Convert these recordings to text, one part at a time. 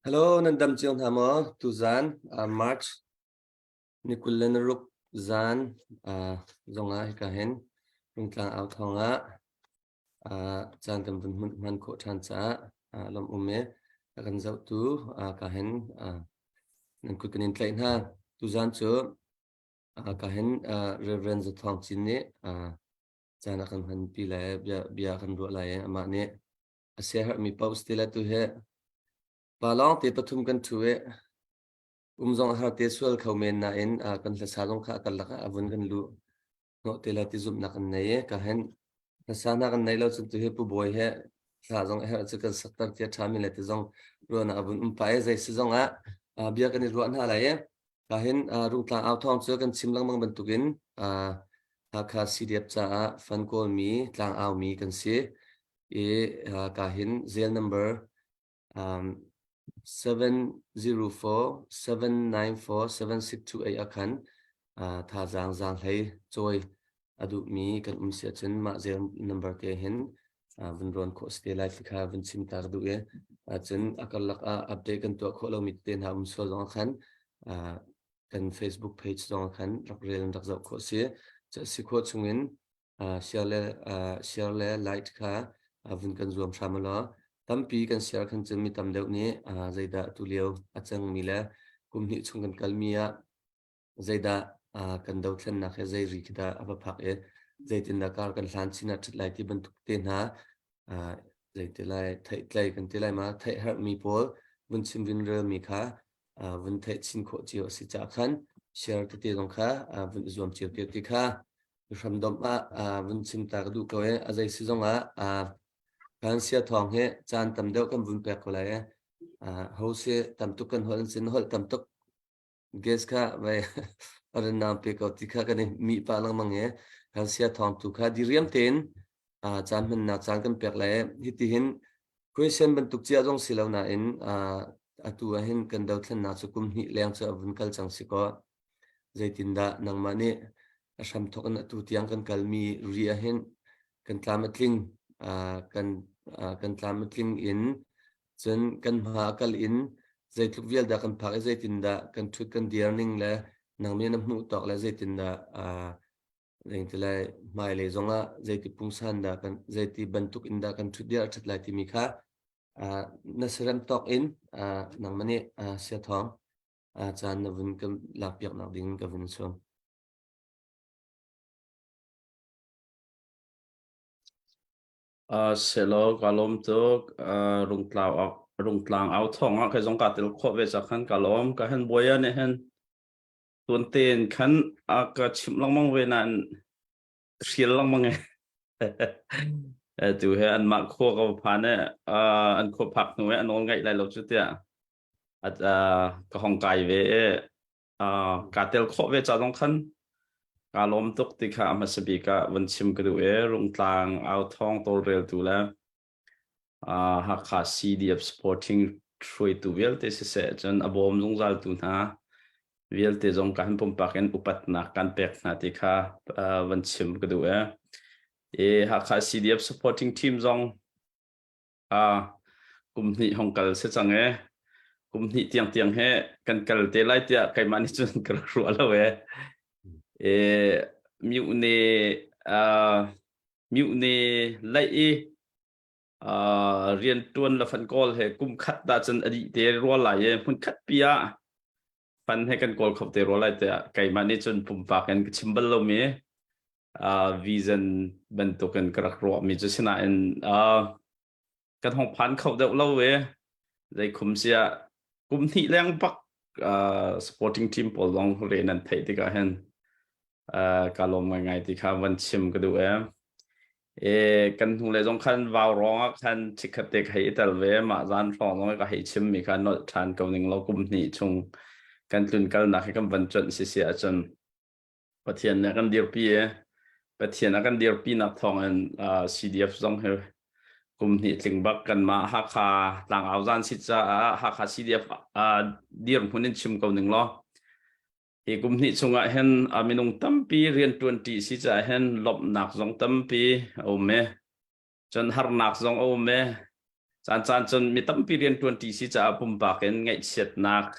Hello, nan dam cio hna maw? Tuzan uh, March ni 26 zan uh, zongah hika hin Rungtlang au thawng ah uh, caan kan vun hman khawh ṭhan caah uh, lawm um e a kan zohtu uh, ka hin uh, nan kut kan in tlaih hna. Tuzan cu uh, ka hin uh, Reverend Zathawng Cin nih uh, caan a kan hmanpi lai bia, bia kan ruah lai i amah nih a siaherhmi paoh si le tu hi pa lawng te pathum kan ṭhu i um zong a har te sual kho men nain kan hlasa zong kha a karlak ah a vun kan luh hnawh te le ti zumhnak kan nei i ka hen hlasa hna kan nei lo cun tu hi pu bawi he hla zong a herh cu kan sakter tia ṭhami le ti zong ruahnak a vun um pa i zei si zong ah bia kan i ruah hna lai i ka hin rungtlang au thawng cu kan chim lengmang bantukin Hakha CDF caah fan kawlmi tlang aumi kan si i ka hin zel number um, 704 794 7628 ah khan uh, thazaang zaanghlei cawi a duhmi kan um si ahcun mah zel number te hin uh, vun rawn khawh si te lai ti kha vun chim ta ka duh i cun a karlak ah update kan tuah khawh lomi te hna um sual zong ah khan uh, kan Facebook page zong ah khan rak rel in rak zoh khawh si. Si khawh chungin share le share le like kha vun kan zuam hram law tampi kan share khan cun mi tam deuh nih zeidah tu lio a cangmi le kum hnih chung kan kalmi ah zeidah kan dothlennak he zei ri khi dah a va phak i zeitindah kar kan hlan chin ah ṭhat lai ti bantuk te hna zei ti lai theihtlei kan ti lai ma theih herhmi pawl vun chim vun relmi kha vun theih chin khawh cio a si caah khan share tete zong kha vun i zuam cio te ti kha hramdomh ah vun chim ta ka duh ko i a zei si zong ah kan sia thawng hi caan tam deuh kan vun pek ko lai i ho si tam tuk kan holh sin holh tam tuk gas kha vai aran naam pe ko ti kha kan i mi pa lengmang i kan sia thawng tu kha diriam tein caan hmannak caan kan pek lai hiti hin question bantuk cia zong si lo nain atu ah hin kan dothlennak cu kum hnih leng cu a vun kal cang si ko zeitindah nangmah nih. A hramthawk in atu tiang kan kalmi ri ahhin kan tlam a tling kan kan tlam a tling in cun kan hma a kal in zeitluk vial dah kan phak i zeitindah kan ṭhut kan dir ning le nang nih na hmuh tawk le zeitindah zeiti hmailei zongah zeiti pungsan dah kan zeiti bantuk in dah kan ṭhut dir a ṭhat lai timi kha na siarem tawk in nangmah nih sia thawng caan na vun kan lakpiak nak ding ka vun sawm. Selaw ka lawm tuk. Rungtlau rungtlang au thawng ah kai zong ka tel khawh ve cak khan ka lawm. Ka hen buai nih hen tuan tein khan a ka chimh lengmang ve nain hrial lengmang e. Tu he anmah khua ka va phan e an khua phak hnu e an nawl ngaih lai lo cu tiah ka hong kai ve e ka tel khawh ve ca zong khan ka lawm tuk ti kha a hmasa bik ah van chim ka duh e rungtlang au thawng tawlreltu le Hakha CDF supporting hruaitu vialte siseh cun a bawm zungzaltu hna vialte zong ka han pumpak in upatnak kan pek hna ti kha van chim ka duh e. E Hakha CDF supporting team zong kum hnih hong kal si cang e. Kum hnih tiang tiang he kan kal te lai tiah keimah nih cun ka rak ruah lo e. E mute mute laih i rianṭuan le fan kawl he kum khat dah cun a dih te rua lai i hmun khat pi ah fan he kan kawl kho te rua lai tiah keimah nih cun pumpak in ka chim bal lomi vision bantukin ka rak ruahmi cu sinain kan hong phan kho deuh lo i zei khum sia kum hnih leng bak supporting team pawl zong re nan theih tikah hin ka lawm ngaingai ti kha van chim ka duh e. E kan hnu le zong khan vau rong ah khan chikkhat te ka hei i tel ve mah zan hrawng zong ka hei chim mi kha nolh ṭhan ko ning lo kum hnih chung kan tlun kalnak hi kan van cuanh si si ahcun Pathian nih a kan dirpi i Pathian a kan dirpinak thawngin CDF zong hi kum hnih tling bak kanmah Hakha tlangau zan si caah Hakha CDF dirhmun in chim ko ning law hi kum hnih chungah hin minung tampi rianṭuanṭi si caah hin lawmhnak zong tampi a um i cun harnak zong a um i caan caan cun mi tampi rianṭuanṭi si caah pumpak in ngaihchiatnak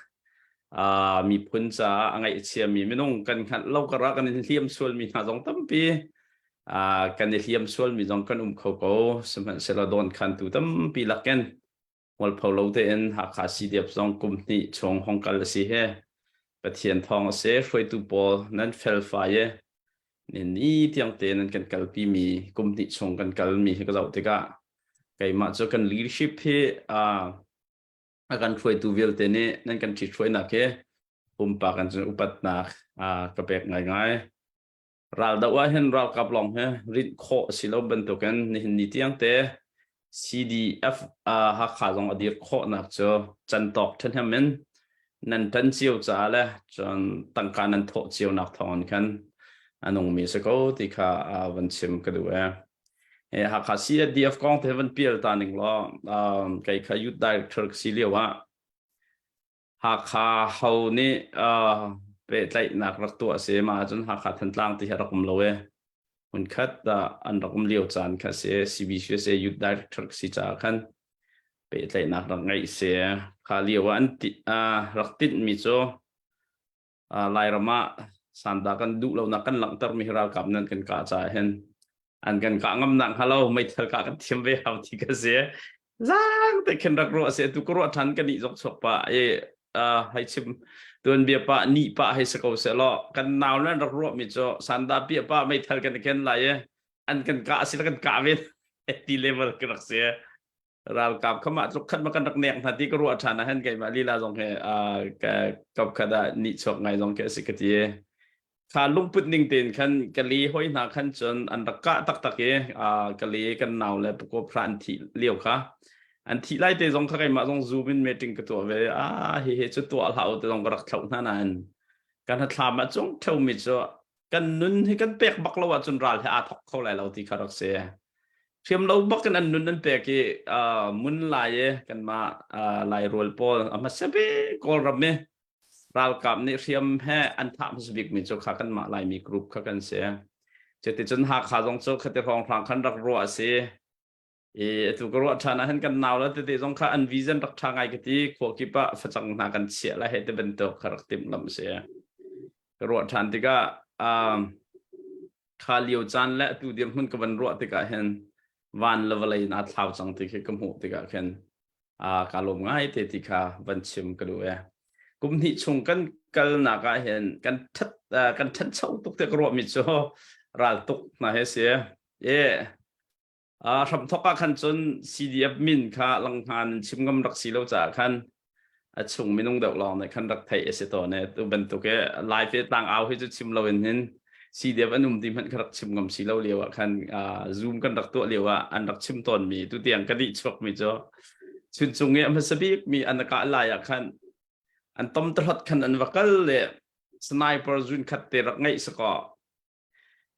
miphun caah a ngaihchiami minung kan hngalh lo karah kan i hliam sualmi hna zong tampi kan i hliam sualmi zong kan um kho ko. Sihmanhsehlaw dawnkhantu tampi lakin mualpho lo tein Hakha CDF zong kum hnih chung hong kal a si he Pathian thawng a si. Hruaitu pawl nan felfai i ni tiang te nan kan kalpi mi kum hnih chung kan kal mi hi ka zoh tikah keimah cu kan leadership hi a kan hruaitu vialte nih nan kan ṭhithruainak hi pumpak in cun upatnak ka pek ngaingai. Raldoh ah hin ralkap lawng hi rinh khawh a si lo bantukin nihin ni tiang te CDF Hakha zong a dir khawhnak cu cantawk ṭhahnem in nan ṭan cio caah le cun tangka nan thawh cionak thawngin khan a nungmi si ko ti kha van chim ka duh e. Hakha CDF kong te van pial ta ning law kei kha youth director ka si lio ah Hakha ho nih pehtlaihnak rak tuah a si. Mah ahcun Hakha Thantlang ti hi a rak um lo i hmunkhat ah an rak um lio caan kha a si. CBCUSA Youth Director ka si caah khan pehtlaihnak rak ngeih si. Kha lio ah an ti, rak tinhmi cu Lairam ah sanda kan duh lonak kan langhtermi hi ralkap nan kan kah caah hin an kan kah ngam nak hnga lo meithal kah kan thiam ve hau ti ka si. Zaang te khin rak ruah si tu ka ruah than ka nih zok chuak pa i hei chim tuan bia pa ni pa hei se ko se law kan nau nan rak ruah mi cu sanda pia pa meithal kan ken lai i an kan kah si kan kah ve ti level ka rak si. Ralkap kha mah tluk khat ma kan rak nek hna ti ka ruah ṭhan ah hin keimah lila zong he ka kap khat ah nih chuak ngai zong khi a si ka ti. Kha lungput ning tein khan ka li hoi hna khan cun an rak kah taktak i ka li kan nau le pakawp hra an thih lio kha an thih lai te zong kha keimah zong zoom in meeting ka tuah ve. Ah, hi hi cu tuah hlah u te zong ka rak thloh hna nain kan hnathlam ah cung ṭheumi cu kan nun hi kan pek bak lo ahcun ral he aa thok kho lai lo ti kha rak si. Hriam lo bak in an nun an pek i mun lai i kanmah Lairual pawl a hmasa bik Kawlram i. Ralkap nih hriam he an thah hmasa bikmi cu kha kanmah Laimi group kha kan si. Cuticun Hakha zong cu khati hrawnghrang khan rak ruah a si. I atu ka ruah ṭhan ah hin kan nau le tete zong kha an vision rak ṭha ngai ka ti. Khua kip ah facang hna kan chiah lai hei ti bantuk kha rak timhlamh a si. Ka ruah ṭhan tikah um, kha lio caan le atu dirhmun ka van ruah tikah hin van le vawlei in aa thlau cang ti khi ka hmuh tikah khin ka lawm ngai te ti kha van chim ka duh e. Kum hnih chung kan kalnak ah hin kan ṭhat kan ṭhancho tuk te ka ruahmi cu ral tuk hna he si. E hramthok ah khan cun CDF min kha langhngan in chim ngam rak si lo caah khan a chung minung deuh lawng nih khan rak theih a si tawn e. Tu bantuk i live i tlang au hi cu chim lo in hin CDF an um ti hmanh kha rak chim ngam si lo lio ah khan Zoom kan rak tuah lio ah an rak chim tawn mi tu tiang ka dih chuak mi cu chuncung i a hmasa bik mi an kah lai ah khan an tom tahlot khan an va kal le sniper zun khat te rak ngeih sakaw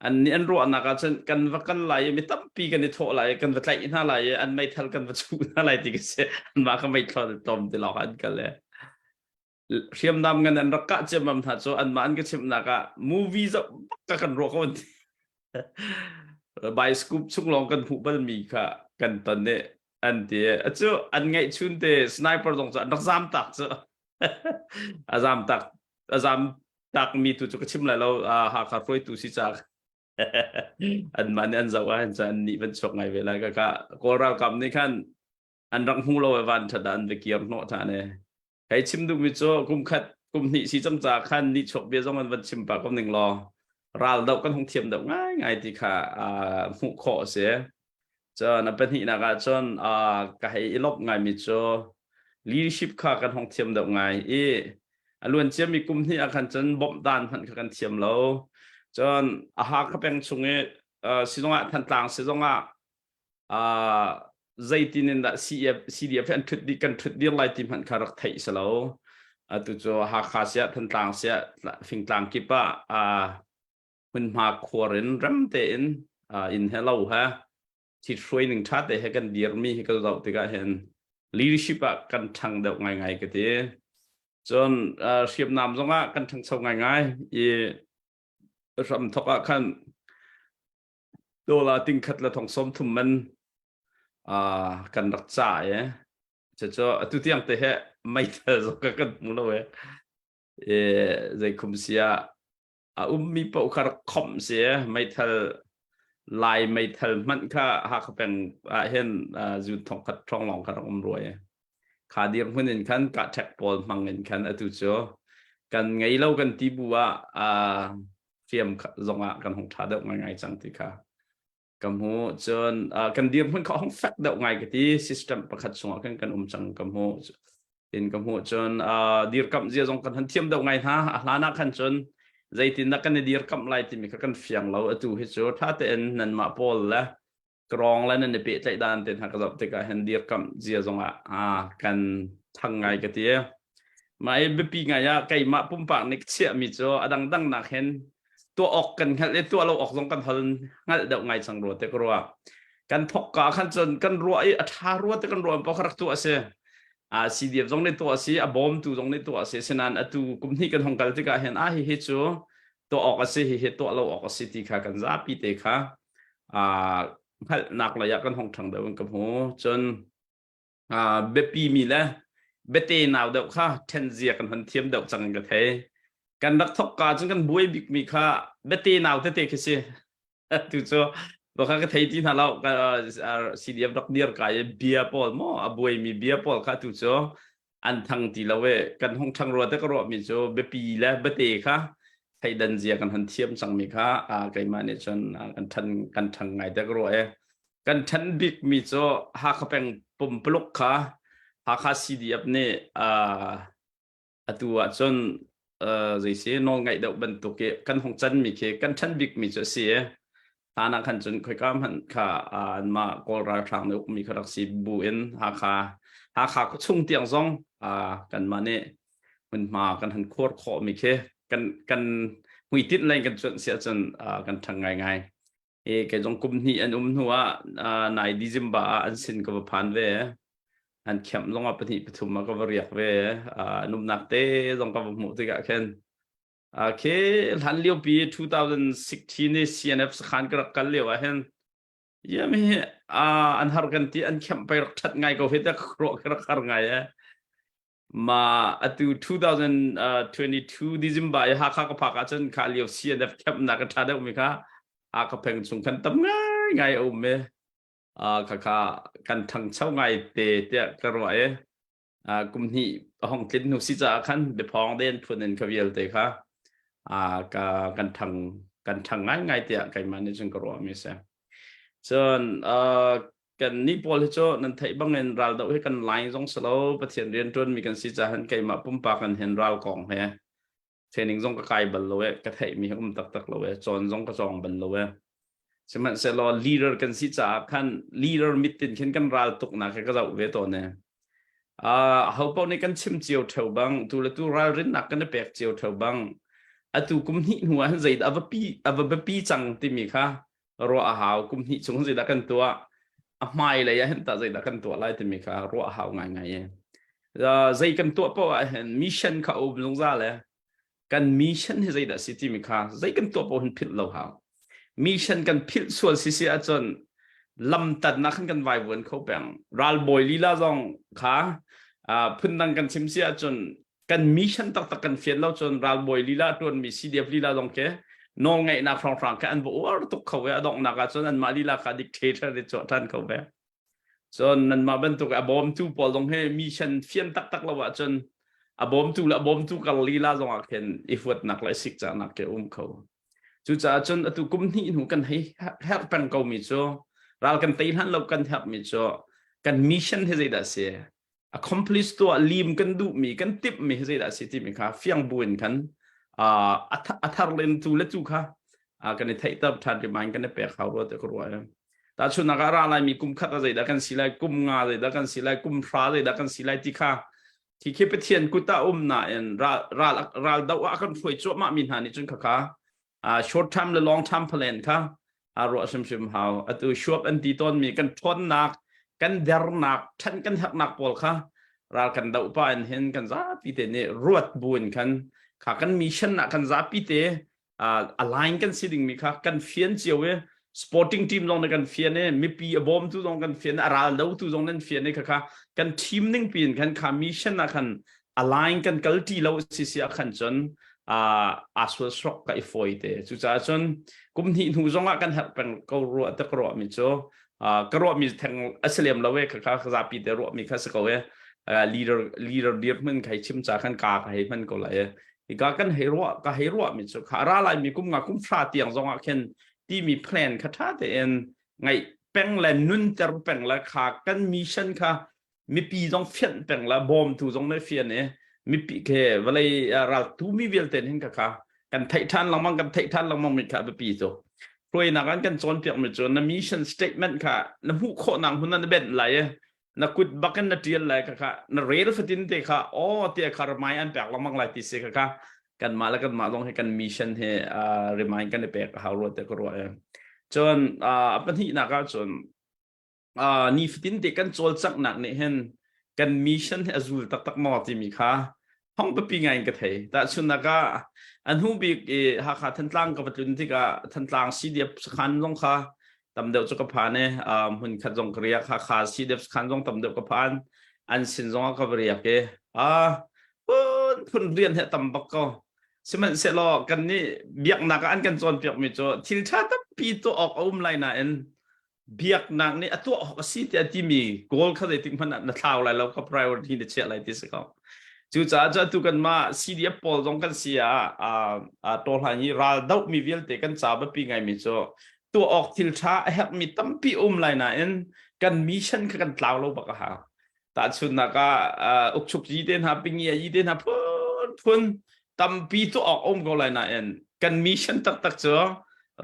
an nih an ruahnak ah cun kan va kal lai i mi tampi kan i thawh lai i kan va tlaih hna lai i an meithal kan va chuh hna lai ti ka si anmah ka meithal tlawm ti lawng an kal e hriamnam ngan an rak kah ciammam hna cu anmah an ka chimhnak ah movie zoh bak ka kan ruah ko an ti bioscope chung lawng kan hmuh balmi kha kan ton i an ti acu an ngaih chun te sniper zong cu an rak zam tak cu a zam tak a zam takmi tu cu ka chim lai lo Hakha hruaitu si caah anmah nih an zoh ah hin an nih van chuak ngai ve lai ka ka Kawl ralkap nih khan an rak hmu lo e van ṭhat ah an va kir hnawh ṭhan e hei chim duhmi cu kum khat kum hnih si cang ca khan nih chuak bia zong an van chim pah ko ning law ral doh kan hung thiam deuh ngai ngai ti kha hmuh khawh a si Cun a pahnihnak ah cun ka hei i lawmh ngaimi cu leadership kha kan hong thiam deuh ngai i a luan ciami kum hnih ah khan cun bawmh dan hmanh kha kan thiam lo. Cun a Hakha peng chung i sizung ah Thantlang sizung ah zeitin in dah CF, CDF an ṭhut dih kan ṭhut dir lai ti hmanh kha rak theih si lo. Atu cu Hakha siah Thantlang siah fingtlang kip ah hmunhma khuar in rem tein inn he lo he thithruai ning ṭha te he kan dirmi hi ka zoh tikah hin leadership ah kan ṭhang deuh ngaingai ka ti. Cun hriamnam zongah kan ṭhangcho ngaingai i hramthok ah khan dollar ting khat le thong sawm thum man kan rak ca i cucu atu tiang te he meithal zong kan hmu lo e zei khum sia a ummi paoh kha rak khomh si meithal lai meithal hmanh kha Hakha peng ah hin zun thong khat ṭhawng lawng kha rak um rua i kha dirhmun in khan kah ṭhek pawl hmang in khan atu cu kan ngei lo kan ti bu ah hriam zong ah kan hung ṭha deuh ngaingai cang ti kha ka hmu cun kan dirhmun kha hong fek deuh ngai ka ti system pakhat chungah khan kan um cang ka hmu tin ka hmuh cun dirkamh zia zong kan han thiam deuh ngai hna a hlan ah khan cun zeitin dah kan i dirkamh lai timi kha kan fiang lo atu hi cu tha tein nanmah pawl le krong le nan i pehtlaih dan te hna ka zoh tikah hin dirkamh zia zong ah kan thang ngai ka ti mah i biapi ngai ah keimah pumpak nih ka chiahmi cu a dangdang nak hin tuah awk kan hngalh i tuah lo awk zong kan hal hngalh deuh ngai cang rua te ka ruah kan thok ka khan cun kan ruah i a ṭha rua te kan ruah paoh kha rak tuah a si a CDF zong nih tuah a si a bawmtu zong nih tuah a si sinan atu kum hnih kan hong kal tikah hin a hi hi cu tuah awk a si hi hi tuah lo awk a si ti kha kan zapi te kha a hngalhnak lei ah kan hong ṭhang deuh in ka hmu cun biapi mi le biate nau deuh kha ṭhen zia kan hon thiam deuh cang in ka thei. Kan rak thok ka cun kan buai bik mi kha biate nau tete khi si. Tu cu baka ka thei ti hna lo CDF rak dir ka i bia pawl mo a buai mi bia pawl kha tu cu an thang ti lo e kan hong thang rua te ka ruah mi cu biapi le biate kha theidan zia kan hon thiam cang mi kha keimah nih cun kan ṭhan kan ṭhang ngai te ka ruah e kan ṭhen bikmi cu Hakha peng pumpuluk kha Hakha CDF nih atu ahcun zei si nawl ngaih deuh bantuk i kan hung canmi khi kan ṭhen bikmi cu a si i hlan ah khan cun khoika hmanh kha anmah Kawl ralhrang nih ukmi kha rak si bu in Hakha Hakha khuachung tiang zong kanmah nih hmunhma kan han khuar khawhmi khi kan kan hmuitinh lei kan cuanh si ahcun kan ṭhang ngaingai. I kei zong kum hnih an um hnu ah nai December ah an sin ka va phan ve. An camp zong ah pahnih pathum ah ka va riak ve. Numnak te zong ka va hmuh tikah khin khi hlan lio pi 2016 i CNF sakhan ka rak kal lio ah hin ya mi an har kan ti an camp pei rak that ngai ko hi te ruah ka rak har ngai e. Ma atu 2022 December i Hakha ka phak ahcun kha lio CNF camp nak ka tha deuh mi kha Hakha peng chung khan tam ngai ngai a um e. Khakha kan ṭhangcho ngai te tiah ka ruah i kum hnih a hong tlin hnu si caah khan biaphawng den phun in kha vialte kha ka kan ṭhang kan ṭhang ngaingai tiah keimah nih cun ka ruahmi a si. Cun kan nih pawl hi cu nan theih bangin raldoh hi kan line zong si lo Pathian rianṭuanmi kan si caah keimah pumpak in hin ral kong he training zong ka kai bal lo e ka theihmi hi um taktak lo e cawn zong ka cawng bal lo e sihmanhsehlaw leader kan si caah khan leader mit in khin kan ral tuknak hi ka zoh ve tawn e ho paoh nih kan chim cio theo bang tu le tu ralrinnak kan i pek cio theo bang atu kum hnih hnu ah hin zeidah a va pi a va biapi cang timi kha ruah a hau kum hnih chung zeidah kan tuah a hmai lei ah hin tah zeidah kan tuah lai timi kha ruah a hau ngaingai e zei kan tuah paoh ah hin mission kha um zungzal e kan mission hi zeidah si timi kha zei kan tuah paoh hin philh lo hau mission kan philh sual si si ahcun lamtannak khan kan vaivuan kho peng ralbawi lila zong kha phundang kan chim si ahcun kan mission taktak kan fian lo cun ralbawi lila ṭuanmi CDF lila zong ke nawlngeihnak hrawnghrang kha an va uar tuk kho ve a donghnak ah cun anmah lila kha dictator i chuah ṭhan kho ve cun nanmah bantuk a bawmtu pawl zong hi mission fian taktak lo ahcun a bawmtu le a bawmtu kar lila zong ah khin i huatnak le sikcahnak ke um kho cucaah cun atu kum hnih hnu kan hei herh peng ko mi cu ral kan tei hlan lo kan herh mi cu kan mission hi zeidah si accomplish tuah lim kan duhmi kan timhmi hi zeidah a si timi kha fiang buin khan a thar len tu le tu kha kan i theihter ṭhan remind kan i pek hau rua te ka ruah tahchunhnak ah ra laimi kum khat ah zeidah kan si lai kum nga zeidah kan si lai kum hra zeidah kan si lai ti kha khi khi Pathian kut ah um nain ral ral ral do ah kan hruai cuahmah mi hna nih cun khakha short term le long term plan kha a ruah hrimhrim hau atu shuap an ti tawnmi kan ṭhawnnak kan dernak ṭhan kan herhnak pawl kha ral kan doh pa in hin kan zapi te nih ruat buin khan kha kan mission ah kan zapi te align kan si dingmi kha kan fian cio i sporting team zong na kan fian i mipi a bawmtu zong kan fian a ral dotu zong nan fian i kha kha kan team ning piin khan kha mission ah khan align kan kal ti lo si si ah khan cun aa sual srok ka i fawi te cucaah cun kum hnih hnu zong ah kan herh peng ko ruah te ka ruah mi cu ka ruah mi theng a si lem lo e kha kha zapi te ruah mi kha si ko e leader leader dir hmun khai chim cha khan ka ka hei hman ko lai e ka kan hei ruah ka hei ruah mi cu kha ra lai mi kum nga kum fra tiang zong ah khin ti mi plan kha tha tein ngai peng le nunter peng le kha kan mission kha mipi zong fianh peng la bawmtu zong na fian i mipi ke vawlei raltu mi vialte hin ka kha kan theih ṭhan lengmang kan theih ṭhan lengmang mi kha biapi cu hruainak an kan cawnpiak mi cu na mission statement kha na hmuh khawhnak hmun na benh lai i na kut bakin na ṭial lai kha kha na rel fatin te kha aw te kha remind an pek lengmang lai ti si kha kha kanmah le kanmah zong hi kan mission hi remind kan i pek a hau rua te ka ruah cun a pahnihnak ah cun nifatin te kan cawlcanghnak nih hin kan mission hi a zul taktak maw timi kha hong biapi ngai in ka thei. Tahchunhnak ah a hnu bik i Hakha Thantlang ka va tlun tikah Thantlang CDF sakhan zong kha tam deuh cu ka phan i hmun khat zong ka riak Hakha CDF sakhan zong tam deuh ka phan an sin zong ah ka va riak i phun phun rian he tam bak ko sihmanhsehlaw kan nih biaknak ah an kan cawnpiak mi cu thil ṭha tampi tuah awk a um lai nain biaknak nih a tuah awk a si tiah timi goal kha zeitik hmanh ah na thlau lai lo ka priority na chiah lai ti si ko cucaah cu atu kanmah CDF pawl zong kan si ah tawhlan hi ral doh mi vialte kan ca biapi ngaimi cu tuah awk thil ṭha a herhmi tampi um lai nain kan mission kha kan tlau lo bak a hau tahchunhnak ah ukchuk yi te hna pingi yi te hna phun phun tampi tuah awk um ko lai nain kan mission taktak cu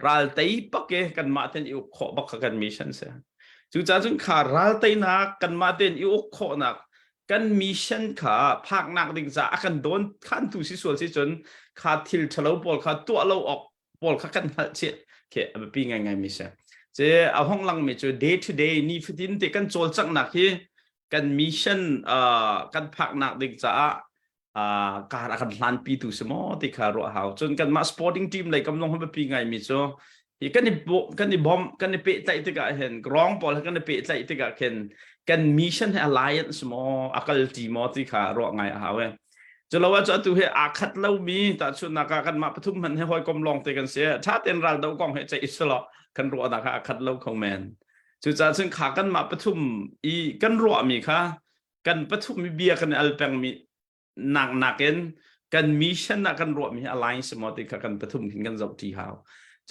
ral tei pak e kanmah ten i uk khawh bak kha kan mission si cucaah cun kha ral teinak kanmah ten i uk khawhnak kan mission kha phaknak ding ca a kan dawn khantu si sual si cun kha thil ṭhalo pawl kha tuah lo awk pawl kha kan hngalh chih khi a biapi ngaingai mi si ce a hong lang mi cu day to day ni fatin te kan cawlcanghnak hi. Kan mission kan phaknak ding caah kar a kan hlanpi tu si maw ti kha ruah hau. Cun kanmah sporting team lei kam zong biapi ngaimi cu hi kan i kan i bawmh kan i pehtlaih tikah hin rong pawl he kan i pehtlaih tikah khin kan mission he alliance maw a kal ṭi maw ti kha ruah ngai a hau e. Culo ah cu atu he aa khat lomi tahchunhnak ah kanmah pathum hmanh he hawikom lawng te kan si. Ṭha tein ral do kong he ceih selaw kan ruahnak kha aa khat lo kho men. Cucaah cun kha kanmah pathum i kan ruahmi kha kan pathum i bia kan i al pengmi nak nakin kan mission ah kan ruahmi hi align si maw ti kha kan pathum khin kan zoh ṭi hau.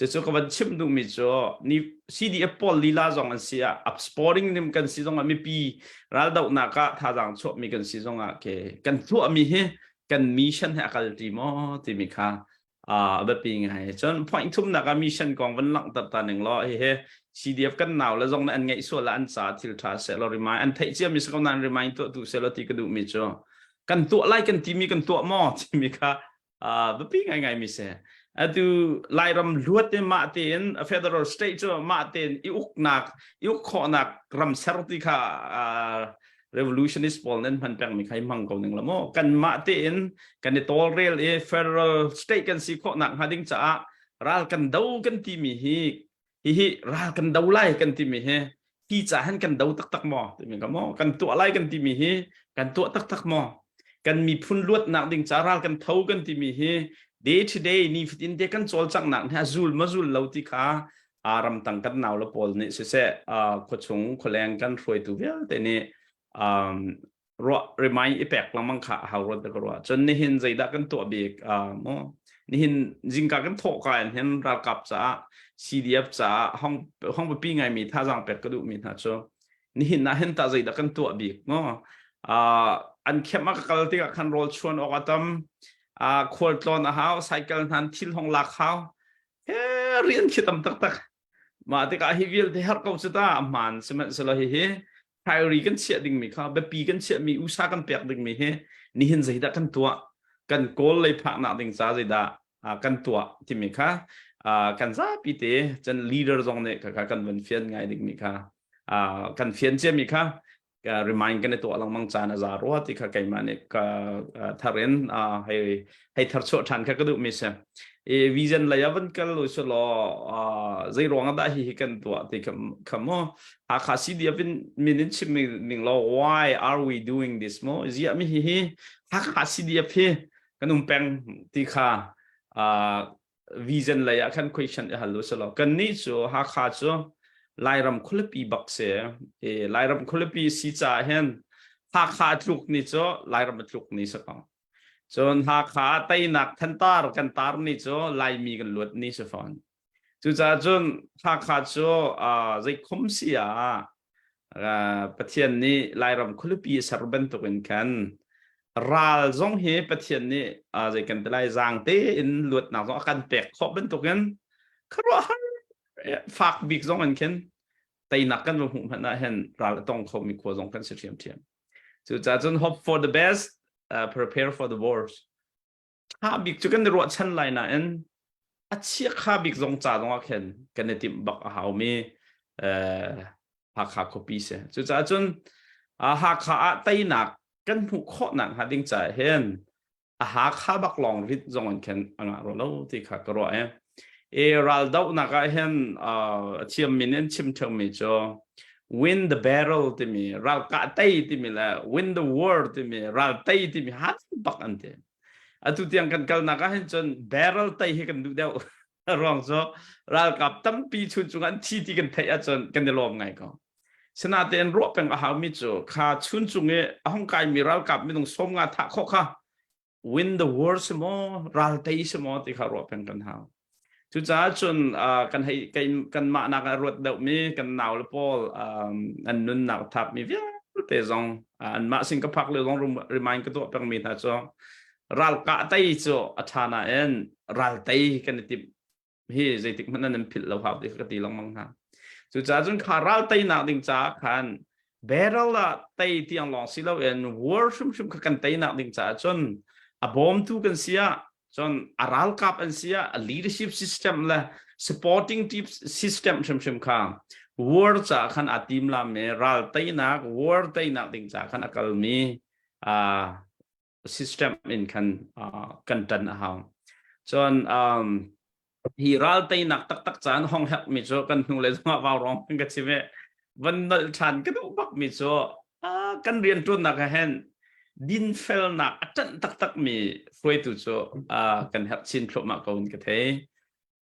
Cucu ka van chim duhmi cu ni CDF pawl lila zong an si ah sporting nim kan si zong ah mipi raldohnak ah thazaang chuahmi kan si zong ah ke kan tuahmi hi kan mission he a kal ṭi maw timi kha a biapi ngai. Cun point thumnak ah mission kong van langhter ta ning law hihi CDF kan nau le zong nih an ngeih sual ah an ca thil ṭha seh law remind an theih ciami si ko nain remind tuah tu seh law ti ka duhmi cu kan tuah lai kan timi kan tuah maw timi kha biapi ngaingai mi si. Atu Lairam luat in mah tein federal state cu mah tein i uknak i uk khawhnak ram ser ti kha revolutionist pawl nan hman pengmi kha i hmang ko ning la maw kan mah tein kan i tawlrel i federal state kan si khawhnak hnga ding caah ral kan do kan timi hi hihi ral kan do lai kan timi hi hi ca han kan do taktak maw timi ka maw kan tuah lai kan timi hi kan tuah taktak maw kan miphun luatnak ding ca ral kan tho kan timi hi day to day ni fatin te kan cawlcanghnak hi a zul ma zul lo ti kha ramtang kan nau le pawl nih siseh khuachung khualeng kan hruaitu vialte nih ruah remind i pek lengmang kha a hau ruat ka ruah cun nihin zeidah kan tuah bik maw nihin zingka kan thawh ka in hin ralkap caah CDF caah hong hong biapi ngaimi thazaang pek ka duhmi hna cu nihin ah hin ta zeidah kan tuah bik maw an khem a ka kal tikah khan rawl chuan awk a tam khual tlawn a hau cycle hnan thil hong lak hau he rian khi tam taktak mah tikah hi vialte har ko cu ta a hmaan sihmanhsehlaw hihi priority kan chiah dingmi kha biapi kan chiahmi usa kan pek dingmi hi nihin zeidah kan tuah kan kawl lei phaknak ding ca zeidah kan tuah timi kha kan zapi te cun leader zong nih kha kan van fian ngai dingmi kha kan fian ciami kha remind kan i tuah lengmang caan a za rua ti kha keimah nih ka thar in hei hei thar chuah ṭhan kha ka duhmi si. I vision lei ah van kal u si law zei ruang dah hi hi kan tuah ti kha kha mu Hakha CDF in min in chim ning law why are we doing this mo ziah mi hi hi Hakha CDF hi kan um peng ti kha vision lei ah khan question i hal u selaw kan nih cu Hakha cu Lairam khualipi bak si e Lairam khualipi si caah hin Hakha tluk ni cu Lairam a tluk ni si ko cun Hakha teinak thantar kan tar ni cu Laimi kan luat ni si fawn cucaah cun Hakha cu zeikhum si ah Pathian nih Lairam khualipi a ser bantukin khan ral zong hi Pathian nih zei kan ti lai zaang tein luatnak zong a kan pek khawh bantukin khuaruahhar fak bik zong in khin teinak kan va hmuh hmanh ah hin ral a tong khomi khua zong kan si ṭhiamṭhiam. Cucaah cun hope for the best, prepare for the worst. Ṭha bik cu kan i ruahchan lai nain a chiakha bik zong ca zongah khin kan i timh bak a haumi Hakha khuapi si. Cucaah cun Hakha ah teinak kan hmuh khawhnak hnga ding caah hin a Hakha bak lawng rit zong in khin a ngah rua lo ti kha ka ruah i e raldohnak ah hin a thiammi nih an chim ṭheumi cu win the battle timi ralkah tei timi le win the war timi ral tei timi hat bak an ti. Atu tiang kan kalnak ah hin cun barrel tei hi kan duh deuh. Ruang cu ralkap tampi chun cung an thi ti kan theih ahcun kan i lawm ngai ko. Sinatein ruah peng a haumi cu kha chun cung i a hung kaimi ralkap minung 50 thah khawh kha win the war si maw ral tei si maw ti kha ruah peng kan hau. Cucaah cun kan hei kanmah nak ah ruat deuhmi kan nau le pawl an nunnak thapmi vialte zong anmah sin ka phak lio zong remind ka tuah pengmi hna cu ralkah tei cu a ṭha nain ral tei kan i timh hi zeitik hmanh nan philh lo hau ti ka ti lengmang hna. Cucaah cun kha ral teinak ding caah khan barrel ah tei tiang lawng si loin war hrimhrim kha kan teinak ding caah cun a bawmtu kan si ah cun a ralkap an si ah a leadership system le supporting team system hrimhrim kha. War ca khan aa tim lam i ral teinak war teinak ding ca khan a kalmi system in khan kan ṭan a hau. Cun hi ral teinak taktak caan hong herh mi cu kan hnu le zongah vau rong kan ka chim i van nolh ṭhan ka duh bak mi cu kan rianṭuannak ah hin dinfelnak a ṭanh taktak mi hruaitu cu kan herh chin thluahmah ko in ka thei.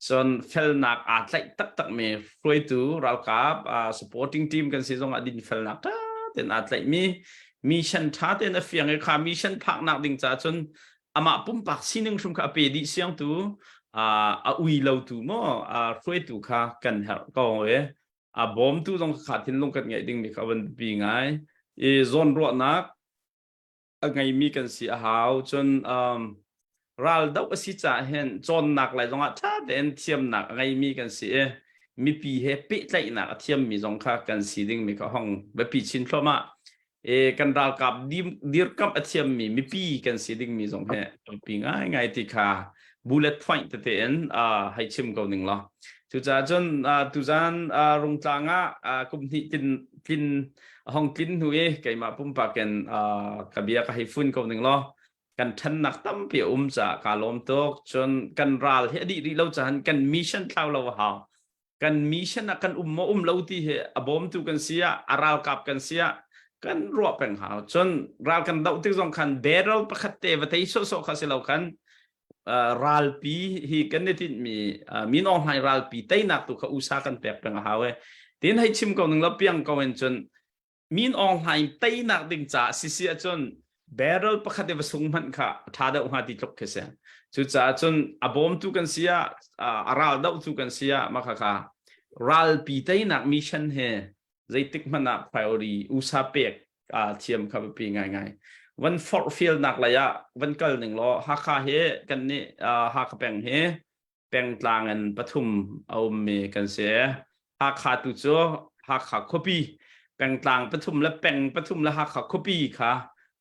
Cun felnak aa tlaih taktakmi hruaitu ralkap supporting team kan si zongah dinfelnak ṭha tein aa tlaihmi mission ṭha tein a fiang i kha mission phaknak ding caah cun amah pumpak sining hrim kha a pe dih siangtu a ui lotu maw hruaitu kha kan herh ko i a bawmtu zong kha thinlung kan ngeih dingmi kha van biapi ngai i zawnruahnak a ngeimi kan si a hau. Cun ral doh a si caah hin cawnnak lai zongah ṭha tein thiamnak a ngeimi kan si i mipi he pehtlaihnak a thiammi zong kha kan si dingmi kha hong biapi chin thluahmah. E, kan ralkap dirkamh a thiammi mipi kan si dingmi zong he biapi ngaingai ti kha bullet point tete in hei chim ko ning law. Cucaah cun tuzan Rungtlang ah kum hnih tlin tlin a hong tlin hnu i keimah pumpak in ka bia ka hei fun ko ning law kan ṭhannak tampi a um caah kaa lawm tuk. Cun kan ral hi a dih rih lo caah kan mission thlau lo a hau. Kan mission ah kan um maw um lo ti hi a bawmtu kan si ah a ralkap kan si ah kan ruah peng hau. Cun ral kan doh tik zong khan barrel pakhat te va tei sawhsawh kha si lo khan ralpi hi kan i tinhmi Min Aung Hlaing ralpi teinak tu kha usa kan pek peng a hau e. Tin hei chim ko ning lo piang ko in cun Min Aung Hlaing teinak ding ca sisi ahcun barrel pakhat i va sung hmanh kha tha deuh hnga ti tluk khi si. Cucaah cun a bawmtu kan si ah a ral dohtu kan si ah mah kha ralpi teinak mission he zeitik hmanh ah priority usa pek thiam kha biapi ngaingai. Van forhfialnak lei ah van kal ning law Hakha hi kan nih Hakha peng hi pengtlang in pathum a ummi kan si. Hakha tu cu Hakha khuapi pengtlang pathum le peng pathum le Hakha khuapi kha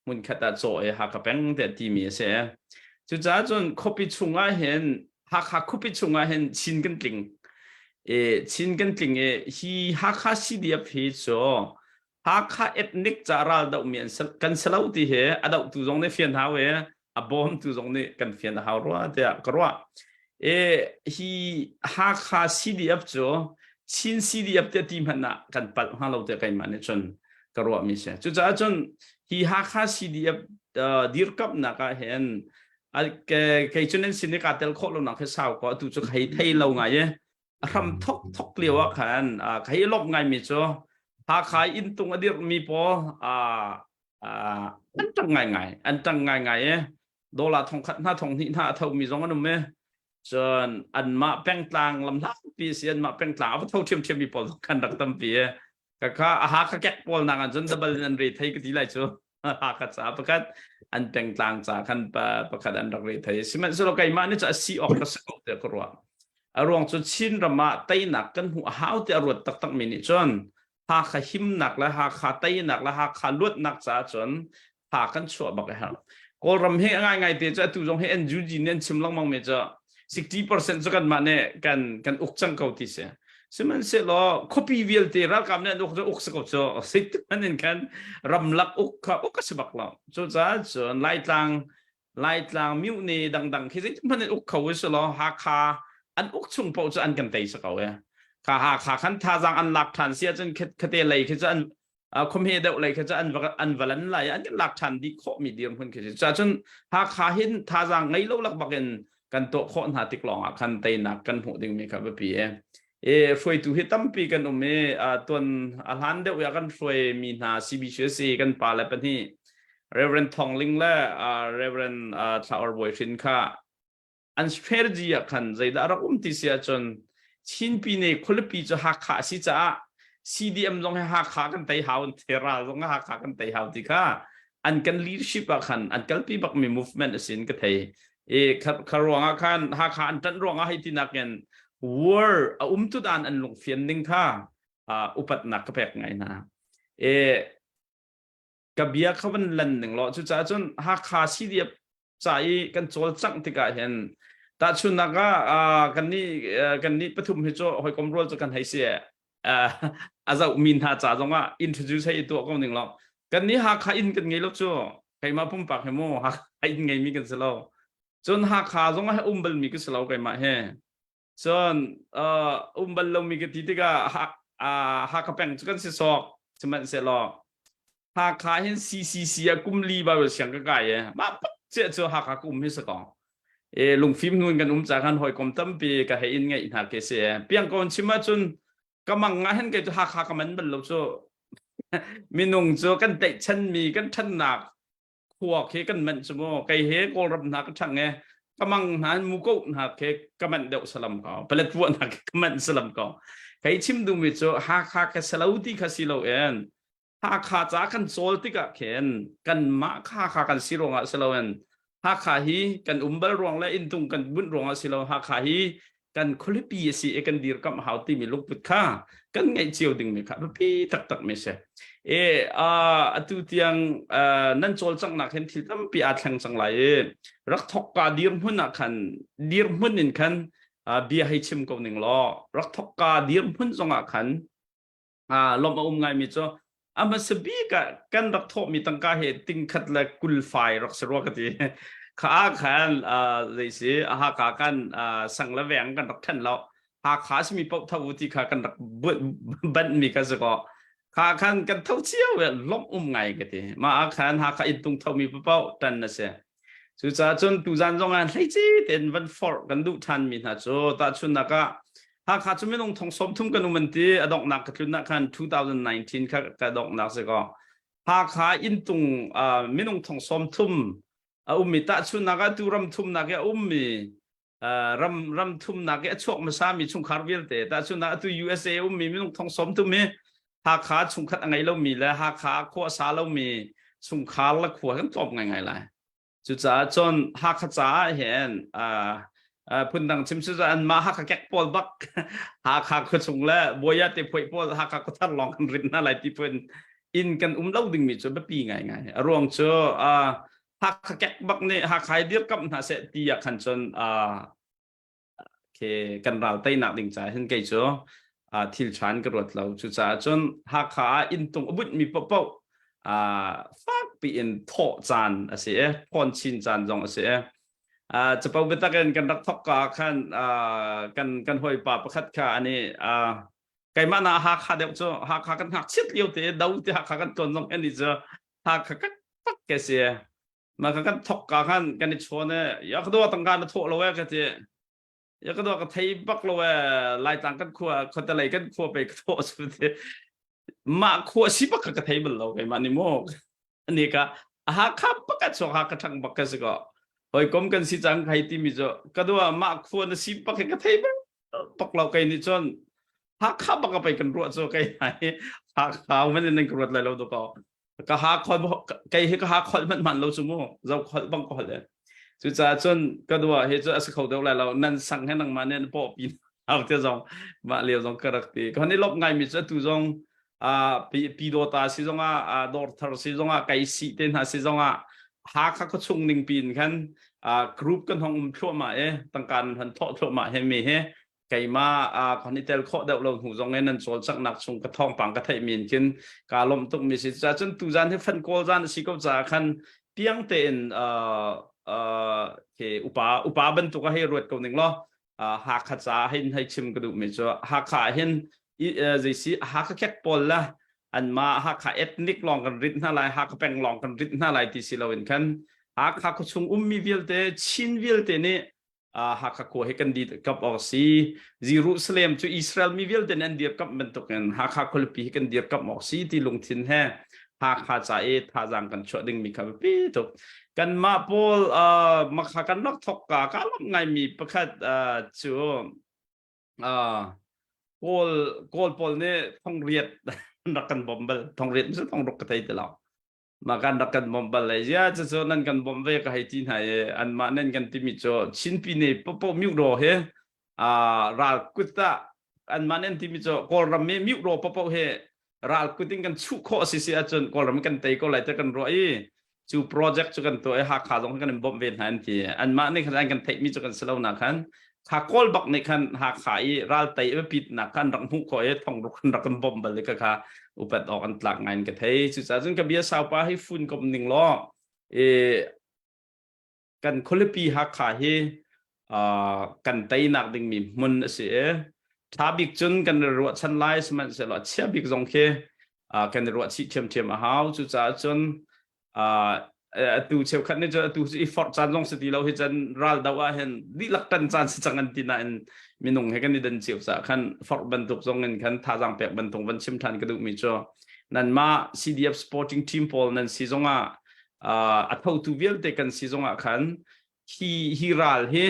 hmunkhat ah cawh i Hakha peng tiah timi a si. Cucaah cun khuapi chungah hin Hakha khuapi chungah hin Chin kan tling. E, Chin kan tling i hi Hakha CDF hi cu Hakha ethnic ca ral dohmi an kan si lo ti hi a dohtu zong nih fian hau i a bawmtu zong nih kan fian a hau rua tiah ka ruah. E, hi Hakha CDF cu Chin CDF tiah ti hmanh ah kan palh hnga lo tiah keimah nih cun ka ruahmi si. Cucaah cun hi Hakha CDF dirkamhnak ah hin kei cu nan sin i kaa tel khawh lonak hi sau ko atu cu ka hei thei lo ngai i a hram thok thok lio ah khan ka hei lawmh ngaimi cu Hakha inn tung a dirhmi pawl an ṭang ngaingai an ṭang ngaingai i dollar thongkhat hna thonghnih hna a thomi zong an um i cun anmah pengtlang lamhlatpi si anmah pengtlang a va tho ṭhiamṭhiam mi pawl zong khan rak tampi i Kaka a Hakha kek pawl nak ah cun double in an re thei ka ti lai cu. Hakha ca pakhat an pengtlang ca khan pa pakhat an rak re thei. Sihmanhsehlaw keimah nih cu a si awk ka si ko tiah ka ruah. A ruang cu Chin ram ah teinak kan hmuh a hau tiah a ruat taktak mi nih cun Hakha himnak le Hakha teinak le Hakha luatnak caah cun tha kan chuah bak a herh. Kawlram hi a ngaingai te cu atu zong hi NUG nih an chim lengmang mi cu 60% cu kanmah nih kan kan uk cang ko ti si. Sihmanhsehlaw khuapi vialte ralkap nih an uk cu uk si ko cu zeitik hmanh in khan ramlak uk kha uk a si bak lo. Cucaah cun Laitlang Laitlang myohne dangdang khi zeitik hmanh in uk kho u si law Hakha an uk chung paoh cu an kan tei si ko e. Kha Hakha khan thazaang an lak ṭhan si ahcun khate lei khi cu an khuamhe deuh lei kha cu an va an va lan lai an kan lak ṭhan dih khawhmi dirhmun khi si cuahcun Hakha hin thazaang ngei lo lak bak in kan tuah khawh hna tik lawng ah khan teinak kan hmuh dingmi kha biapi e e hruaitu hi tampi kan um i tuan a hlan deuh i a kan hruaimi hna CBCC kan pa le pahnih Reverend Thong Ling le Reverend Thla Or Bawi Hrin kha an strategy ah khan zeidah a rak um ti si ahcun Chin Pyine khualipi cu Hakha a si caah CDM zong hi Hakha kan tei hau ral zong hi Hakha kan tei hau ti kha an kan leadership ah khan an kalpi bakmi movement a sin ka thei e kha ruangah khan Hakha an ṭanh ruangah hei ti nakin war a um tu dan an lungfian ning kha upatnak ka pek ngai hna e ka bia kha van lan ning law cucaah cun Hakha CDF ca i kan cawlcangh tikah hin tahchunhnak ah kan nih kan nih pathum hi cu hawikom rual cu kan hei si. a zohmi hna ca zongah introduce hei tuah ko ning law kan nih Hakha inn kan ngei lo cu keimah pumpak he mu Hakha inn ngeimi kan si lo cun Hakha zong ah um balmi ka si lo keimah he cun um bal lomi ka ti tikah Hakha peng cu kan si sawk sihmanhsehlaw Hakha hin CCC ah kum li Bible siang ka kai e mah pak chiah cu Hakha ka um hi si ko e lungfim nun kan um ca khan hawikom tampi ka hei in ngeih hna ke si e piang ko chim ahcun ka mang nga hen kei cu Hakha ka man bal lo cu minung cu kan tlaihchan mi kan ṭhannak khua khi kan manh cu mu kei he Kawlram hna ka ṭhang e ka mang hna mu ko hna khi ka manh deuh salam ko Paletwa hna khi ka manh salam ko kei chim duhmi cu Hakha ka salo ti kha si lo en Hakha ca kan cawl tikah khin kanmah Hakha kan si ruangah si loin Hakha hi kan um bal ruang le inntung kan bunh ruangah si lo Hakha hi kan khualipi a si i kan dirkamh hau timi lungput kha kan ngeih cio dingmi kha biapi taktak mi si. E atu tiang nan cawlcanghnak hin thil tampi aa thleng cang lai i rak thokka dirhmun ah khan dirhmun in khan bia hei chim ko ning law rak thokka dirhmun zongah khan lawmh a um ngaimi cu a hmasa bik ah kan rak thawhmi tangka he tingkhat le 25 rak si rua ka ti kha ah khan zei si Hakha kan sang le veng kan rak then lo Hakha simi paoh tho u ti kha kan rak banh mi kha si ko kha khan kan tho cio lawmh um ngai ka ti mah ah khan Hakha inntung tho mi paoh tan na si Cucaah cun tuzan zong ah hleice tein van forh kan duh ṭhanmi hna cu tahchunhnak ah Hakha cu minung thong 30 kan um an ti a donghnak ka tlun ah khan 2019 kha ka donghnak si kaw Hakha inntung minung thong 30 a ummi tahchunhnak ah tu ram thumnak i a ummi ram ram thumnak i a chuak hmasami chungkhar vialte tahchunhnak atu USA ummi minung thong 30 hi Hakha chungkhat a ngei lomi le Hakha khua a sa lomi chungkhar le khua kan tlawm ngaingai lai. Cucaah cun Hakha caah hin phundang chim cu anmah Hakha kek pawl bak Hakha khuachung le Bawia te phuai pawl Hakha khuathar lawng kan rit hna lai ti phun in kan um lo dingmi cu biapi ngaingai. A ruang cu Hakha kek bak nih Hakha i dirkamh hna seh ti ah khan cun khi kan ral teinak ding caah hin kei cu thil ṭhan ka ruat lo. Cucaah cun Hakha ah inntung a bunhmi paohpaoh fakpi in thawh caan a si i ṭhawn chin caan zong a si i capo biatak in kan rak thawk ka ah khan kan kan hawipa pakhat kha ani keimah na Hakha deuh cu Hakha kan ngakchiat lio te do te Hakha kan tlawn zong ani cu Hakha kak tak ke si ma ka kan thok ka khan kan i chawn e ya ka dua tangka na thawh lo e ka ti ya ka dua ka thei bak lo e laitlang kan khua khotalei kan khua pe ka thawh su ti ma khua si bak ka thei bal lo keimah ni mo ani ka aha kha bak ka chuak ha ka thang bak ka si ko hoi kom kan si cang khai ti mi cu ka dua ma khua na si bak ka thei bak pak lo kai ni chon Hakha bak ka pei kan ruah cu kai hai Hakha man in ka ruat lai lo do ko ka ha khol kei hi ka ha khol hmanh hman lo cu mu zo khol bang ka hol e cucaah cun ka dua hi cu a si kho deuh lai lo nan sang he nangmah nih an paw pi hau te zong mah lio zong ka rak ti ka ni lop ngai mi cu atu zong a pi pi dawta si zong ah dawr thar si zong ah kai si te hna si zong ah Hakha khuachung ning pin khan group kan hong um thluahmah e tangkan han thawh thluahmah he mi he keimah kan i tel khawh deuh lo hnu zong in nan cawlcanghnak chung ka thawngpang ka theih min khin kaa lawmh tuk mi si ca cun tuzan hi fan kawl zan a si ko caah khan piang tein ke upa upa bantuk a hei ruat ko ning law Hakha ca hin hei chim ka duh mi cu Hakha hin zei si Hakha khek pawl la anmah Hakha ethnic lawng kan rit hna lai Hakha peng lawng kan rit hna lai ti si loin khan Hakha khuachung ummi vialte Chin vialte nih Hakha khua hi kan dirkamh awk si. Jerusalem cu Israel mi vialte nih an dirkamh bantukin Hakha khualipi hi kan dirkamh awk si ti lungthin he Hakha ca i thazaang kan chuah dingmi kha biapi tuk. Kanmah pawl makha kan rak thok ka ka lawmh ngaimi pakhat cu Kawl Kawl pawl nih thongriat an rak kan bawmh bal. Thongriat cu thongruk ka thei ti lo. Mah kan rak kan bawmh bal le zia cucu nan kan bawmh ve ka hei ti hna i anmah nan kan timi cu Chinpi ne popo myu he ral kut ah anmah nan timi cu Kawlram i myu popo he ral kut in kan chuh khawh si si ahcun Kawlram kan tei ko lai te kan ruah i cu project cu kan tuah i Hakha zong kan in bawmh ve hna an ti anmah nih khan an kan theihmi cu kan si lo na khan. Kha kawl bak nih khan Hakha i ral tei a biapitnak kha an rak hmuh khawh i thongruk an rak kan bawmh bal i kha kha upat awk an tlak ngai in ka thei. Cucaah cun ka bia saupa hi fun kom ning law i kan khualipi Hakha hi kan teinak dingmi hmun a si i ṭha bik cun kan i ruahchan lai sihmanhsehlaw a chia bik zong khi kan i ruah chih ṭhiamṭhiam a hau. Cucaah cun atu cheukhat nih cun atu i forh caan zong si ti lo hi cun ral do ah hin dihlak tan caan si cang an ti nain minung he kan i dan cio caah khan forh bantuk zong in khan thazaang pek bantuk van chim ṭhan ka duhmi cu nanmah CDF sporting team pawl nan si zongah a thotu vialte kan si zongah khan hi hi ral hi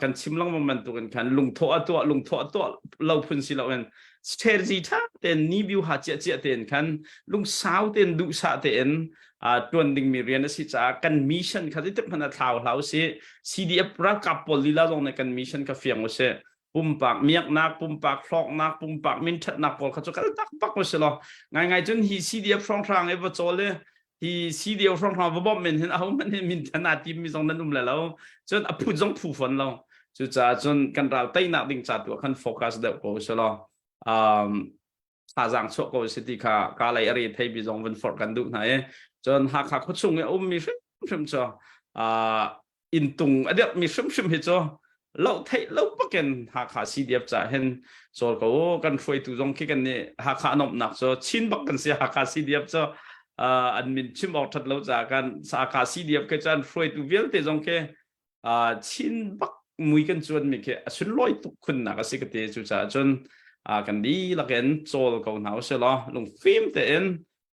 kan chim lengmang bantukin khan lungthawh a tuah lungthawh a tuah lo phun si loin strategy tha tein ni biu ha chia chia tein khan lungsau tein duhsah tein tuan dingmi rian a si caah kan mission kha zeitik hmanh a thlau hlau si CDF ralkap pawl lila zong nih kan mission kha fiang u si pumpak miaknak pumpak hlawknak pumpak min thatnak pawl kha cu kal tak bak u si law ngai ngai cun hi CDF hrawnghrang i va cawl i hi CDO hrawnghrang va bawmh men hin aho hmanh nih min than aa tim mi zong nan um le lo cun a phut zong phu fawn lo cucaah cun kan ral teinak ding ca tu ah khan focus deuh ko si law um, thazaang chuah ko si ti kha ka lei a re thei bi zong van forh kan duh hna i cun Hakha khuachung i a ummi hrimhrim cu uh, inntung a dirhmi hrimhrim hi cu lo theih lo bakin Hakha CDF ca hin cawl ko kan hruaitu zong khi kan nih Hakha nomhnak cu Chin bak kan si Hakha CDF cu an min chim awk that lo ca kan Hakha CDF ke cun hruaitu vialte zong khi Chin bak mui kan cuan mi khi a sunlawi tuk khunnak a si ka ti cucaah cun kan dihlak in cawl ko hna usih law lungfim tein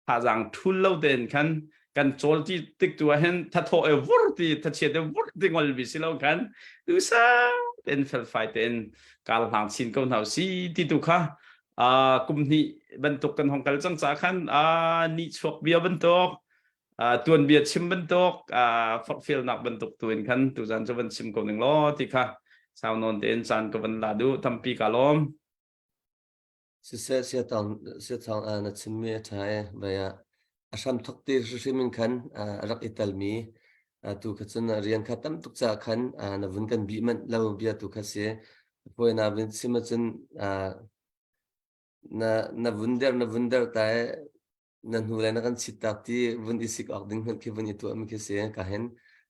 thazaang thul lo tein khan kan cawl ti tik tu ah hin thathaw e vur ti thachiat e vur ti ngol bi si lo khan dusa tein felfai tein kal hlang chin ko hna si ti tu kha kum hnih bantuk kan hong kal cang ca khan ni chuak bia bantuk tuan bia chim bantuk forhfialnak bantuk tu in khan tuzan cu van chim ko ning law ti kha sau nawn tein caan ka van la du tampi ka lawm. Siseh siatawng na chimmi a ṭha i vei ah a hramthawk ti hrimhrim in khan a rak i telmi tu kha cun rian kha tam tuk caah khan na vun kan bih manh lo bia tu kha si. Hawi na vun chim ahcun na na vun der na vun der ta i na hnu le na kan chit tak ti vun i sik awk ding hmanh khi vun i tuah mi khi si ka hin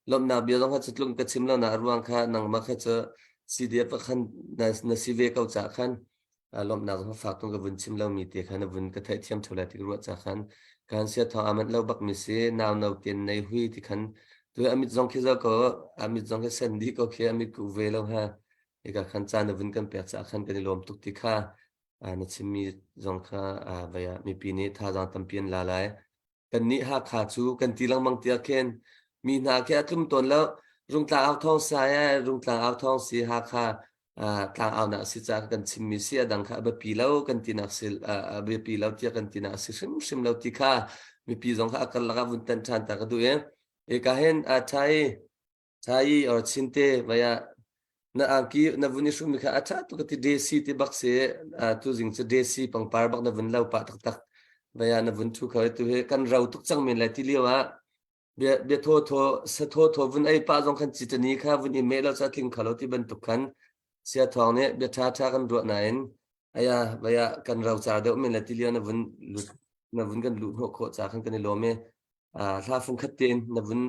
lawmhnak bia zong kha cu tlung ka chim lo na ruang kha nangmah kha cu CDF khan na, na si ve ko ca khan lawmhnak zong fak tung ka vun chim lo mi te kha na vun ka theih thiam theu lai ti ruah ca khan kan sia thong amat lo bak mi si nau no ten nei hui ti khan tu amit zong khi zo ko amit zong khi sen di ko khi amit ku ve lo ha ika khan ca na vun kan pek ca khan kan i lawm tuk ti kha na chimmi zong kha vei ah mipi nih thazaang tampi an la lai. Kannih Hakha cu kan ti lengmang tiah khin mi hna khi a tlum tawn lo. Rungtlang au thawng sai eh, rungtlang au thawng si Hakha tlang aunak si caah kan chimmi si a dang kha a biapi lo kan tinak si a biapi lo tiah kan tinak a si hrimhrim lo ti kha mipi zong kha a karlak ah vun tan ṭhan ta ka duh i eka hin a ṭha i Thai or Chinte vai ah na angki na vun i hrumi kha a ṭha tuk ka ti desi ti bak si tu zing cu desi pangpar bak na vun lo pah taktak vai ah na vun ṭhu kho tu hi kan ro tuk cang men lai ti lio ah bia bia thaw thaw sa thaw thaw vun ei pah zong khan citani kha vun i meh lo ca tling kho lo ti bantuk khan sia thawng nih bia ṭha ṭha kan ruah nain aya vai ah kan ro car deuh men lai ti lio na vun lut na vun kan luh hnawh khawh ca khan kan i lawm i hla fungkhat tein na vun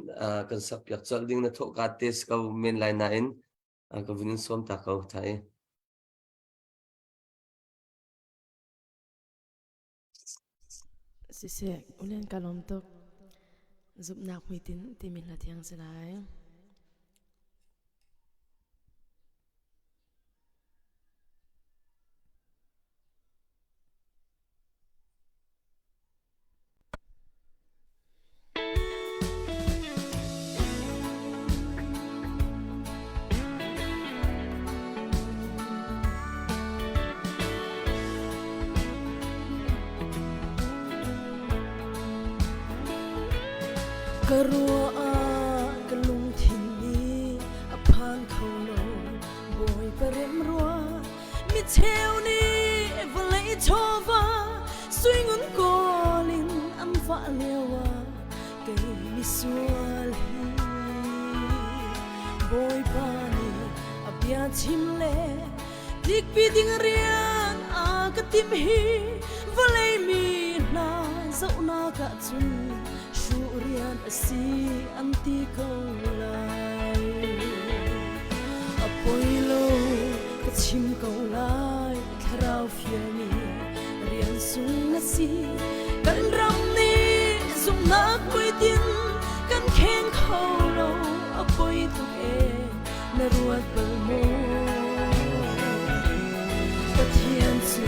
kan sakpiak colh ding na thawhka te si ko men lai nain ka vun in sawm ta ko tha i. Siseh, ulen ka lawm tuk. Zumhnak hmuitinh timi hla thiang si lai. Ka ruah ah ka lungthin nih a phan kho lo Bawipa rem rua Mi cheu nih vawlei chawva suingun kawl in an vah lio ah kei misual hi Bawipa nih a bia. Bia chim le tlikpi ding rian a ka tim hi vawlei mi hna zohnak ah cun hruh rian a si an ti ko lai. A poi lo ka chim ko lai thlarau fialmi rian sung na si kan ram nih zumhnak puitin kan kheng kho lo a poi tuk e na ruat bal maw Pathian cu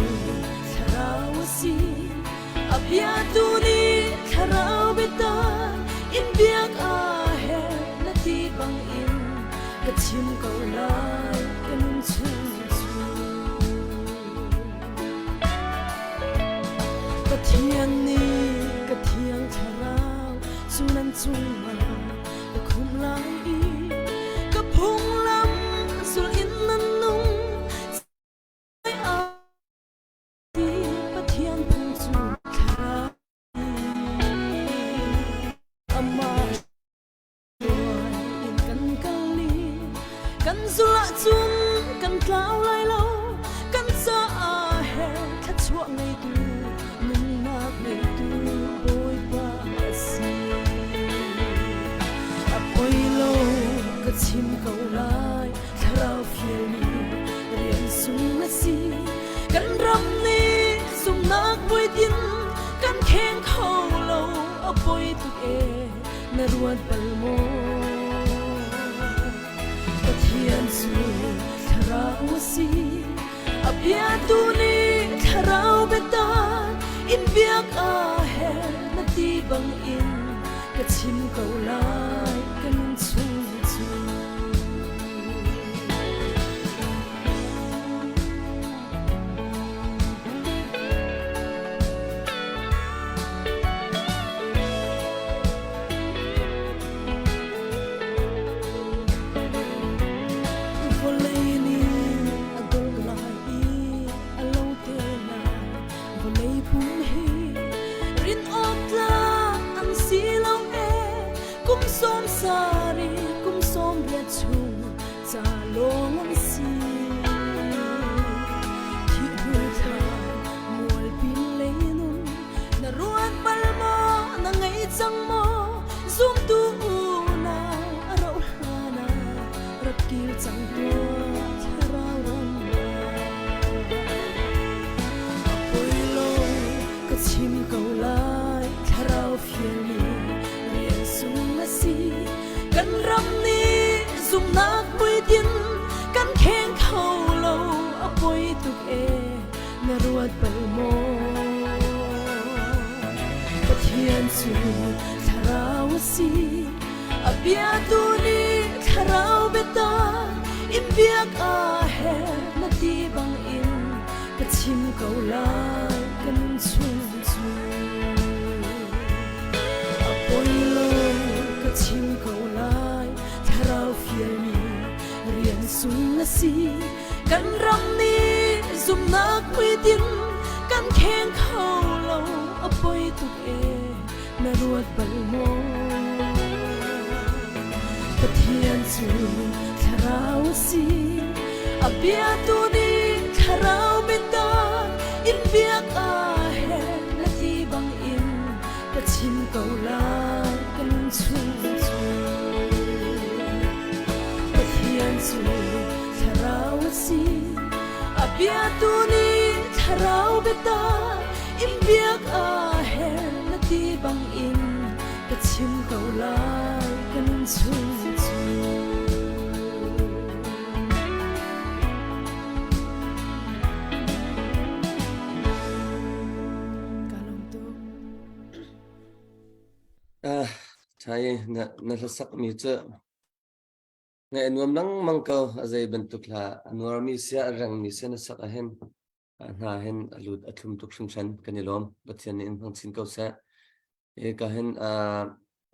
thlarau a si a bia tu nih thlarau biatak in biak a herh na ti bang in ka chim ko lai ka nun chung cu Pathian nih ka thiang thlarau cu nan cungah ka khum lai i ka phunglam zul in nan nung Pathian phung cu thlarau amah in kan kal i kan zulh ahcun kan tlau lai lo kan caah her thluachuah ngeitu nunnak ngeitu Bawipa a si a poi lo ka chim ko lai thlarau fialmi rian sung a si kan ram nih zumhnak puitin kan kheng kho lo a poi tuk e na ruat bal maw? Pathian cu thlarau a si, a biatu nih thlarau biatak in biak a herh na ti bang in ka chim ko lai ka nun chung cu. Vawlei nih a dolh lai i a lo te lai. Vawlei pum hi rin awk tlak an si lo ee. Kum sawm sarih, kum sawm riat chung ca lawng an si. Thih hnu thla mualpin lei nun na ruat bal maw na ngei cang maw zumtu unau a rauh hlan ah rak kir cang tuah thlarau ram ah. A poi lo ka chim ko lai thlarau fialmi rian sung a si kan ram nih zumhnak puitin kan kheng kho lo a poi tuk e na ruat bal maw Pathian cu thlarau a si a bia tu nih thlarau biatak in biak a herh na ti bang in ka chim ko lai ka nun chung cu A poi lo ka chim ko lai thlarau fialmi rian sung a si kan ram nih zumhnak puitin kan kheng kho lo a poi tuk e na ruat bal maw Pathian cu thlarau a si a bia tu nih thlarau biatak in biak a herh na ti bang in ka chim ko lai ka nun chung cu Pathian cu thlarau a si a bia tu nih thlarau biatak in biak a herh na ti bang in ka chim ko lai ka nun chung cu Ka lawm tuk. Ah, thai na na hlasak mi cu ngaih a nuam lengmang ko a zei bantuk hla a nuarmi sia a rengmi sia na sak ahhin hna hin a lut a thlum tuk hringhran kan i lawm Pathian nih in hmang chin ko seh e ka hin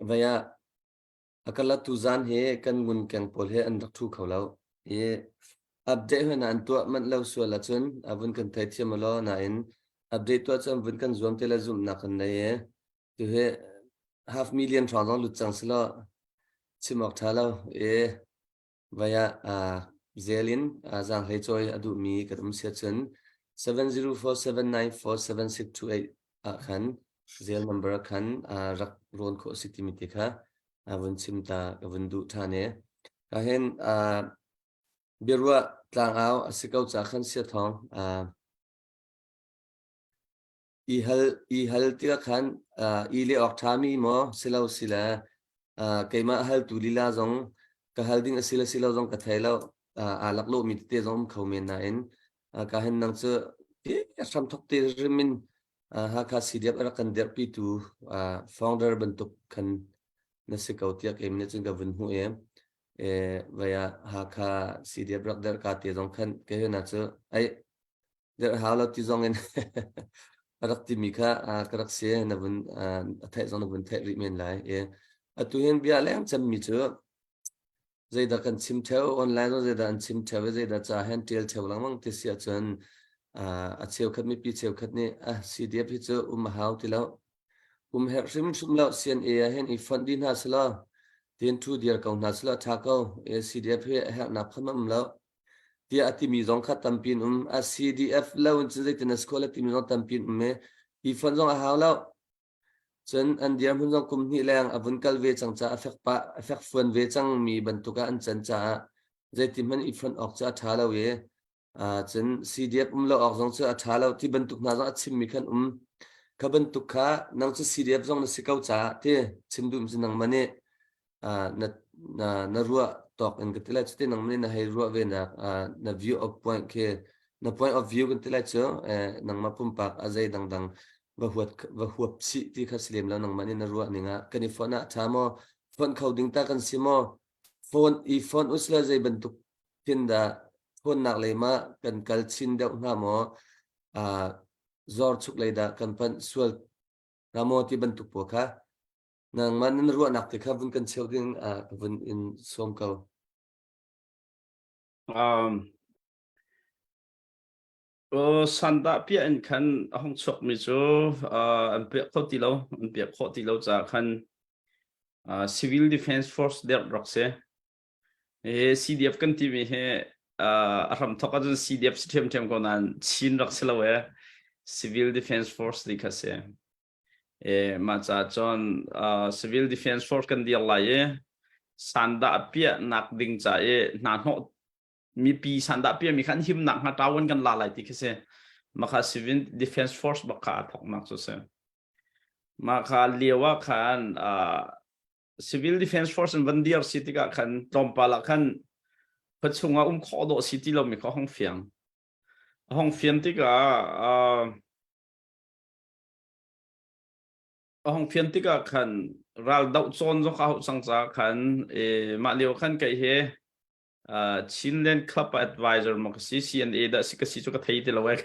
vai ah a kala tu zan he kan ngun keng pawl he an rak thu kho lo i update hna an tuah manh lo sual ahcun a vun kan thei thiam lo nain update tuah cu an vun kan zuam te le zumhnak kan nei e tu hi half million hrawng zong lut cang silo chim awk tha lo e vai ah. Zel in zaanghlei cawi a duhmi kan um si ahcun 704-794-7628 ah khan Zelle number ah khan rak rawn khawh a si timi te kha vun chim ta ka vun duh ṭhan i ka hin biaruah tlangau a si ko ca khan sia thawng I hal i hal tikah khan i leh awk ṭhami maw si lo sile keimah haltu lila zong ka hal ding a si le si lo zong ka thei lo. Aa laklawhmi tete zong um kho men nain ka hin nang cu hramthok te hrim in Hakha CDF a rak kan dirhpitu founder bantuk khan na si ko tiah keimah nih cun ka vun hmuh i vai ah Hakha CDF rak dirh ka te zong khan kei hna cu ai Derh hau lo ti zong in a rak timi kha ka rak si na vun a theih zong na vun theih rih men lai. I atu hin bia leng cemmi cu zeidah kan chim theo online zong zeidah an chim theo i zeidah ca hen tial theo lengmang ti si ahcun a cheukhat mipi cheukhat nih ah CDF hi cu um a hau ti lo um herh hrimhrim lo CNA ah hin i fonh dih hna selaw tin thu dir ko hna selaw tha ko CDF hi a herhnak kha um lo tiah a timi zong kha tampi an um. A CDF lo in cun zeitin a si khawh le timi zong tampi an um i hi fonh zong a hau lo. Cun an dirhmun zong kum hnih leng a vun kal ve cang caah a fek pah a fek fuan ve cangmi bantuk ah an can caah zeiti hmanh i fonh awk cu a ṭha lo i cun CDF um lo awk zong cu a ṭha lo ti bantuk hna zong a chimmi khan um. Kha bantuk kha nang cu CDF zong na si ko caah ti chim duh cu nangmah nih na na na ruah tawk in ka ti lai cuti nangmah nih na hei ruah ve nak na view of point khi na point of view kan ti lai cu nangmah pumpak a zei dangdang va huat va huap chih ti kha si lem lo nangmah nih na ruah ning ah kan i phone ah tha maw phone kho ding ta kan si maw phone i phone usla zei bantuk tin dah phone nak lei ma kan kal chin deuh hnga maw zor chuk lei dah kan panh sual hnga maw ti bantuk pawl kha Nangmah nan ruahnak te kha vun kan cheu ding ah ka vun in sawm ko. Um, uh, sandah piah in khan a hung chuakmi cu uh, an piah kho ti lo an piah khawh ti lo caah khan uh, civil defense force der rak si he CDF kan timi hi uh, a hram thok ahcun CDF si ṭhiamṭhiam ko nain Chin rak si lo e civil defense force ti kha si E, mah caah cun uh, civil defense force kan dir lai i sandah piahnak ding ca i hna hnawh mipi sandah piahmi kha an himnak hnga ṭawan kan la lai ti khi si. Mah kha civil defense force bak kha aa thawknak cu si. Mah kha lio ah khan uh, civil defense force in van dir si tikah khan tlawmpal ah khan khuachung ah um khawh dawh si ti lomi kha hong fiang. A hong fian tikah uh, A hung fian tikah khan raldoh cawn zong ka hauh cang caah khan mah lio khan kei hi Chinland Club advisor maw ka si CNA dah si ka si cu ka thei ti lo eh.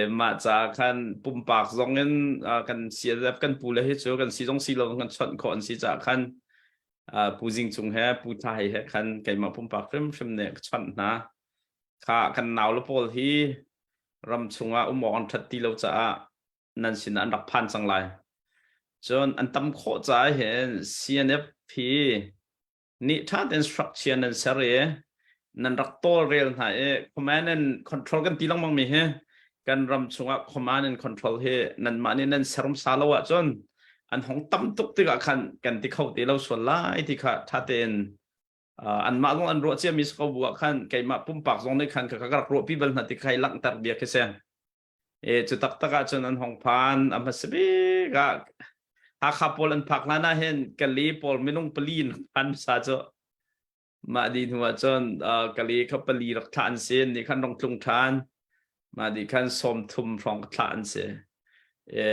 mah caah khan pumpak zong in kan CNF kan pu le hi cu kan si zong si lo kan chawnh khawh an si caah khan Pu Zing Cung he Pu Thla Hei he khan keimah pumpak hrimhrim nih ka chawnh hna. Kha kan nau le pawl hi ram chungah um awk an ṭhat ti lo caah nan sinah an rak phan cang lai. Cun an tam khawh caah hin CNF hi nih ṭha tein structure nan ser i nan rak tawlrel hna i command and control kan ti lengmang mi hi kan ram chungah command and control hi nanmah nih nan ser hmasa lo ahcun an hong tam tuk tikah khan kan ti kho ti lo sual lai ti kha ṭha tein anmah zong an ruah ciami si ko bu ah khan keimah pumpak zong nih khan ka ka rak ruahpi bal hna ti kha i langhter bia khi si. E cu taktak ah cun an hong phan a hmasa bik ah Hakha pawl an phak hlan ah hin Kali pawl minung pali in phan sa cu mah di hnu ah cun Kali kha pali rak thlah an si nih khan rong tlung ṭhan mah di khan 30 hrawng thlah an si e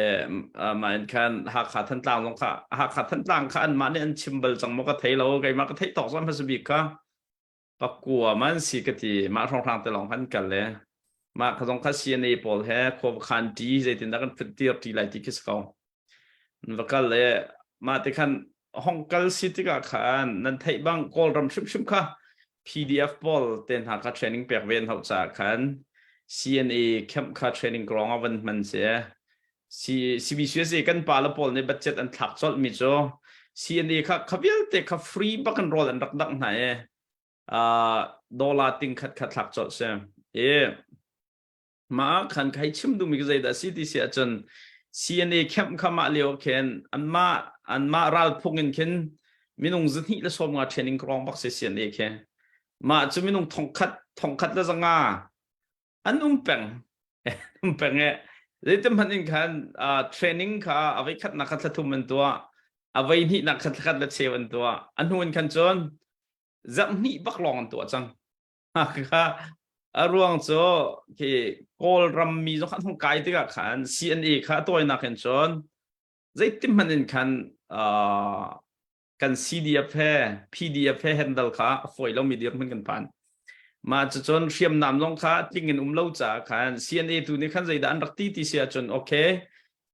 mah in khan Hakha Thantlang zong kha Hakha Thantlang kha anmah nih an chim bal cang maw ka thei lo keimah ka theih tawk zong hmasa bik kha pakua man si ka ti mah hrawnghrang te lawng han kal le mah kha zong kha CNA pawl he khua khan ṭi zeitin dah kan phut tir ṭi lai ti khi si ko va kal le mah te khan hong kal si tikah khan nan theih bang Kawlram hrimhrim kha PDF pawl te hna kha training pek ve an hauh caah khan CNA camp kha training ground ah van hman si CBCUSA kan pa le pawl nih budget an thlak colh mi cu CNA kha kha vialte kha free bak in rawl an rak dangh hna i. Dollar ting khat khat thlak colh si. I mah khan khai chim duhmi ka zeidah si ti si ahcun CNA camp kha mah lio khin anmah anmah ral phung in khin minung zahnih le 50 training krong bak si CNA khi. Mah cu minung thongkhat thongkhat le zanga an um peng um peng e zeitin hmanh in khan training kha avei khat nak kha thlathum an tuah avei hnih nak kha thlakhat le cheu an tuah a hnu in khan cun zarh hnih bak lawng an tuah cang kha a ruang cu khi Kawlram mi zong khan hung kai tikah khan CNA kha a tawinak in cun zeitin hmanh in khan kan CDF he PDF he handle kha a fawi lomi dirhmun kan phan. Mah cucun hriamnam zong kha tling in um lo caah khan CNA tu nih khan zeidah an rak ti ti si ahcun okay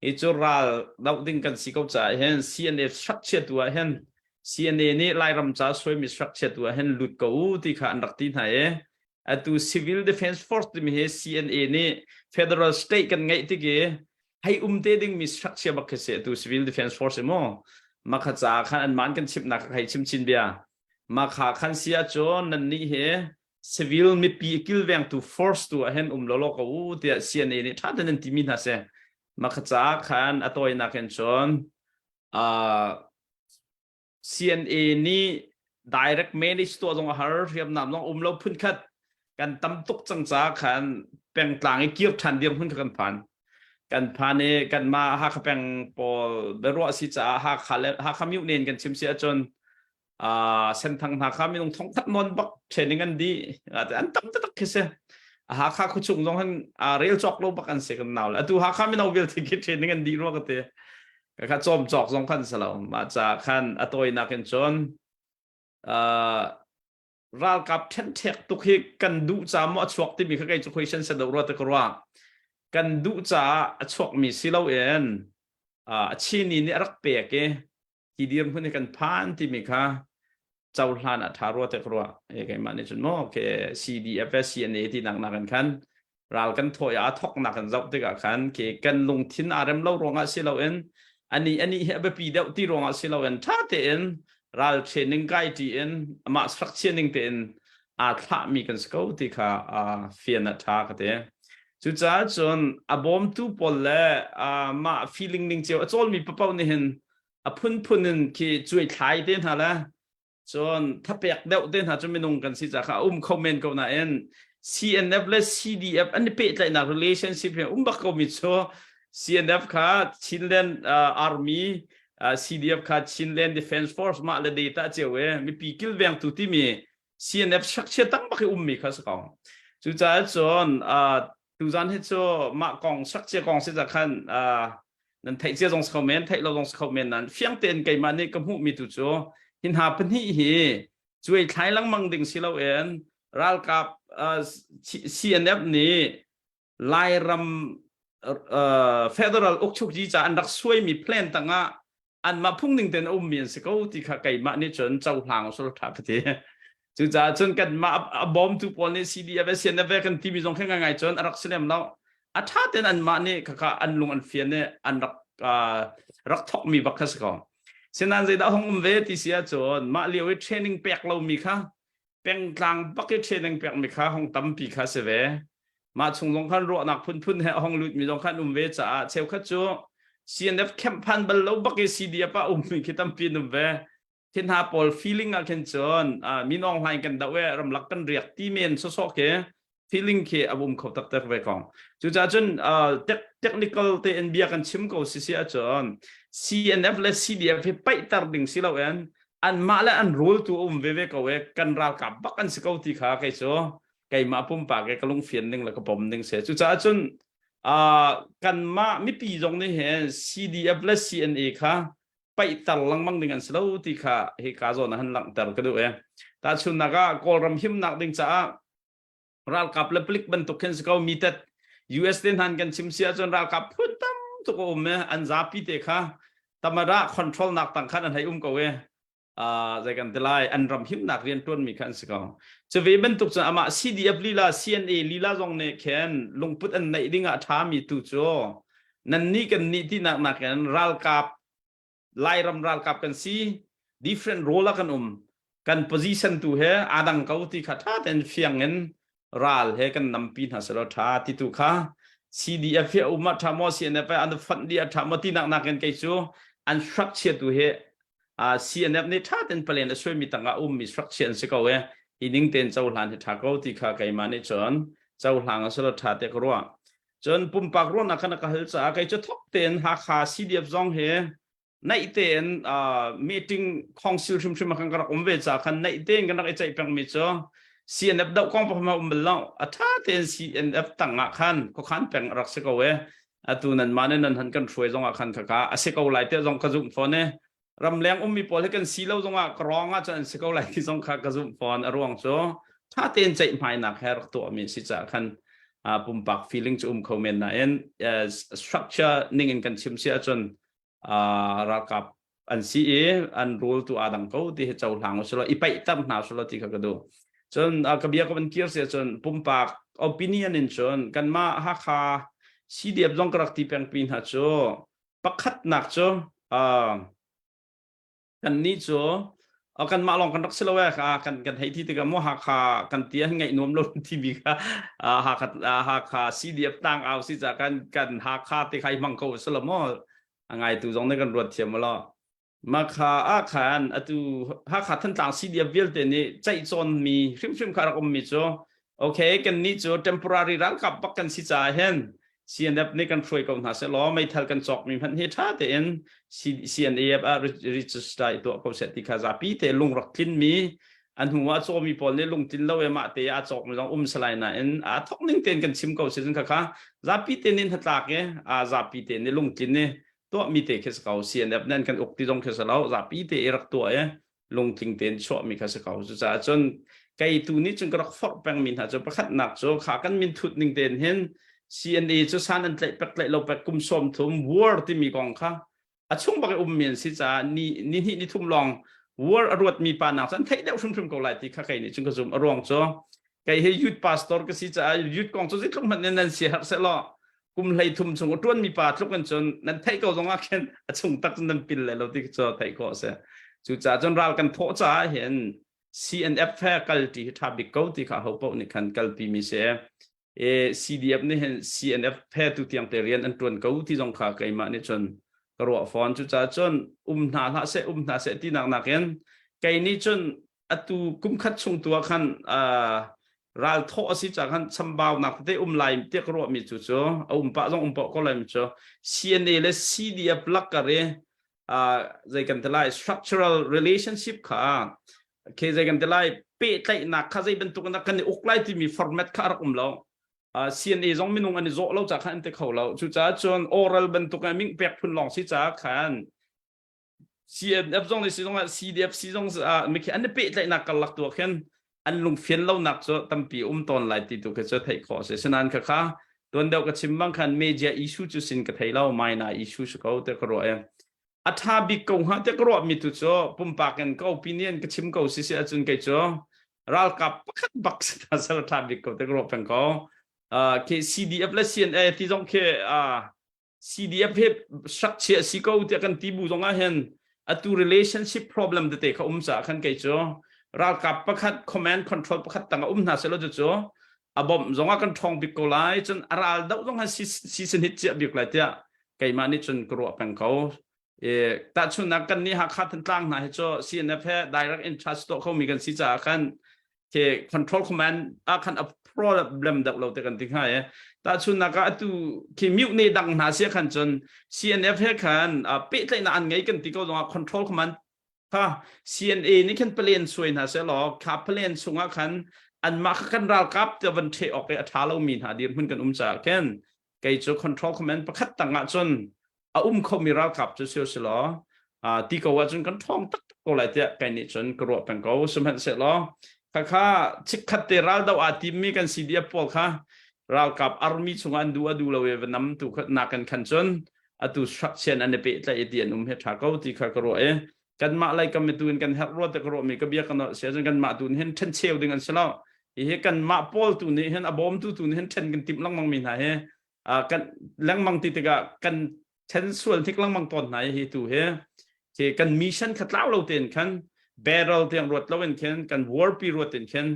hi cu ral doh ding kan si ko caah hin CNA structure tu ah hin CNA nih Lairam ca suaimi structure tu ah hin lut ko u ti kha an rak ti hna i atu civil defense force timi hi CNA nih federal state kan ngeih tik i hei um te ding mi structure bak khi si atu civil defense force mu makha ca khan an man kan chimnak hei chim chin bia makha khan sia cun nan nih hi civil mipi kilvengtu force tu ah hin um lo lo ko u tiah CNA nih tha ten an timi hna se makha ca khan a tawinak in cun CNA nih direct manage tuah zong a har hriamnam zong um lo phunkhat kan tam tuk cang ca khan pengtlang i kir ṭhan dirhmun kha kan phan kan phan i kanmah Hakha peng pawl biaruah si caah Hakha le Hakha myu nen kan chim si ahcun Senthang hna kha minung thongkhat nawn bak training an di an tam taktak khi si Hakha khuachung zong han rel cawk lo bak an si kan nau le atu Hakha mino vialte khi training an di rua ka ti kha cawm cawk zong khan si lo mah ca khan a tawinak in cun ralkap ṭhenṭhek tuk hi kan duh ca maw a chuak timi kha kei cu question se do rua te ka ruah kan duh caah a chuakmi si loin a chini nih a rak pek i hi dirhmun hi kan phan timi kha cohlan a ṭha rua te ka ruah e keimah nih cun maw ke CDF CNA ti nak nak in khan ral kan thawh i aa thawknak kan zoh tikah khan ke kan lungthin aa rem lo ruangah si loin ani ani hi a biapi deuh ti ruangah si loin ṭha tein ral training kai ṭi in amah structure ning tein aa thlahmi kan si ko ti kha fian a ṭha ka ti. Cucaah cun a bawmtu pawl le mah feeling ning cio a cawlmi papoh nih hin a phunphun in khi cuai thlai te hna le cun thapek deuh te hna cu minung kan si ca kha a um kho men ko nain CNF le CDF an i pehtlaihnak relationship hi um bak ko mi cu CNF kha Chinland Army CDF kha Chinland Defense Force mah le data cio e mipi kilvengtu timi CNF structure tang bak i ummi kha si ko cucaah cun tuzan hi cu mah kong structure kong si ca khan nan theih cia zong si kho men theih lo zong si kho men nan fiang tein keimah nih ka hmuhmi tu cu hi hna pahnih hi cuai thlai lengmang ding si loin ralkap CNF nih Lairam federal ukchukji ca an rak suaimi plan tangah anmah phung ning tein a ummi an si ko ti kha keimah nih cun cohlang sul tha ka ti. Cucaah cun kanmah a bawmtu pawl nih CDF CNF kan timi zong kha ngai cun a rak si lem lo. A tha tein anmah nih khakha an lung an fian i an rak rak thokmi bak kha si ko. Sinain zeidah hong um ve ti si ahcun mah lio i training pek lomi kha pengtlang bak i training pekmi kha hong tampi kha si ve. Mah chung zong khan ruahnak phunphun he a hong lutmi zong khan um ve caah cheukhat cu CNF camp phan bal lo bak i CDF ah ummi khi tampi an um ve. Khi hna pawl feeling ah khin cun Min Aung Hlaing kan doh e ramlak kan riak ti men sawsawh khi feeling khi a um kho taktak ve kong. Cucaah cun technical tein bia kan chim ko si si ahcun CNF le CDF hi paihter ding si loin anmah le an rule tu a um veve ko e kan ralkap bak an si ko ti kha kei cu keimah pumpak e ka lungfian ning le ka pom ning si. Cucaah cun kanmah mipi zong nih hin CDF le CNA kha paihter lengmang ding an si lo ti kha hi ka zawn ah han langhter ka duh e. Tahchunnak ah Kawlram himnak ding caah ralkap le palik bantuk khin si ko mi tet US te hnan kan chim si ahcun ralkap phun tam tuk a um e an zapi te kha tamara control nak tang khan an hei um ko e zei kan ti lai an ram himnak rian tuan mi kha an si ko cu ve bantuk cun amah CDF lila CNA lila zong nih khin lungput an neih ding ah tha mi tu cu nan nih kan nih ti nak nakin ralkap Lairam ralkap kan si different role ah kan um. Kan position tu he aa dang ko ti kha ṭha tein fiang in ral he kan nampi hna selaw ṭha ti tu kha CDF hi a um ah ṭha maw CNF an fonh dih a ṭha maw ti nak nakin kei cu an structure tu hi CNF nih ṭha tein palen a suaimi tangah ummi structure an si ko e hi ning tein cohlan hi ṭha ko ti kha keimah nih cun cohlang a selaw ṭha te ka ruah. Cun pumpak ruahnak khan a ka hal caah kei cu thok tein Hakha CDF zong hi naih tein meeting council hrimhrim ah khan ka rak um ve ca khan naih tein kan rak i ceih pengmi cu CNF doh kong pakhat um bal lo. A tha tein CNF tang ah khan khuakhan peng a rak si ko e. Atu nan mah nih nan han kan hruai zong ah khan khaka a si ko lai te zong ka zumh fawn e. Ramleng ummi pawl hi kan si lo zong ah ka rong ah cun an si ko lai ti zong kha ka zumh fawn. A ruang cu tha tein ceihmainak he rak tuahmi si caah khan pumpak feeling cu um kho men nain structure ning in kan chim si ahcun ralkap an si i an rule tu aa dang ko ti hi cohlang usulaw i paihter hna usulaw ti kha ka duh. Cun ka bia ka van kir si ahcun pumpak opinion in cun kanmah Hakha CDF zong ka rak ti pengpi hna cu pakhatnak cu kannih cu kanmah lawng kan rak si lo e kan kan hei ti tikah mu Hakha kan ti ah ngaih nuam lo timi kha Hakha Hakha CDF tang au si ca kan kan Hakha te khai hmang ko si lo maw a ngaitu zong nih kan ruat thiam lo makha ah khan atu Hakha Thantlang CDF vialte nih ceih cawn mi hrimhrim kha rak um mi cu okay kan nih cu temporary ralkap bak kan si caah hin CNF nih kan hruai ko hna seh law meithal kan cawkmi hmanh hi ṭha tein CNAF ah register i tuah ko seh ti kha zapi te lung rak tlinmi a hnu ah cawmi pawl nih lungtlin lo e mah te a cawkmi zong um salai nain a thok ning tein kan chim ko si cun kha zapi te nih hnatlak i a zapi te nih lungtlin i tuahmi te khi si ko. CNF nih an kan uk ti zong khi si lo, zapi te i rak tuah i lungtling tein chuahmi kha si ko. Cucaah cun kei tu nih cun ka rak forh pengmi hna cu pakhatnak cu kha kan min thut ning tein hin CNA cu san an tlaih pek tlaih lo pek kum 30 war timi kong kha a chung bak i ummi an si caah ni ni hnih ni thum lawng war a ruatmi pa nak cu an theih deuh hrimhrim ko lai ti kha kei nih cun ka zum. A ruang cu kei hi youth pastor ka si caah youth kong cu zeitluk hmanh in nan si har seh law kum hlei thum chung a ṭuanmi pa tluk in cun nan theih ko zong ah khin a chung tak cun nan pil le lo ti cu theih khawh a si. Cucaah cun ral kan thawh caah hin CNF he kalṭi hi ṭha bik ko ti kha ho paoh nih khan kalpi mi si. E CDF nih hin CNF he tu tiang te rian an ṭuan ko ti zong kha keimah nih cun ka ruah fawn. Cucaah cun um hna hlah seh um hna seh tinak nakin kei nih cun atu kum khat chung tu ah khan ral thawh a si ca khan chambaunak tete um lai tiah ka ruahmi cu cu a um pah zong um pah ko lai mi cu CNA le CDF lakkar i zei kan ti lai structural relationship kha ke zei kan ti lai pehtlaihnak kha zei bantuk in kan i uk lai timi format kha a rak um lo. CNA zong minung an i zawh lo ca khan an ti kho lo. Cucaah cun oral bantuk in ming pek phun lawng si caah khan CNF zong nih si zong ah CDF si zong ah mikhi an i pehtlaihnak karlak tu ah khin an lungfian lonak cu tampi um tawn lai ti tu khi cu theih khawh a si. Sinain khakha tuan deuh ka chim bang khan media issue cu sin ka thei lo, minor issue si ko te ka ruah i a ṭha bik ko hnga te ka ruah mi tu cu pumpak in ka opinion ka chim ko si si ahcun kei cu ralkap pakhat bak si ta sal ṭha bik ko te ka ruah peng ko. Khi CDF le CNA ti zong khi CDF hi structure si ko tiah kan ti bu zong ah hin atu relationship problem tete kha um caah khan kei cu ralkap pakhat command control pakhat tang a um hna selaw cu a bawmh zong ah kan ṭhawng bik ko lai, cun a ral doh zong ah season hit ciah bik lai tiah keimah nih cun ka ruah peng ko. E tahchunhnak kan nih Hakha Thantlang hna hi cu CNF he direct in charge tuah khomi kan si caah khan ke control command ah khan a problem deuh lo te kan ti hnga e. Tahchunnak ah atu khi mute ne dang hna sia khan cun CNF he khan pehtlaihnak an ngei kan ti ko zongah control command kha CNA nih khan plan suai hna se law kha plan chungah khan anmah kha kan ralkap te van the awk i a tha lomi hna dirhmun kan um caah khin kei cu control command pakhat tang ah cun a um khomi ralkap cu si si law ti ko ahcun kan ṭhawng taktak ko lai tiah kai nih cun ka ruah peng ko. Sihmanhsehlaw khakha chikkhat te raldo aa timmi kan CDF pawl kha ralkap army chungah an duh a duh lo i va nam tu nakin khan cun atu structure an i pehtlaih i ti an um he ṭha ko ti kha ka ruah i kanmah lei kam tu in kan herh rua te ka ruah mi ka bia kan sia cun kanmah tu hin ṭhen cheu ding an si lo. Hi kanmah pawl tu nih hin a bawmtu tu nih hin ṭhen kan timh lengmang mi hna hi kan lengmang ti tikah kan then sual hnik lengmang tawn hna hi tu hi khi kan mission kha tlau lo tein khan. Battle tiang ruat lo in khin kan war pi ruat in khin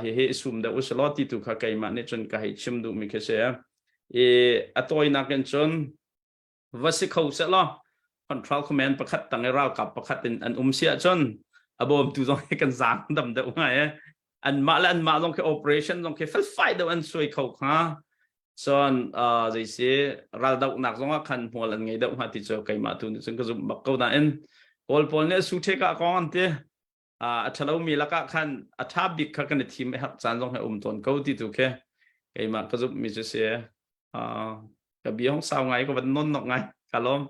hi hi sum deuh usalaw ti tu kha keimah nih cun ka hei chim duh mi khi si. I a tawinak in cun va si kho seh law control command pakhat tang i ralkap pakhat in an um si ahcun a bawmtu zong hi kan zaang dam deuh ngai e. Anmah le anmah zong khi operation zong khi felfai deuh an suai kho kha. Cun zei si raldohnak zong ah khan hmual an ngei deuh hnga ti cu keimah tu nih cun ka zumh bak ko nain Kawl pawl nih su ṭhek ah kong an ti. A ṭhalomi lakah khan a ṭha bik kha kan i thim i herh caan zong hi a um tawn ko ti tu khi keimah ka zumhmi cu si. Ka bia hong sau ngai ka van non nok ngai ka lawm.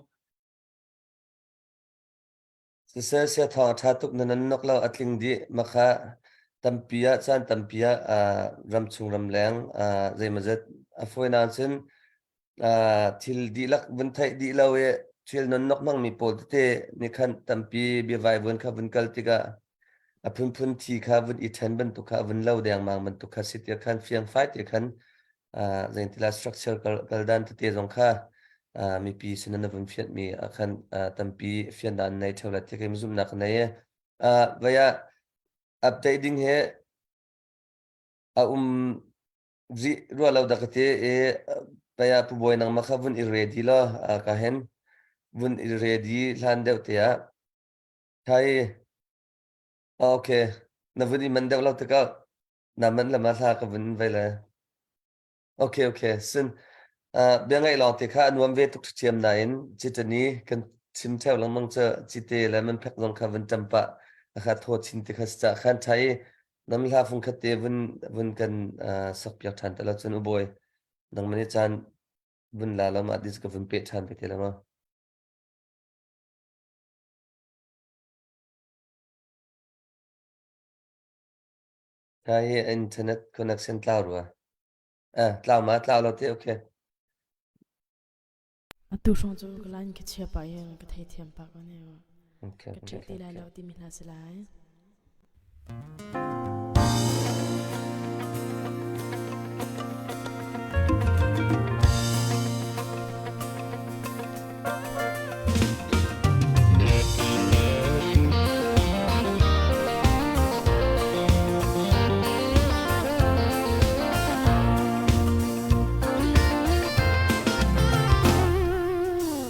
Siseh sia thawng a ṭha tuk na nan nok lo a tling dih makha tampi ah caan tampi ah ramchung ramleng zeimawzat a fawinak cun thil dihlak vun theih dih lo i thil nonnok hmangmi pawl tete nih khan tampi biavai vun kha vun kal tikah a phunphun thi kha vun i ṭhen bantuk kha vun lo dengmang bantuk kha si tiah khan fiangfai te khan zeintila structure kal dan tete zong kha mipi sin na vun fianhmi ah khan tampi fian dan nei ṭheo la ti kai zumhnak ka nei i vaya update ding he a um rih rua lo dak te i paya pu bawi nang ma kha vun i ready lo ka hen vun i ready hlan deuh te ah thai okay na vun i man deuh lo tikah na man lama hla ka vun vai le okay okay sin bia ngaih lawng te kha anuam ve tuk thiam nain chitani kan chim theo lengmang cha chite le man phek zong kha vun tampa kha tho chin te kha cha khan thai nam hla fung khat te vun vun kan sak piak than te la chun uboi nang mani chan vun la lama dis ka vun pe than te te lama Ka hi internet connection tlau rua. Eh, tlau ma tlau lo te okay. Atu hrawng cu ka line ka chia pah i ka theithiam pah ko ne. Okay. Ka ṭih ti lai lo timi hla si lai.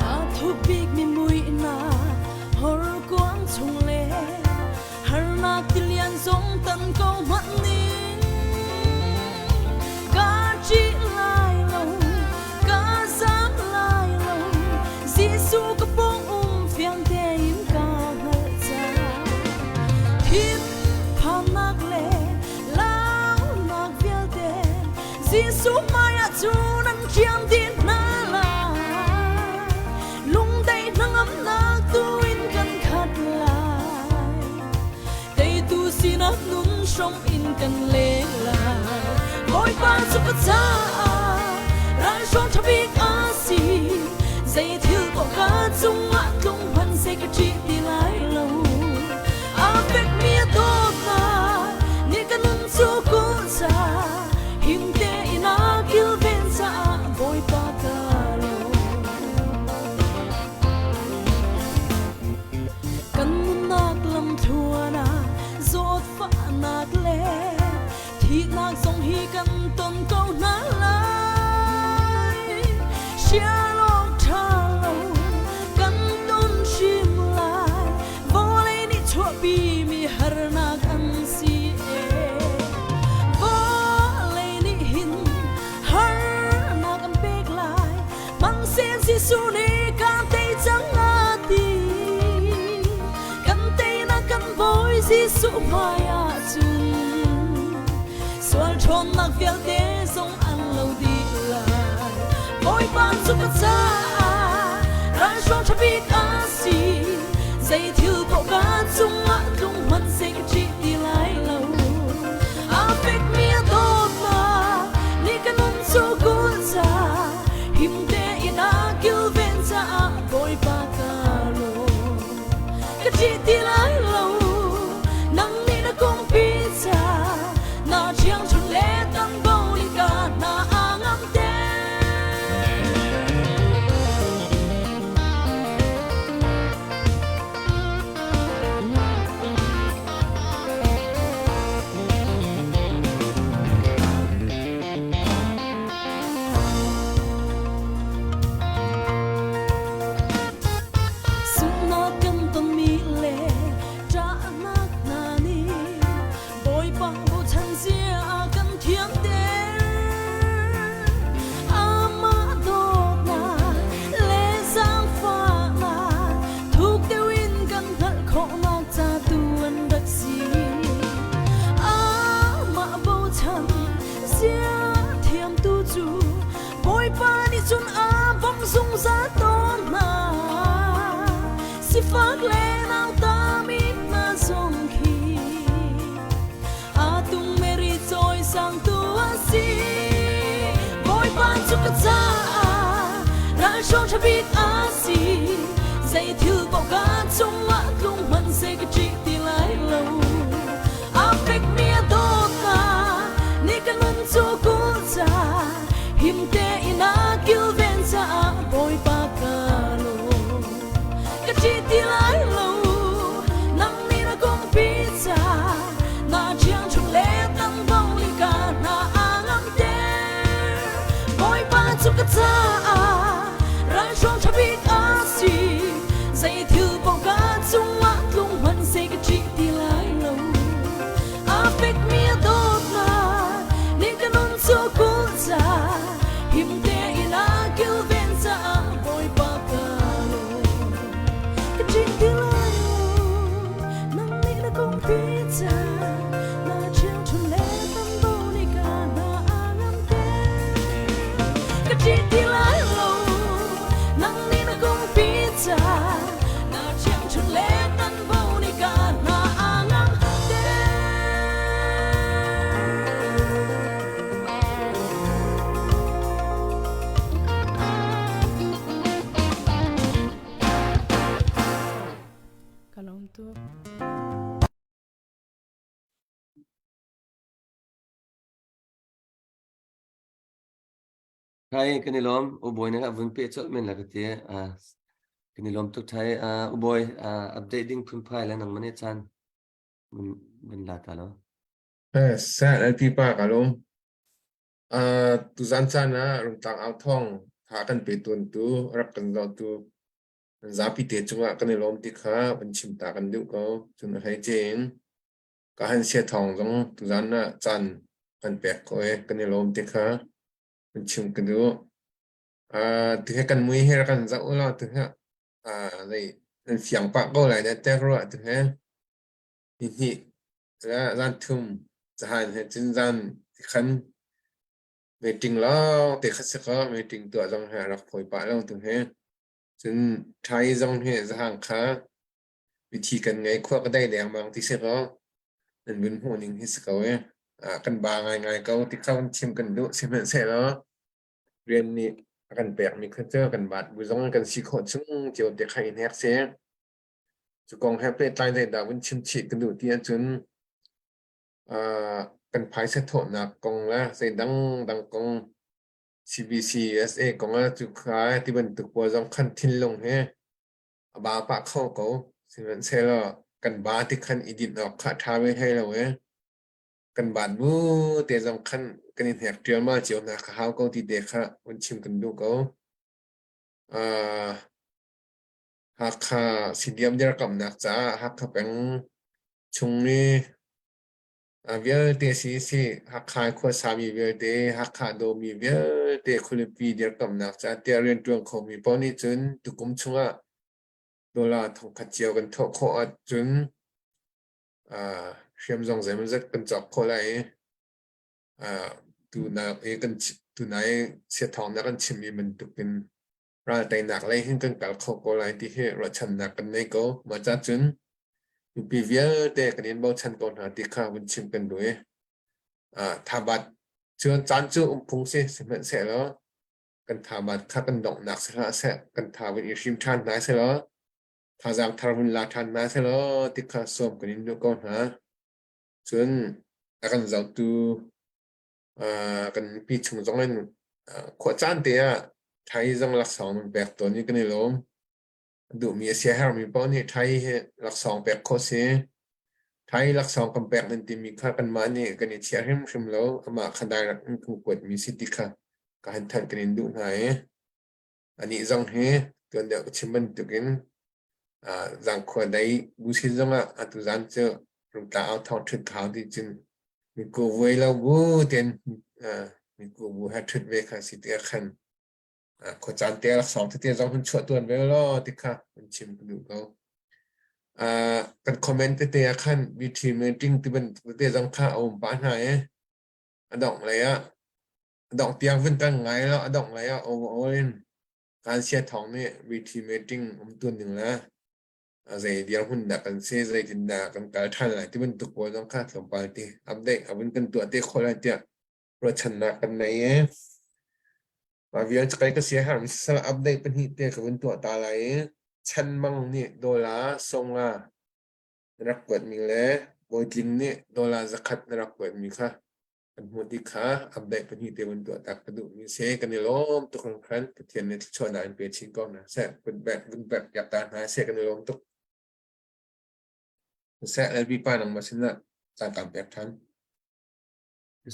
Aa thupik mi muihnak horkuang chung le harnak tilian zong tan ko hmanh ning ka ṭih lai lo Ka zam lai lo, Jesuh ka pawng um fiang tein ka hngalh cang. Thinphannak le launak vialte Jesuh hmaiah cun an kiang dih hna lai. Lungdaih hnangamnak tu in kan khat lai. Teitu sinak nun hrom in kan leng lai. Bawipa cu ka caah ralhruang ṭha bik a si. Zei thil paoh ka cungah tlung hmanh seh ka ṭih ti lai lo. Aa fekmi a dawtnak nih ka nun cu kulh ca him tein a kilven caah Bawipa ka lawm. Kan nunnak lamthluan ah zawtfahnak le thihnak zong hi kan ton ko hna lai. Sial awk ṭha lo kan ton hrim lai. Vawlei nih chuahpimi harnak an si ee. Vawlei nih hin harnak an pek lai. Hmanhseh Jesuh nih kaan tei cang a ti. Kan teinak kan Bawi Jesuh hmai ahcun sual ṭhawnnak vialte zong an lo dih lai. Bawipa cu ka caah ralhruang ṭha bik a si. Zei thil paoh ka cungah tlung hmanh seh ka ṭih ti lai lo. Aa fekmi a dawtnak nih ka nun cu kulh ca him tein a kilven caah Bawipa ka lawm. Ka ṭih ti lai lo, nang nih na kungpi ca na ṭhiangṭhunh le tangbo nih ka hna a ngam te. ṭha bik a si. Zei thil paoh ka cungah tlung hmanhseh ka ṭih ti lai lo. A fekmi a dawtnak nih ka nun cu kul ca him tein a kilven caah Bawipa ka lawm. Ka ṭih ti lai lo, nang nih na kongpi ca na ṭhiangṭhunh le tangbo nih ka hna a ngamter. Bawipa cu ka caah ralhruang ṭha bik a si. Zei thil paoh ka cungah tlung hmanhseh ka ṭih ti lai lo. A fekmi a dawtnak nih ka nun cu kulh ca him tein a kilven caah Bawipa ka lawm. Ka ṭih ti lai lo, nang nih na kongpi ca na ṭhiangṭhunh le tambo nih ka hna a ngamter. Ka ṭih ti lai lo, nang nih na kongpi ca na ṭhiangṭhunh le tanbo nih ka hna a ngamter. Ka lawm tuk. Thai kan i lawm. Ubawi na vun pe colh men la ka ti. Kan i lawm tuk thai. Ubawi update ding phunphai le nangmah nih caan vun la ta lo. Sa LP pa ka lawm. Tuzan caan ah Rungtlang au thawng tha kan pe tawn tu rak kan zoh tu zapi te cungah kan i lawm ti kha van chim ta kan duh ko. Cun a hleice in ka han sia thawng zong tuzan ah caan kan pek ko i kan i lawm ti kha van chim ka duh. Tu he kan mui he rak kan zoh ulaw tu he zei nan fiang pah ko lai na tek rua tu he nihnih zan thum zahan he cun zan khan meeting lawng te kha si ko meeting tuah zong he rak fawi pah lo tu he cun thai zong he zahang kha mithi kan ngei khua ka dai lengmang ti si ko nan vun hmuh ning hi si ko e kan ba ngai ngai ko ti kha chim kan duh sihmanhsehlaw rian nih a kan pekmi kha cu kan bat bu zong kan si khawh chung cio te kha in hek si. Cu kong he pehtlai zeidah vun chim chih ka duh ti ahcun kan phaisa thawhnak kong le zeidang dang kong CBC USA kong ah cu kha ti bantuk pawl zong khan thinlung he a ba pah kho ko. Sihmanhsehlaw kan ba ti khan i dinh awk kha ṭha ve hlei lo e. Kan baat bu te zong khan kan i hnek ṭialmal cio hna kha hau ko ti te kha vun chim kan duh ko. Hakha CDM dirkamnak caah Hakha peng chung i vialte si si Hakha khuasami vialte Hakha dawmi vialte khualipi dirkamnak caah tiah rianṭuan khomi paoh nih cun tukum chungah dollar thongkhat cio kan thawh khawh ahcun hriam zong zeimawzat kan cawk khawh lai i tunak i kan tunai siathawng na kan chimmi bantukin ral teinak lei hin kan kal kho ko lai ti hi ruahchannak kan nei ko. Mah ca cun mipi vialte kan in bochan ko hna ti kha vun chim kan duh i thabat cun caan cu um phung si sihmanhsehlaw kan thabat kha kan donghnak si hlah seh kan tha vun i hrim ṭhan hna selaw thazaang thar vun la ṭhan hna selaw ti kha sawm kan in duh ko hna. Cun a kan zohtu kan pi chung zong in khuacaan te ah Thai zong laksawng nan pek tawn i kan i lawm. Duhmi a siaherhmi paoh nih Thai hi laksawng pek khawh si. Thai laksawng kan pek nan timi kha kanmah nih kan i chiah hrimhrim lo. Amah kha direct in kan kuatmi si ti kha ka han thanh kan in duh hna i anih zong hi tuan deuh ka chim bantukin zangkhua dei bu sin zongah atu zan cu rungtla au thawng ṭhut ka hau ti cun miku vuai lo bu ten miku bu he ṭhut ve kha si ti khan khuacaan te laksawng tete zong hun chuah tuan ve law ti kha hun chim ka duh ko. Kan comment tete ah khan VT meeting ti bantuk tete zong kha a um pah hna i a dongh lei ah a dongh tiang vun kan ngai lo a dongh lei ah overall in kan sia thawng nih VT meeting um tun ning le zei dirhmun dah kan si zeitin dah kan kal ṭhan lai ti bantuk pawl zong kha tlawmpal ti update a vun kan tuah te khawh lai tiah ruahchannak kan nei i. Mah vial cakai ka sia herhmi sisal update pahnih te ka vun tuah ta lai i Chan Mang nih dollar 50 na rak kuatmi le Bawi Tling nih dollar 100 na rak kuatmi kha kan hmuh ti kha update pahnih te vun tuah tak ka duhmi si. Kan i lawm tuk hringhran. Pathian nih thluachuahnak in pe chin ko hna seh. Vun bek vun bek piak ta hna seh kan i lawm tuk. Seh LB pa nangmah sinah caan kaan pek ṭhan.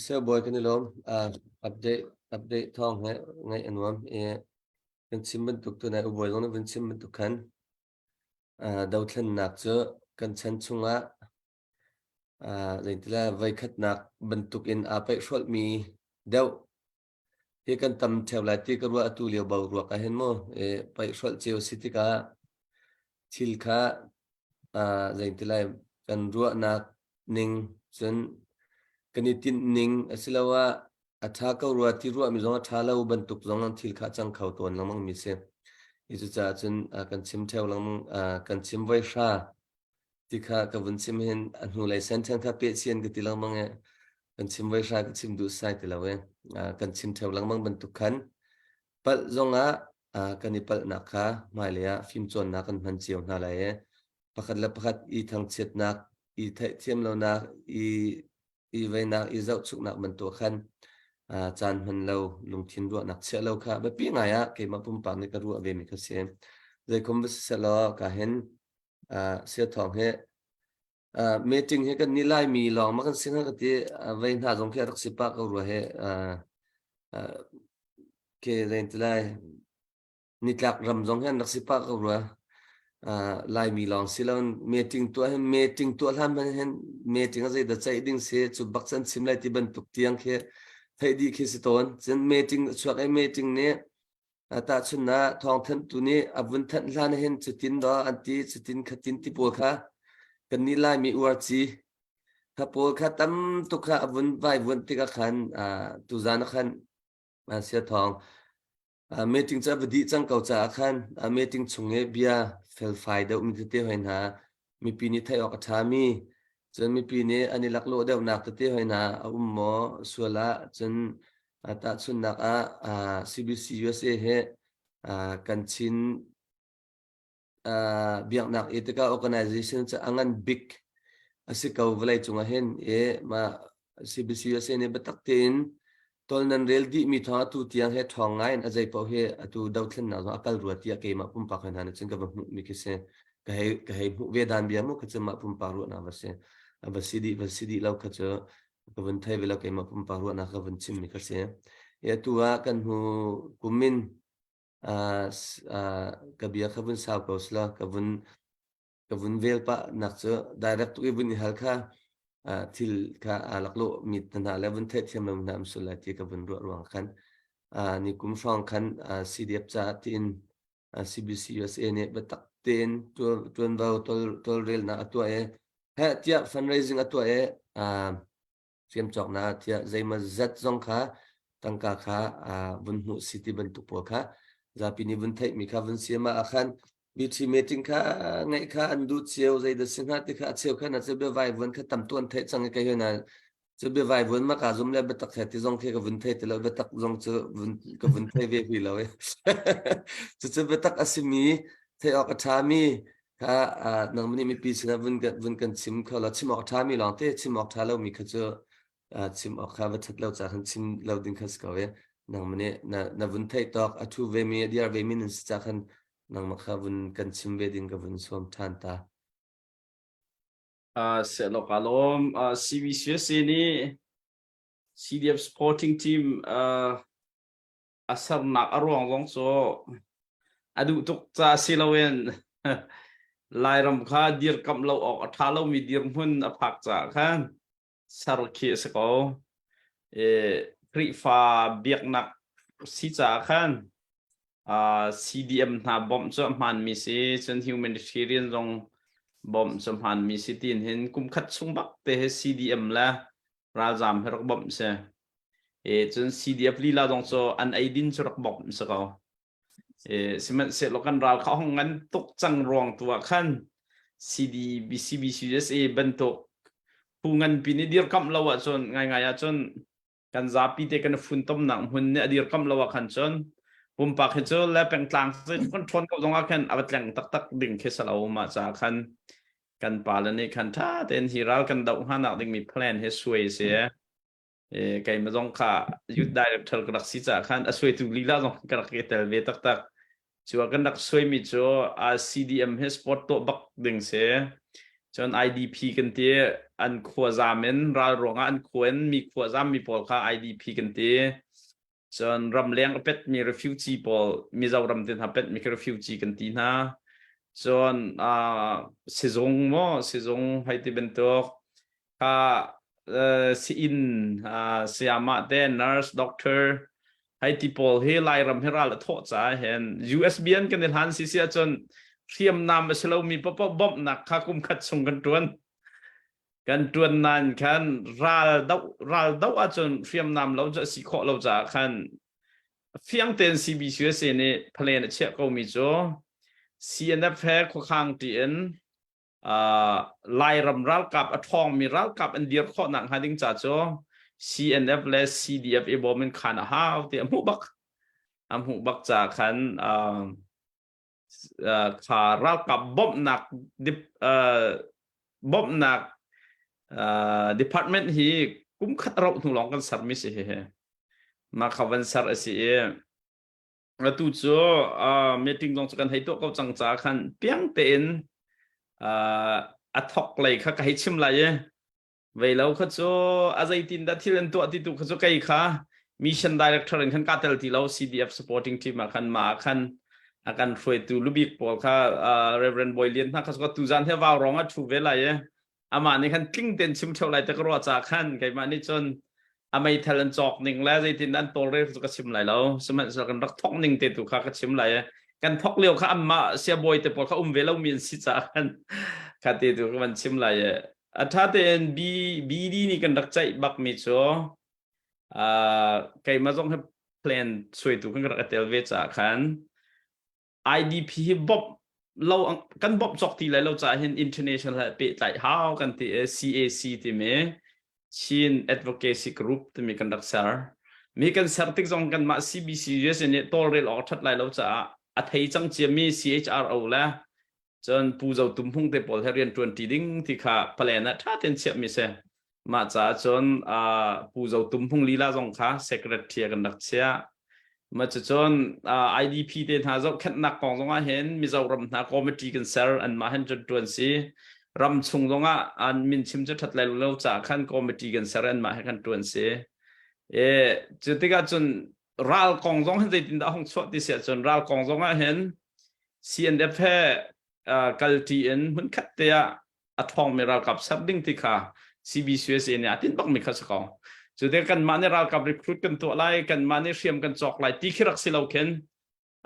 Seh bawi kan i lawm. Update update thawng he ngaih a nuam i kan chim bantuk tu nai ubawi zong nih vun chim bantuk khan dothlennak cu kan chan chungah zeitila voikhatnak bantukin aa peihhrolhmi deuh hi kan tam ṭheo lai ti ka ruah. Atu lio boruak ah hin mu peihhrolh cio si tikah thil kha zeitilai kan ruahnak ning cun kan i tinh ning asiloah a ṭha ko rua ti ruahmi zong a ṭha lo bantuk zong thil kha a cang kho tawn lengmang mi si. Hi cucaah cun kan chim ṭheo lengmang, kan chim voi hra ti kha ka vun chim hin a hnulei sentence kha peh chian ka ti lengmang i kan chim voi hra ka chim duh sai ti lo i kan chim ṭheo lengmang bantuk khan palh zongah kan i palhnak kha hmailei ah fimcawnnak kan hman cio hna lai i pakhat le pakhat i thangchiatnak, i theihthiam lonak, i veinak, i zohchuknak bantuk khan caan hman lo, lungthin ruahnak chiah lo kha biapi ngai ah keimah pumpak nih ka ruah ve mi kha si. Zeikhom va sisehlaw ka hin Siathawng hi meeting hi kan ni Laimi lawng ma kan si hnga ka ti. Vei hna zong khi a rak si pah ko rua he ke zein ti lai nitlak ram zong hi an rak si pah ko rua. Laimi lawng si lo meeting tuah hin meeting tuah hlan hmanh hin meeting a zeidah ceih ding si cu bak can chim lai ti bantuk tiang khi theih dih khi si tawn. Cun meeting a chuak i meeting nih Tahchunhnak, thawngthanhtu nih a vun thanh hlan hin cutin daw an ti, cutin khatin ti pawl kha kannih Laimi uarci kha pawl kha tam tuk kha a vun vaivuanh tikah khan tuzaan ah khan sia thawng meeting cu a va dih cang ko caah khan meeting chung i bia felfai deuhmi tete hoi hna, mipi nih theih awk a ṭhami, cun mipi nih an i laklawh deuhnak tete hoi hna a um maw sual ah cun tahchunhnak ah CBC USA he kan Chin biaknak i tikah organization cu a ngan bik a si ko vawlei cungah hin i mah CBC USA nih biatak tein tol nan rel dihmi thawng atu tiang he ṭhawng ngai in a zei paoh hi atu dothlennak zong a kal rua tiah keimah pumpak hna nih cun ka va hmuhmi khi si. Ka hei hmuh ve dan bia mu kha cu mah pumpak ruahnak va si. Va si dih va si dih lo kha cu ka vun thei ve lo, keimah pumpak ruahnak ka vun chimmi kha si. I atu ah kan hnu kum in ka bia kha vun sau ko sila ka vun vel pah nak cu direct tuk i vun i hal kha thil kha aa laklawh mi hna le vun theihthiam lo hna am sul lai ti ka vun ruah ruang khan ni kum hrawng khan CDF caah tiin CBC USA nih biatak tein tuanvo tawlrelnak a tuah i heh tiah fundraising a tuah i hriamcawknak tiah zeimaw zat zong kha tangka kha vun hmuh si ti bantuk pawl kha zapi nih vun theihmi kha vun siam ah khan BT meeting kha ngeih kha an duh cio, zeidah si hnga ti kha a cheu khan a cu biavai vuan kha tam tu an theih cang i kei hna cu biavai vuan ma ka zum le biatak he ti zong khi ka vun thei ti lo, biatak zong cu vun ka vun thei ve hui lo i cucu biatak a simi theih awk a ṭhami kha nangmah nih mipi sinah vun kan chim kho law chim awk ṭhami lawng te, chim awk ṭha lomi kha cu chim awk kha va ṭhat lo caah khan chim lo ding kha si ko i nangmah nih na vun theih tawk a ṭhu vemi a diar vemi nan si caah khan nangmah kha vun kan chim ve ding ka vun sawm ṭhan ta. Sehlaw ka lawm. CBCSA nih CDF supporting team a sernak a ruang zong cu a duh tuk ca si loin Lairam kha dirkamh lo awk a ṭha lomi dirhmun a phak caah khan ser khi a si ko. E, Khrihfa biaknak si caah khan CDM hna bawmh cu a hmaanmi si, cun humanitarian zong bawmh cu a hmaanmi si tiin hin kum khat chung bak te hi CDM le ralzaam hi rak bawmh si. E, cun CDF lila zong cu an eidin cu rak bawmh si ko. E, sihmanhsehlaw kan ral kha hong ngan tuk cang ruang tu ah khan CD, BCBCUSA bantuk phu nganpi nih dirkamh lo ahcun ngaingai ahcun. Kan zapi te kan funtomnak hmun nih a dirkamh lo ah khan cun pumpak hi cu le pengtlang kan ṭhawn ko zong ah khan a va tleng taktak ding khi si lo. Mah caah khan kan pale nih khan ṭha tein hi ral kan doh hnga nak dingmi plan hi suai si. E, keimah zong kha youth director ka rak si caah khan a suaitu lila zong ka rak i tel ve taktak. Cu ah kan rak suaimi cu CDM hi sport tuah bak ding si. Cun IDP kan ti an khua zam in ral ruangah an khua in mi khua zam mi pawl kha IDP kan ti. Cun ramleng a petmi refugee pawl Mizoram te hna petmi khi refugee kan ti hna. Cun uh, sizung maw sizung hei ti bantuk kha uh, si-inn uh, sayamah te nurse doctor hei ti pawl hi Lairam hi ral a thawh caah hin USB an kan i hlan si si ahcun hriamnam a si lomi paohpaoh bawmhnak kha kum khat chung kan ṭuan. Kan ṭuan nain khan ral doh ral doh ahcun hriamnam lo cu a si khawh lo caah khan fiang tein CBCUSA nih plan a chiah komi cu CNF he khuakhang ṭi in uh, Lairam ralkap a ṭhawngmi ralkap an dir khawhnak hnga ding ca cu CNF le CDF i bawm in khan a hau ti a hmuh bak a hmuh bak ca khan uh, uh, kha ralkap bawmhnak dip, uh, bawmhnak uh, department hi kum khat rauh hnu lawng kan sermi si hi hi mah kha van ser a si i atu cu uh, meeting zong cu kan hei tuah ko cang ca khan piang tein uh, a thok lei kha ka hei chim lai i vei lo kha cu a zeitin dah thil an tuah ti tu kha cu kei kha mission director in khan ka tel ti lo. CDF supporting team ah khan ma ah khan a kan hruaitu lubik pawl kha uh, Reverend Boy Lian hna kha cu tu zan he vau rong a thu ve lai i amah nih khan tling ten chim theo lai te ka ruah ca khan keimah nih cun a meithal an cawk ning le zeitin an tawlrel cu ka chim lai lo. Sihmanhsehlaw kan rak thok ning te tu kha ka chim lai. Kan thok lio kha anmah siabawi te pawl kha um ve lo mi an si caah khan kha te tu ka van chim lai. A ṭha tein B BD nih kan rak ceih bak mi cu uh, keimah zong hi plan suaitu kan rak i tel ve caah khan IDP hi bawmh lo kan bawmh cawk ti lai lo caah hin international he pehtlaih hau kan ti i CAC timi Chin Advocacy Group timi kan rak ser. Mi kan ser tik zong kanmah CBC USA nih tawlrel awk ṭhat lai lo caah a thei cang ciami CHRO le cun Pu Zo Tum Hmung te pawl he rian ṭuan ṭi ding ti kha plan ah ṭha tein chiahmi si. Mah caah cun uh, Pu Zo Tum Hmung lila zong kha secretary ah kan rak chiah. Mah cucun uh, IDP te hna zohkhenhnak kong zongah hin Mizoram hna committee kan ser, anmah hin cun ṭuan si. Ram chung zongah an min chim cu ṭhat lai lo caah khan committee kan ser, anmah he kan ṭuan si. E, cu tikah cun ral kong zong hin zeitindah hung chuah ti si ahcun ral kong zongah hin CNF he uh, kalṭi in hmunkhat te ah a ṭhawngmi ralkap ser ding ti kha CBCUSA nih a tinh bakmi kha si ko. Cu te kanmah nih ralkap recruit kan tuah lai, kanmah nih hriam kan cawk lai ti khi rak si lo khin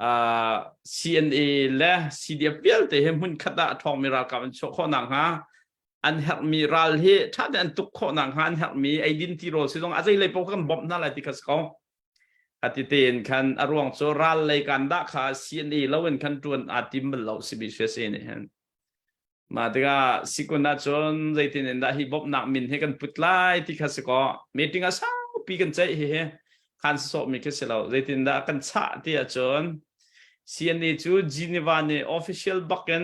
uh, CNA le CDF vialte he hmunkhat ah a ṭhawngmi ralkap an chuah khawh nakhnga an herhmi ral hi ṭha tein an tuk khawh nakhnga an herhmi eidin tirawl si zong a zeilei paoh kan bawmh hna lai ti kha si ko. Ati tein khan a ruang cu ral lei kan dah kha CNA lo in khan ṭuan aa tim bal lo CBCUSA nih hin. Mah tikah sikun ahcun zeitin in dah hi bawmhnak min hi kan put lai ti kha si kaw meeting ah saupi kan ceih. Hi hi khan sawhmi khi si lo. Zeitin dah kan chah ti ahcun CNA cu Geneva nih official bak in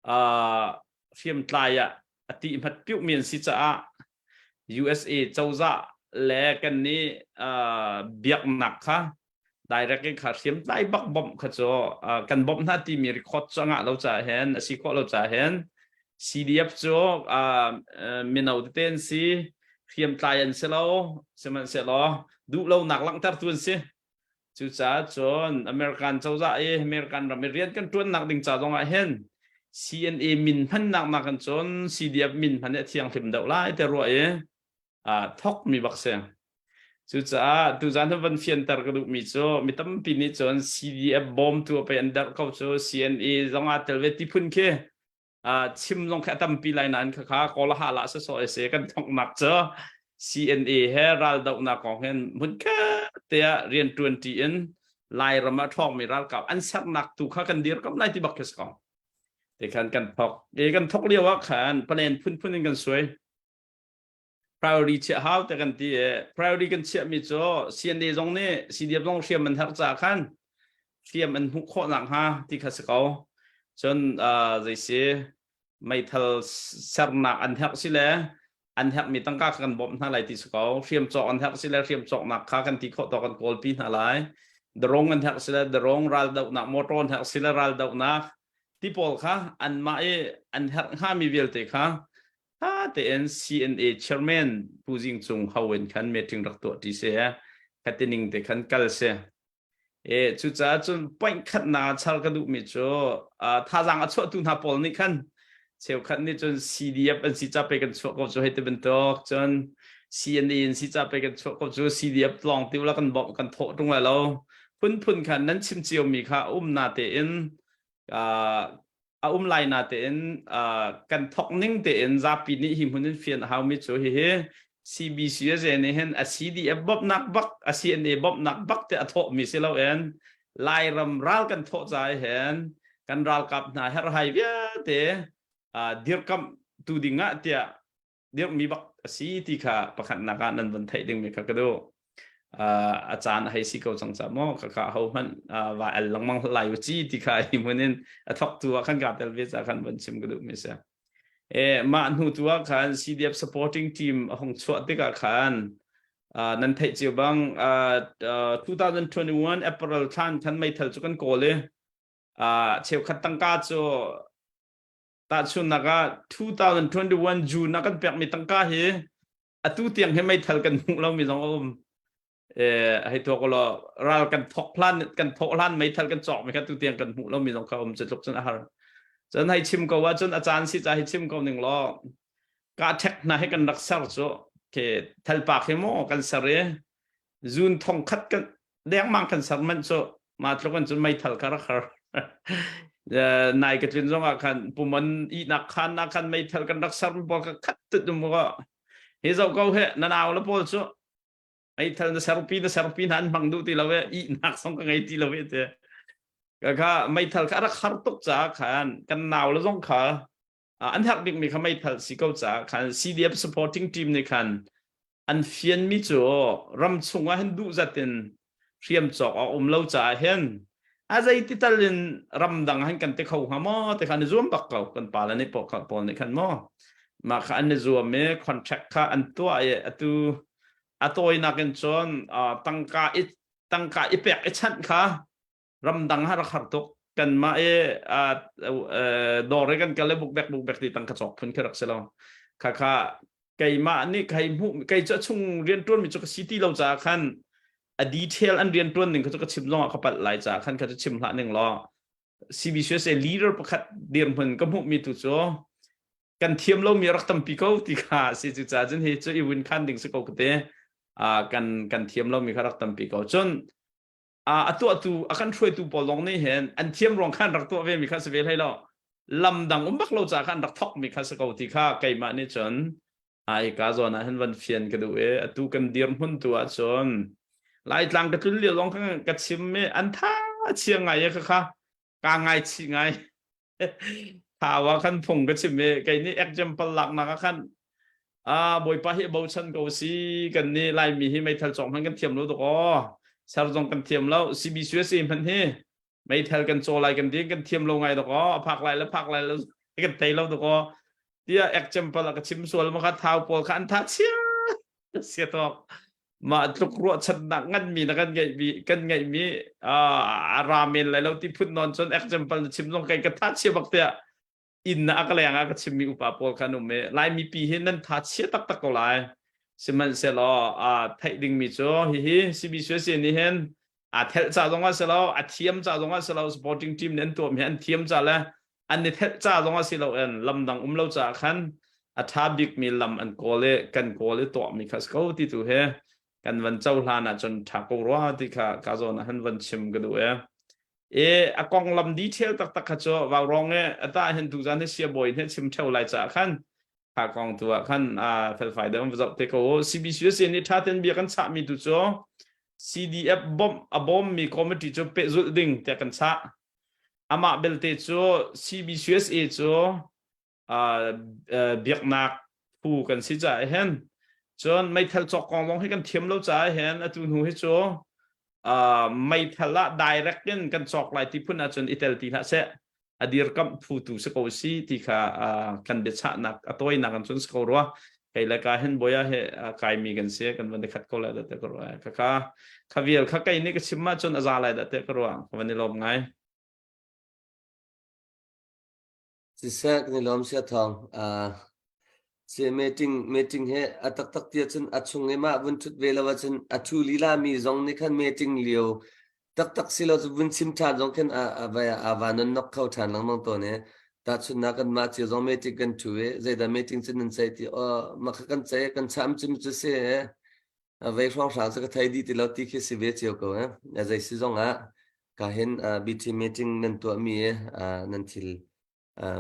uh, hriamtlai ah a ti hmat piuhmi an si caah USA cozah le kan nih uh, biaknak kha direct in kha hriamtlai bak bawmh kha cu uh, kan bawmh hna timi record cu a ngah lo caah hin a si khawh lo caah hin CDF cu uh, mino tete an si, hriamtlai an si lo, sihmanhsehlaw duhlonak langhtertu an si. Cucaah cun American cozah i American ram i rian kan ṭuannak ding ca zongah hin CNA min hmannak nakin cun CDF min hman hi a thianghlim deuh lai ti ruah i aa thawkmi bak si. Cucaah tuzaan hi van fianter ka duhmi cu mi tampi nih cun CDF bawmtu a pei an derh ko cu, CNA zong aa tel ve ti phun khi chim zong khi a tampi lai nain khakha kawlaha lah sawsawh se kan thongnak cu CNA he raldohnak kong hin hmunkhat te ah rian ṭuan ṭi in Lairam ah ṭhawngmi ralkap an sernak tu kha kan dirkamh lai ti bak khi si ko. Te khan kan thok. E kan thok lio ah khan plan phunphun in kan suai. Priority chiah hau te kan ti i priority kan chiahmi cu CNA zong nih CDF zong hriam an herh caah khan hriam an hmuh khawh nakhnga ti kha si ko. Cun zei si meithal sernak an herh si le an herhmi tangka kha kan bawmh hna lai ti si ko. Hriam cawk an herh si le hriam cawknak kha kan ti khawh tawk kan kawlpi hna lai. Darong an herh si le darong raldohnak motor an herh si le raldohnak ti pawl kha anmah i an herh hngami vialte kha tha tein CNA chairman Pu Zing Cung ho in khan meeting rak tuah ti si khatining te khan kal si. E cucaah cun point khatnak char ka duhmi cu thazaang a chuahtu hna pawl nih khan cheukhat nih cun CDF an si ca pe kan chuah ko cu hei ti bantuk cun CNA an si ca pe kan chuah ko cu CDF tlawng ti ula kan bawmh kan thawh ṭung lai lo phunphun khan nan chim cio mi kha um na tein a um lai na tein kan thok ning tein zapi nih hi hmun in fian a haumi cu hihi CBCUSA nih hin a CDF bawmhnak bak a CNA bawmhnak bak te a thawhmi si loin Lairam ral kan thawh ca hin kan ralkap hna herhhai vialte dirkamh tu ding ah tiah dirhmi bak a si ti kha pakhatnak ah nan von theih dingmi kha ka duh. A caan a hei si ko cang ca maw ka ka ho hmanh va el lengmang lai u ci ti kha hi hmun in a thawktu ah khan ka tel ve ca khan von chim ka duh mi si. E mah hnu tu ah khan CDF supporting team a hung chuah tikah khan nan theih cio bang 2021 April thlan khan meithal cu kan kawl i cheukhat tangka cu Tahchunhnak ah 2021 June ah kan pekmi tangka hi atu tiang hi meithal kan hmuh lomi zong a um. Eh, hei tuak law ral kan thok hlan kan thawh hlan meithal kan cawkmi kha tu tiang kan hmuh lomi zong kha um cu tluk cun a har. Cun hei chim ko ah cun a caan si ca hei chim ko ning law ka ṭhek hna hi kan rak ser cu ke thalpak hi maw kan ser i zun thong khat kan dengmang kan ser manh cu ma tluk an cun meithal kha rak har nai ka tlun zong ah khan pumon ihnak khan na khan meithal kan rak ser pawl ka khat tut um ko hi zo ko he na nau le pawl cu meithal na serpi na serpi hna an hmang duh ti lo e ihnak song ka ngei ti lo e te ka kha meithal kha rak har tuk ca khan kan nau le zong kha an herh bikmi kha meithal si ko caah khan CDF supporting team nih khan an fianmi cu ram chungah hin duh zat in hriam cawk a um lo caah hin a zeiti tal in ramdang han kan ti kho hnga maw ti kha an i zuam bak ko kan pa le nih pawl nih khan maw mah kha an i zuam i contract kha an tuah i atu a tawinak in cun tangka i tangka i pek i chanh kha ramdang ha rak har tuk kanmah i dawr i kan kal i bukbek bukbek ti tang ka cawk phun khi rak si lo kha kha keimah nih kai hmuh kei cu a chung rianṭuan mi cu ka si ti lo caah khan a detail an rianṭuan ning kha cu ka chim zong ah ka palh lai caah khan kha cu chim hlah ning law CBCUSA leader pakhat dirhmun ka hmuh mi tu cu kan thiam lomi rak tampi ko ti kha si cu caah cun hi cu i win khan ding si ko ka te kan kan thiam lomi kha rak tampi ko cun a tuahtu a kan hruaitu pawl zong nih hin an thiam ruang khan rak tuah ve mi kha si ve hlei lo lam dang um bak lo ca khan rak thok mi kha si ko ti kha keimah nih cun ai ka zawn ah hin van fian ka duh i atu kan dirhmun tu ah cun Laitlang ka tlun lio zong kha ka chim i an tha chia ngai e kha kha ka ngai chih ngai Thawa khan phung ka chim i kei nih example laknak ah khan ah Bawipa hi bochan ko si kan nih Laimi hi meithal cawk hmanh kan thiam lo dok aw ser zong kan thiam lo CBCUSA hmanh hi meithal kan caw lai kan ding kan thiam lo ngai dok aw a phak lai le phak lai lo kan thei lo dok aw tiah example a ka chim sual ma kha thau pawl kha an tha chia sia tawk mah tluk ruahchannak nganmi na kan ngeihmi kan ngeihmi a ra men lai lo ti phun nawn cun example na chim zong kai ka tha chia bak tiah inn na ka leng ah ka chimmi upa pawl khan um i Laimi pi hi nan tha chia taktak ko lai sihmanhsehlaw a theih dingmi cu hihi CBCUSA nih hin a thelh ca zong ah si lo a thiam ca zong ah si lo supporting team nih an tuahmi an thiam ca le an i thelh ca zong ah si lo in lam dang um lo caah khan a ṭha bikmi lam an kawl i kan kawl i tuahmi kha si ko ti tu hi kan van cohlan ahcun ṭha ko rua ti kha ka zawn ah han van chim ka duh e. E a konglam detail taktak kha cu vaurawng e ata hin tuzan hi siabawi he chim ṭheo lai caah khan kha kong tu ah khan a felfai deuh va zoh te ko CBCUSA nih ṭha ten bia kan chahmi tu cu CDF bawmh a bawmmi committee cu pehzulh ding tiah kan chah Amah belte cu CBCUSA cu biaknak phu kan si caah hin Cun meithal cawk kong zong hi kan thiam lo caah hin atu hnu hi cu meithal ah direct in kan cawk lai ti phun ahcun i tel ti hlah seh, a dirkamh phu tu si ko si ti kha kan biachahnak a tawinak in cun si ko rua. Kei le ka hin boya he kaimi kan si, kan van i khat ko lai dah te ka ruah. Ka kha kha vial kha kei nih ka chim ahcun a za lai dah te ka ruah. Ka van i lawm ngai. Siseh, kan i lawm sia thawng. Si meeting meeting he a taktak ti ahcun a chung i mah vun ṭhut ve lo ahcun a ṭhu lila mi zong nih khan meeting lio taktak si lo cu vun chim ṭhan zong khin a a va a va non nok kho ṭhan lengmang tawn i tahchunhnak kanmah cio zong meeting kan ṭhu i zeidah meeting cu nan ceih ti, aw mah kha kan ceih kan cham cim cu si vei hrawnghrang cu ka thei dih ti lo ti khi si ve cio ko eh. Zei si zong ah ka hin BT meeting nan tuahmi nan thil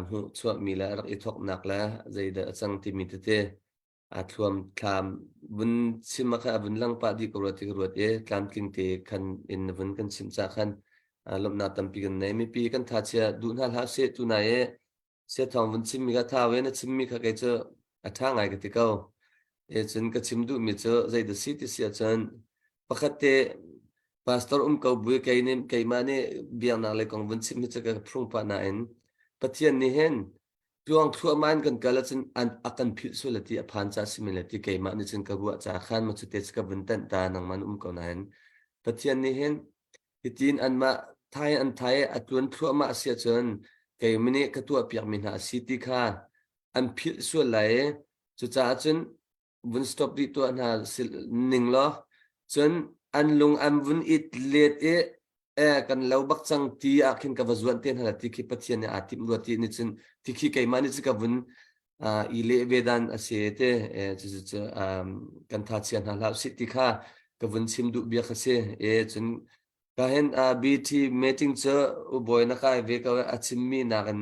hmuh chuahmi le rak i thawknak le zeidah a cang timi tete a thluam thlam vun chim kha a vun lang pah dih ko rua ti ka ruat i tlamtling te khan in vun kan chim ca khan lawmhnak tampi kan nei. Mipi kan tha chia duh hna hlah seh tu nai i sia thawng vun chimmi kha tha we na chimmi kha kei cu a ṭha ngai ka ti ko e. Cun ka chim duhmi cu zeidah si ti si ahcun pakhat te pastor um ko bui kei nih keimah nih biaknak lei kong vun chim hi cu ka phrung pah nain Pathian nih hin tluang thluahmah in kan kal ahcun an a kan philh sual ti a phan ca si men le ti keimah nih cun ka ruah ca khan ma cu te ka vun tanh ta. Nangmah na um ko nain Pathian nih hin hitin anmah thai an thai a tluan thluahmah a si ahcun keimah nih ka tuah piakmi hna a si ti kha an philh sual lai i cucaah cun vun stop dih tuah hna ning law cun an lung an vun it let i e kan lo bak cang ti ah khin ka va zuan te hna ti khi Pathian nih aa timh rua ti nih cun ti khi keimah nih cun ka vun i leh ve dan a si te. Cucu kan tha chia hna hlah sih ti kha ka vun chim duh bia kha si e. Cun ka hin BT meeting cu ubawi na kai ve ko, a chimmi nakin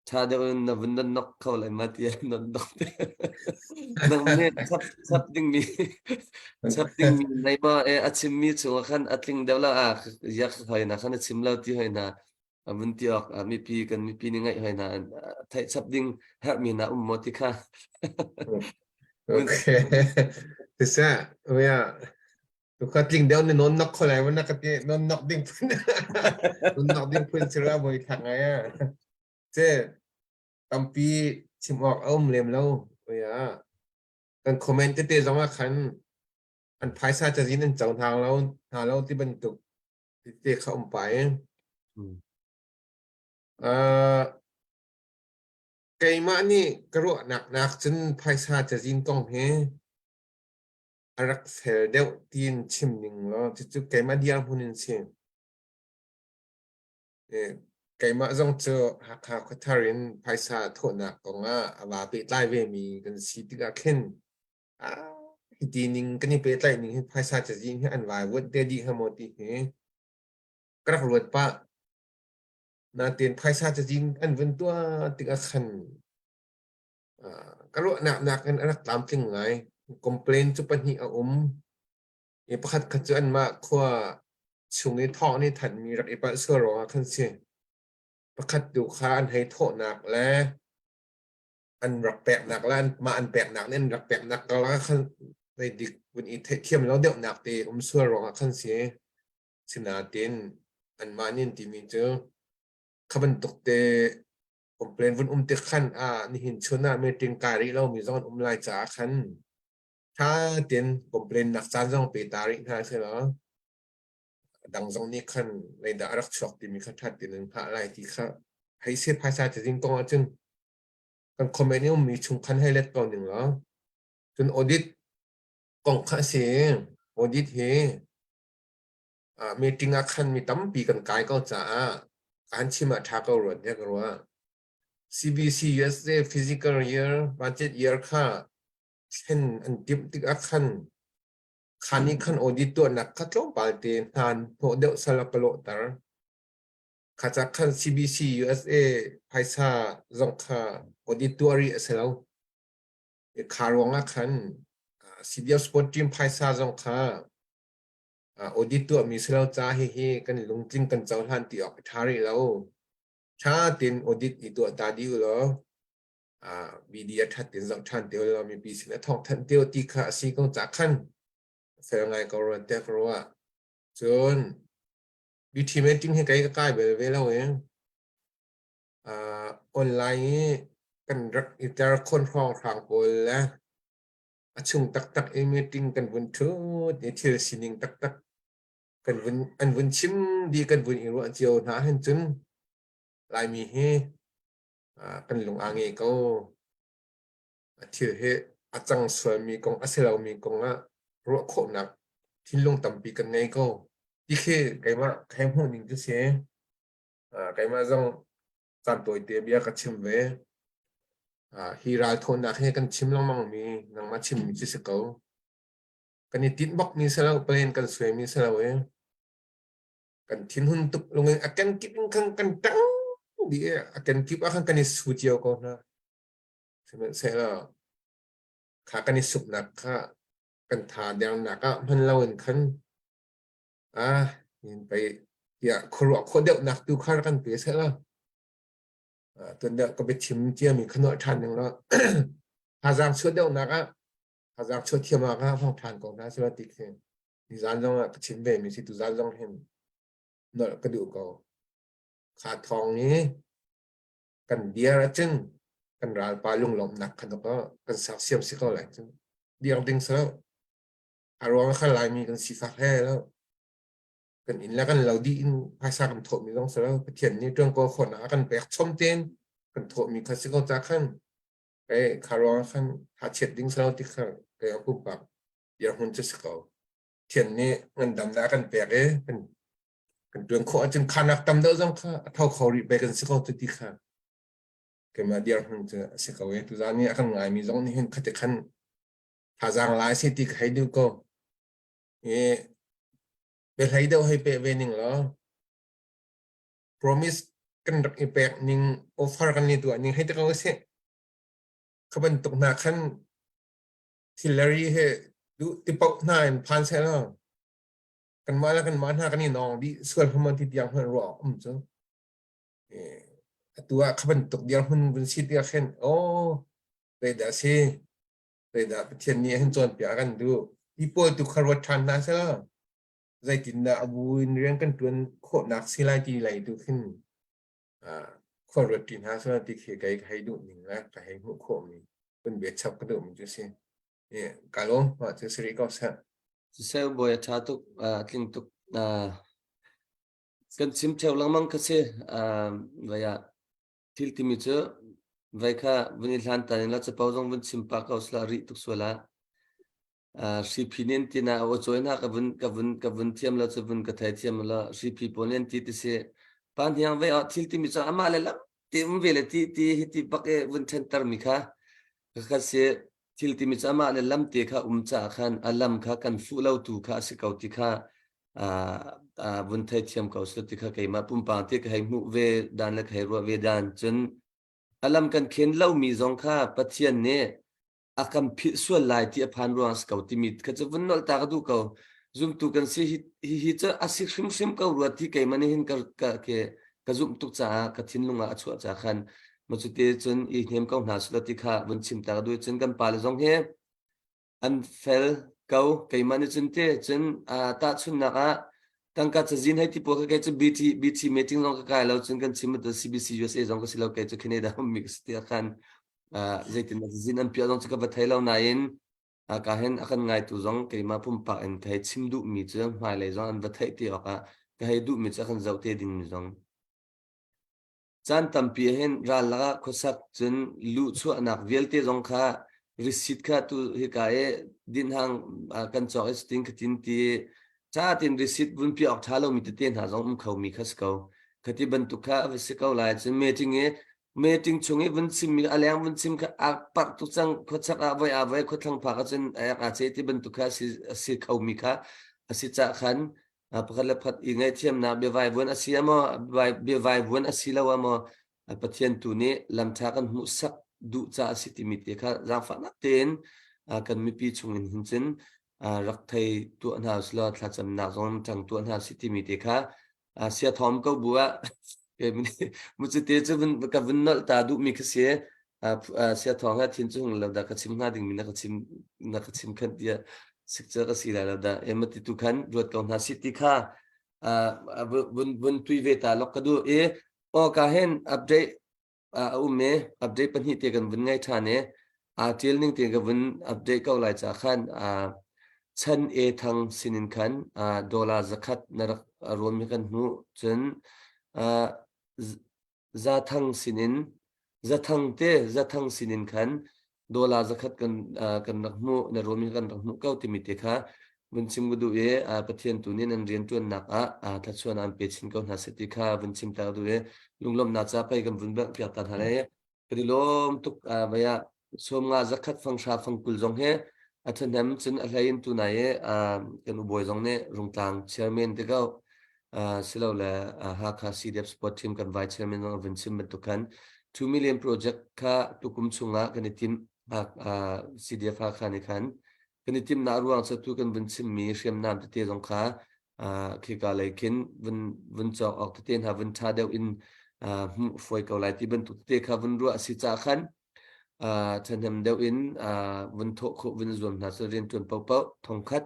ṭha deuh in na vun nan nok kho lai ma ti nan nok te nang nih chap chap dingmi chap dingmi nei ma e. A chimmi chungah khan a tling deuh la a yak hoi na khan a chim lo ti hoi na a vun ti awk mipi kan mipi nih ngaih hoi na theih chap ding herhmi na um maw ti kha. Okay. Tisa, ya. Tukha tling deuh ni non nok kholai wana ka ti non nok ding phun non nok ding phun sira boi thak ngai a. Che tampi chim awk a um lem lo. Ya. Kan comment tete zong ah khan an phaisa cazin an co hna lo hna lo ti bantuk tete kha um pai. Uh, keimah nih ka ruahnak nak cun phaisa cazin kong hi a rak fel deuh tiin chim ning law cucu keimah dirhmun in si. Keimah zong cu Hakha khuathar in phaisa thawhnak kong ah a va pehtlai vemi kan si tikah khin hiti ning kan i pehtlaih ning hi phaisa cazin hi an vaivuanh te dih hnga maw ti hi ka rak ruat pah. Nain phaisa cazin an vun tuah tikah khan ka ruahnak nakin a rak tlamtling ngai. Complain cu pahnih a um. I pakhat khat cu anmah khua chung i thawng nih thanmi rak i palh sual ruangah khan si. Pakhat tu kha an hei thawhnak le an rak peknak le mah an peknak nih an rak peknak karlak ah khan zeidik vun i theihthiam lo deuhnak te um sual ruangah khan si. Sinain anmah nih an timi cu kha bantuk te complain vun um tik khan ah nihin chun ah meeting kai rih lomi zong an um lai caah khan tha tein complain nak caan zong pe ta rih hna seh law dang zong nih khan leidah a rak chuak timi kha ṭhat tein an hngah lai ti kha hei se. Phaisa cazin kong ahcun kan comment i ummi chung khan hei let ko ning law cun audit kong kha a si. Audit hi meeting ah khan mi tampi kan kai ko caah kan chim ah ṭha ko ruat ne ka ruah. CBC USA physical year budget year kha thlen an timh tikah khan khan i khan audit tuahnak kha tlawmpal te hnan hnawh deuh sal a ka lawhter. Kha ca khan CBC USA phaisa zong kha audit tuah rih a si lo. Kha ruang ah khan CBF sport team phaisa zong kha audit tuahmi si lo ca hihi kan lungtling kan cohlan ti awk a ṭha rih lo. Ṭha tein audit i tuah ta dih u law. Media ṭhat in zoh ṭhan te ulaw mipi sin a thawng thanh te ti kha a si ko ca khan fel ngai ko rua tiah ka ruah. Cun BT meeting hi kei ka kai bel ve lo i online i kan rak i ter khon hrawnghrang pawl le a chung taktak i meeting kan vun ṭhut i thil sining taktak kan vun an vun chim di kan vun i ruah cio hna hin cun Laimi hi kan lung aa nge ko. Thil hi a cang sualmi kong a si lomi kong ah ruah khawhnak thinlung tampi kan ngei ko. Ti khi keimah ka hmuh ning cu si. Keimah zong caan tawite bia ka chim ve. Hi ralthawnnak hi kan chim lengmang mi nangmah chimmi cu si ko. Kan i tinh bakmi si lo, plan kan suaimi si lo i kan thinhun tuk lungin a kenkip in khan kan ṭang dih i a kenkip ah khan kan i su cio ko hna. Sihmanhsehlaw kha kan i suknak kha kan tha dernak ah hman loin khan ah in pei tiah khuaruah khawh deuhnak tu kha kan pe sehla. Tuan deuh ka biachim ciami kha nuah ṭhan ning law thazaang chuah deuhnak ah thazaang chuah thiam ah kha hmang ṭhan ko hna sila ti khi nizan zong ah ka chim ve mi si tuzan zong hin nolh ka duh ko. Kha thawng i kan dir ahcun kan ralpa lunglawmhnak kha dok kan sersiam si ko lai cu. Dir ding si lo. A ruang kha Laimi kan sifak he lo. Kan inn le kan lo dih in phaisa kan thawhmi zong si lo. Pathian nih ṭuan kawl khawhnak a kan pek chom tein kan thawhmi kha si ko ca khan kei kha ruang khan thachiat ding si lo ti kha kei a pumpak dirhmun cu si ko. Thian nih ngandamnak a kan pek i kan kan ṭuan khawh ahcun khanak tam deuh zong kha a tho kho rih pek kan si ko cu ti kha keimah dirhmun cu a si ko i tuzaan i a kan ngaimi zong nih hin khati khan thazaang lai si ti ka hei duh ko. I biahlei deuh hei peh ve ning law promise kan rak i pek ning offer kan i tuah ning hei ti ko sih. Kha bantuk hna khan Hillary he duh ti paoh hna in phan seh law kanmah le kanmah hna kan i nawng dih sual hmanh ti tiang hmanh ruah awk um cu. Atu ah kha bantuk dirhmun vun si tiah khin aw zeidah si zeidah Pathian nih hin cawnpiak a kan duh ti pawl tu kha ruat ṭhan hna seh law zeitindah a bu in rian kan ṭuan khawhnak si lai ti lei tu khin khua ruat ṭi hna seh ti khi kei ka hei duh ning le ka hei hmuh khawhmi kun bia chap ka duhmi cu si. Ka lawm mah cu si rih ko seh. Siseh bawi a ṭha tuk, a tling tuk. Kan chim ṭheo lengmang kha si. Vai ah thil timi cu vai kha vun i hlan tan in la capo zong vun chim pah ko sila rih tuk sual ah. Hriphi nih an ti na aw cawi hna ka vun ka vun ka vun thiam lo cu vun ka thei thiam lo hriphi pawl nih an ti ti si pa hniang ve ah thil timi cu amah le lam ti um ve le ti ti hi ti bak e vun ṭhenter mi kha kha si thil timi cu amah le lam te kha um caah khan a lam kha kan fuh lo tu kha a si ko ti kha vun thei thiam ko si ti kha keimah pumpang ti ka hei hmuh ve dan le ka hei ruah ve dan cun a lam kan khen lomi zong kha Pathian nih a kan philh sual lai ti a phan ruang a si ko timi kha cu vun nolh ta ka duh ko. Zumtu kan si hi hi cu a si hrimhrim ko rua ti keimah nih hin ka ka ke ka zumh tuk caah ka thinlung ah a chuah ca khan ma cu te cun i hnem ko hna sulaw ti kha vun chim ta ka duh cun kan pale zong hi an fel ko keimah nih cun te cun tahchunhnak ah tangka cazin hei ti pawl kha kei cu BT BT meeting zong ka kai lo cun kan chim CBC USA zong ka si lo kei cu Canada ummi ka si ti khan zeitin cazin an piah zong cu ka va thei lo nain ka hin a kan ngaitu zong keimah pumpak in ka hei chim duhmi cu hmailei zong an va theih ti awkah ka hei duhmi cu a kan zoh te dingmi zong Caan tampi ahhin ral lakah khuasak cun luhchuahnak vialte zong kha receipt kha tu hika i dinhang kan cawk i cutin khatin ti ṭha tein receipt vun piah awk ṭha lomi tete hna zong um khomi kha si ko. Khati bantuk kha a va si ko lai cun meeting i meeting chung i vun chimmi a leng vun chim kha aa parh tuk cang khuachak ah voi aa voi khuathlang phak ahcun a ek aa ce ti bantuk kha a si khomi kha a si cah khan pakhat le pakhat i ngaihthiamnak biavaivuan a si maw biavaivuan a si lo ah maw Pathian tu nih lamṭha kan hmuhsak duh caah a si timi te kha zaangfahnak tein kan mipi chungin hin cun rak thei tuah hna usulaw thlacamnak zong ṭang tuah hna si timi te kha sia thawm ko bu ah mucite cu ka vun nolh ta duhmi kha si. Sia thawng he thin cu hung lo dah ka chim hnga dingmi na ka chim na ka chim khan tiah sikca ka si lai lo dah ema ti tu khan ruat ko hna si ti kha vun vun tui ve ta lok ka duh i o ka hen update a um i update pahnih te kan vun ngai ṭhan i aa ṭial ning te ka vun update ko lai ca khan chan e thang sinin khan dollar zakhat na rak ruam hi kan hmuh cun Zathang sinin Zathang te Zathang sinin khan dollar zakhat kan kan rak hmuh na ruam hi kan rak hmuh ko timi te kha vun chim ka duh i Pathian tu nih nan rianṭuannak ah thluachuah an pe chin ko hna seh ti kha vun chim ta duh i lunglawmhnak ca pei kan vun bengh piak ta hna lai. Kan i lawm tuk vei ah sawmnga zakhat fanghra fangkul zong hi a ṭhahnem cun a hlei in tunai i kan ubawi zong nih Rungtlang chairman te ko silole Hakha CDF Sport Team kan vice chairman zong a vun chim bantuk khan 2 million project kha tukum chungah kan i timh CDF Hakha nih khan kan i timhnak ruang cu tu kan vun chimmi hriamnam tete zong kha khika lei khin vun vun cawk awk tete hna vun ṭha deuh in hmuh fawi ko lai ti bantuk tete kha vun ruah a si caah khan ṭhahnem deuh in vun thawh khawh vun zuam hna cu rianṭuan paohpaoh thongkhat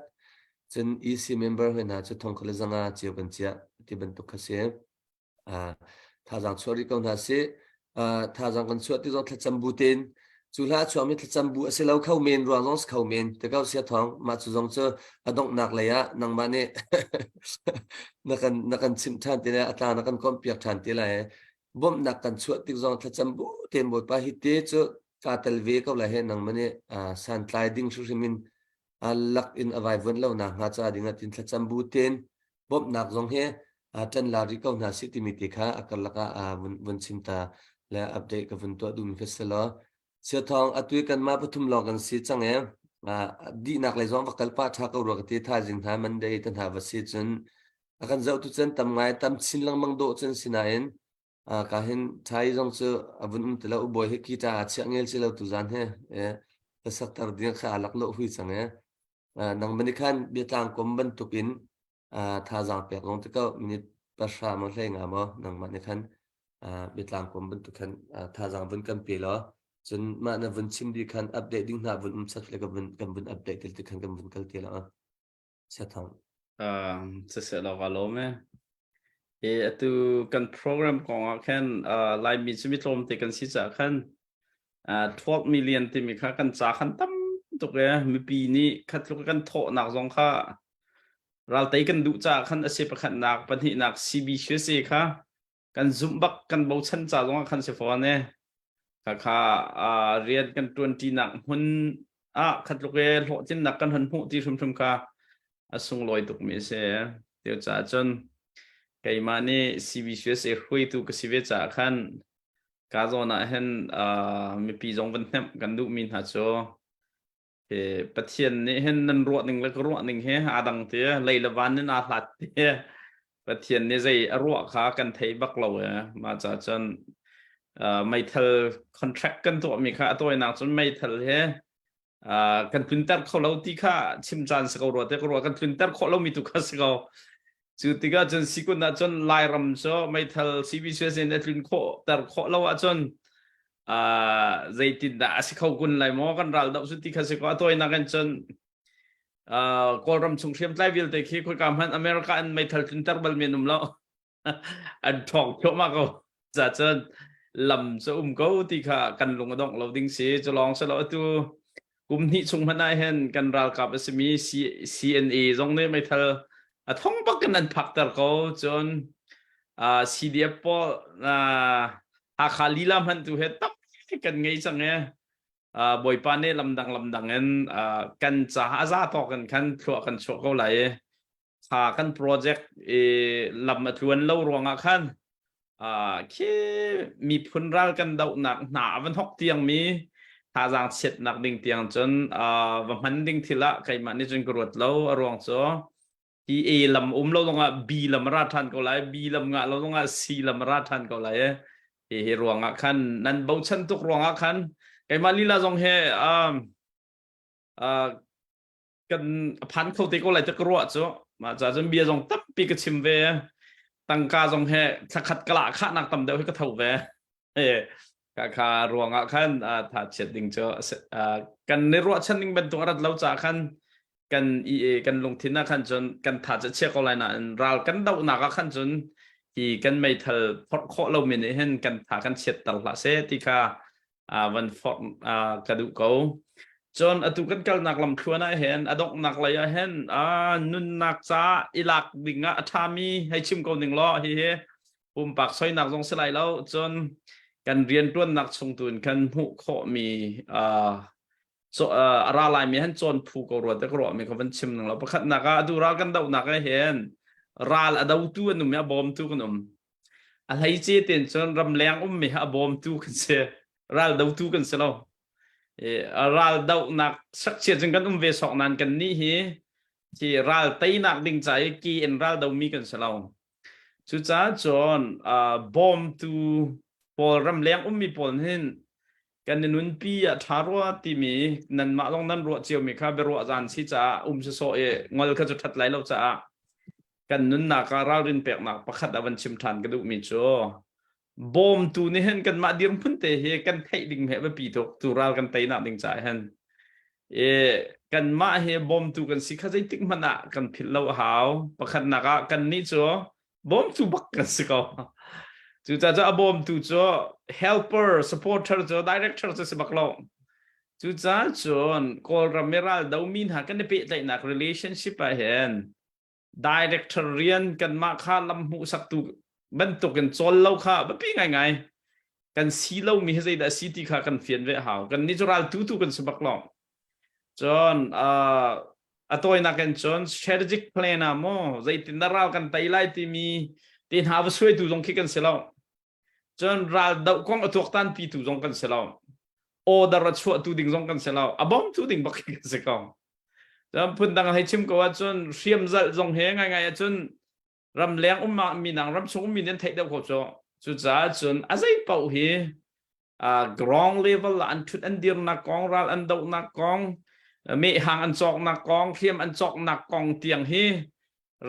cun EC member hoi hna cu thongkhat le zanga cio kan chiah ti bantuk kha si. Thazaang chuah rih ko hna sih. Thazaang kan chuah ti zong thlacam bu tein cu hla a chuakmi thlacam bu a si lo kho men ruang zong si kho men te ko sia thawng mah cu zong cu a donghnak lei ah nangmah nih na kan na kan chimh ṭhan ti lai a tla na kan komh piak ṭhan ti lai bawmhnak kan chuah tik zong thlacam bu tein Bawipa hi te cu kaa tel ve ko lai he nangmah nih santlai ding hrimhrim in lak in a vaivuanh lo nak hnga ca ding ah tin thlacam bu tein bawmhnak zong hi ṭan la rih ko hna sih timi te kha a karlak ah vun vun chim ta le update ka vun tuah duhmi kha si law Siathawng atu i kanmah pathum lawng kan si cang e dihnak lei zong va kal pah ṭha ko rua ka ti thaizing hna Monday te hna va si cun a kan zohtu cun tam ngai tam chin lengmang dawh cun sinain ka hin ṭhai zong cu a vun um ti lo ubawi hi kita a chiah ngel si lo tu zan he e ka sakter ding kha a lak lo hui cang e nang mani khan biatlang kom bantukin thazaang pek zong ti ko minute pahra maw hlei nga maw nangmah nih khan biatlang kom bantuk khan thazaang vun kan pe law cun mah na vun chim dih khan update ding hna vun um chat le kan vun kan vun update til ti khan kan vun kal te la Siathong. Siseh law ka lawm e. E atu kan program kong ah khan Laimi cu mi tlawmte kan si caah khan 12 million timi kha kan ca khan tam tuk e mipi nih khatluk kan thawhnak zong kha raltei kan duh caah khan a si pakhatnak pahnihnak CBCC kha kan zumh bak kan bochan ca zong ah khan si fawn e khakha rian kan ṭuanṭinak hmun ah khatluk e hlawhtlinnak kan hon hmuh ti hrimhrim kha a sunglawi tukmi a si tiu caah cun keimah nih CBCUSA hruaitu ka si ve caah khan ka zawn ah hin mipi zong van hnemh kan duhmi hna cu Pathian nih hin nan ruah ning le ka ruah ning he aa dang ti lei le van in aa hlat ti Pathian nih zei a ruah kha kan thei bak lo e mah ca cun meithal contract kan tuahmi kha a tawinak cun meithal he kan tlunter kho lo ti kha chim caan si ko rua te ka ruah kan tlunter khawh lomi tu kha si ko cu tikah cun sikun ah cun Lairam cu meithal CBCS in a tlun khawh ter khawh lo ahcun zeitindah a si kho kun lai maw kan ral doh cu ti kha si ko a tawinak in cun Kawlram chung hriamtlai vialte khi khoika hmanh America in meithal tlunter bal men um lo an ṭhawng thluahmah ko ca cun lam cu um ko ti kha kan lung a dongh lo ding si cu lawng si lo atu kum hnih chung hmanh ah hin kan ralkap a simi CNA zong nih meithal a thong bak in an phakter ko cun CDF pawl Hakha lila hmanh tu he tam kan ngei cang e Bawipa nih lamdang lamdang in kan caah a za tawk in khan thluah kan chuah ko lai i kha kan project i lam a tluan lo ruangah khan khi miphun ral kan dohnak hna a van hok tiang mi thazaang chiatnak ding tiang cun va hman ding thil ah keimah nih cun ka ruat lo a ruang cu hi A lam um lo zongah B lam ra ṭhan ko lai B lam ngah lo zongah C lam ra ṭhan ko lai hi hi ruangah khan nan bochan tuk ruangah khan keimah lila zong he kan phan kho te ko lai te ka ruah cu mah ca cun bia zong tampi ka chim ve tangka zong he thlakhat ka lah khahnak tam deuh hi ka tho ve. Ka kha ruangah khan tha chiat ding cu kan ni ruahchan ning bantuk a rat lo caah khan kan i kan lungthin ah khan cun kan tha cu chia ko lai nain ral kan dohnak ah khan cun hi kan meithal phorh khawh lomi nih hin kan tha kan chiatter hlah seh ti kha van forh ka duh ko. Cun atu kan kalnak lamthluan ah hin a donghnak lei ah hin nunnak ca i lak ding ah a ṭhami hei chim ko ning law hihi pumpak soinak zong si lai lo cun kan rianṭuannak chung tu in khan hmuh khawhmi a ra laimi han cawn phu ko rua te ka ruahmi kha van chim ning lo pakhatnak ah atu ral kan dohnak ah hin ral a dotu an um i a bawmtu kan um a hleice ten cun ramleng ummi a bawmtu kan si ral dotu kan si lo ral dohnak sakchia cun kan um ve sawk nain kan nih hi hi ral teinak ding ca i ki in ral domi kan si lo cucaah cun bawmtu pawl ramleng ummi pawl hin kan i nunpi ah ṭha rua timi nanmah zong nan ruah ciomi kha biaruah zan si caah um sawsawh i ngol kha cu ṭhat lai lo caah kan nunnak ah ralrin peknak pakhat a van chim ṭhan ka duhmi cu bawmtu nih hin kanmah dirhmun te hi kan theih ding he biapi tuk tu ral kan teinak ding caah hin e kanmah hi bawmtu kan si kha zeitik hmanh ah kan philh lo a hau pakhatnak ah kan nih cu bawmtu bak kan si ko cucaah cu a bawmtu cu helper supporter cu director cu si bak lo cucaah cun kawlram i ral domi hna kan i pehtlaihnak relationship ah hin director rian kanmah kha lam hmuhsaktu bantukin cawl lo kha biapi ngaingai kan si lomi hi zeidah si ti kha kan fian ve hau kan nih cu ral tu tu kan si bak lo cun a tawinak in cun strategic plan ah maw zeitin dah ral kan tei lai timi te hna va suaitu zong khi kan si lo cun ral doh kong a tuaktan pi tu zong kan si lo order a chuah tu ding zong kan si lo a bom tu ding bak khi kan si ko cun phundang hei chim ko ahcun hriam zalh zong he ngaingai ahcun ramleng um mi nang ramchung ummi nih an theih deuh ko cu cucaah cun a zei paoh hi ground level ah an thut an dirnak kong ral an dohnak kong mehhang an cawknak kong hriam an cawknak kong tiang hi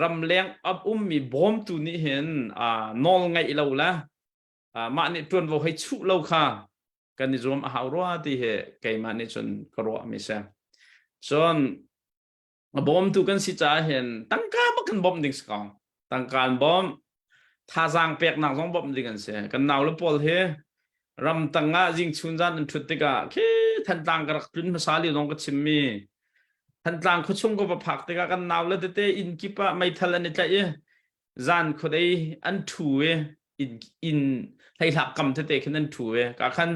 ramleng a ummi bawmtu nih hin nawl ngeih lo le mah nih ṭuanvo hei chuh lo kha kan i zuam a hau rua ti hi keimah nih cun ka ruah mi si cun a bawmtu kan si caah hin tangka bak kan bawmh ding si ko tangka an bawmh thazaang peknak zong bawmh ding an si kan nau le pawl hi ramtang ah zingchun zan an ṭhut tikah khi Thantlang ka rak tlun hmasa lio zong ka chimmi Thantlang khuachung ka va phak tikah kan nau le tete inn kip ah meithal an i tlaih i zan khuadei an ṭhu i inn inn hleihlak kam tete khin an ṭhu i ka khan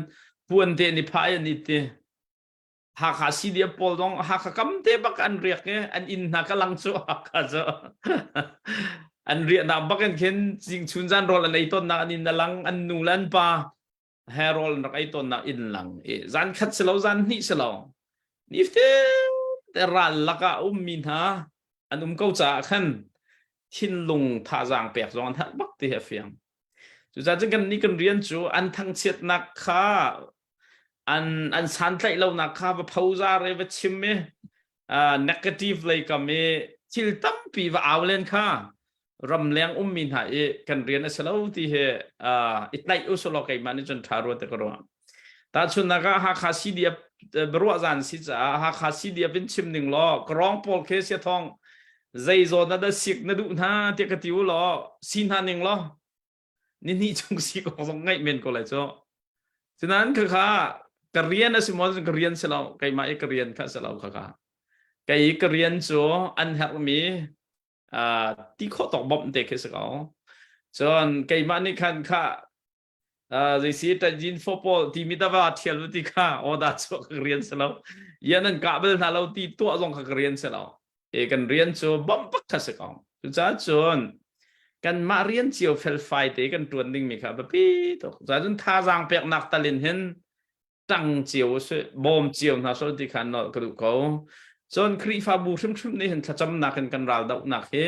puan te an i phah i an it i Hakha CDF pawl zong Hakha kam te bak an riak i an inn hna ka lang cu Hakha cu an riahnak bak in khin zingchun zan rawl an ei tawnnak an inn a lang an nu le an pa he rawl an rak ei tawnnak inn lang i zan khat si lo zan hnih si lo niftin te ral lakah ummi hna an um ko caah khan thinlung thazaang pek zong an herh bak ti hi a fiang cucaah cun kan nih kan rian cu an thangchiatnak kha an an santlaih lonak kha va phozar i va chim i negative lei kam i thil tampi va au len kha ramleng ummi hna i kan rian a si lo ti hi i tlaih usulaw keimah nih cun ṭha rua te ka ruah tahchunhnak ah Hakha CDF biaruah zan si caah Hakha CDF in chim ning law ka rawng pawl khi sia thong zei zawn ah dah sik na duh hna tiah ka ti u law si hna ning law ni hnih chung si kong zong ngaih men ko lai cu cunain khakha ka rian a si maw ka rian si lo keimah i ka rian kha si lo khakha kei i ka rian cu an herhmi ti khawh tawk bawmh te khi si ko cun keimah nih khan kha zeisi ṭanjin fo pawl timi dava thial ti kha oda chuah ka rian si lo yan an kah bal hna lo ti tuah zong kha ka rian si lo e kan rian cu bawmh bak kha si ko cucaah cun kanmah rian cio felfai te kan ṭuan dingmi kha biapi tuk cun thazaang peknak talin hin ṭang cio si bawm cio hna sol ti khan nolh ka duh ko cun Khrihfabu hrimhrim nih hin thlacamnak in kan ral dohnak hi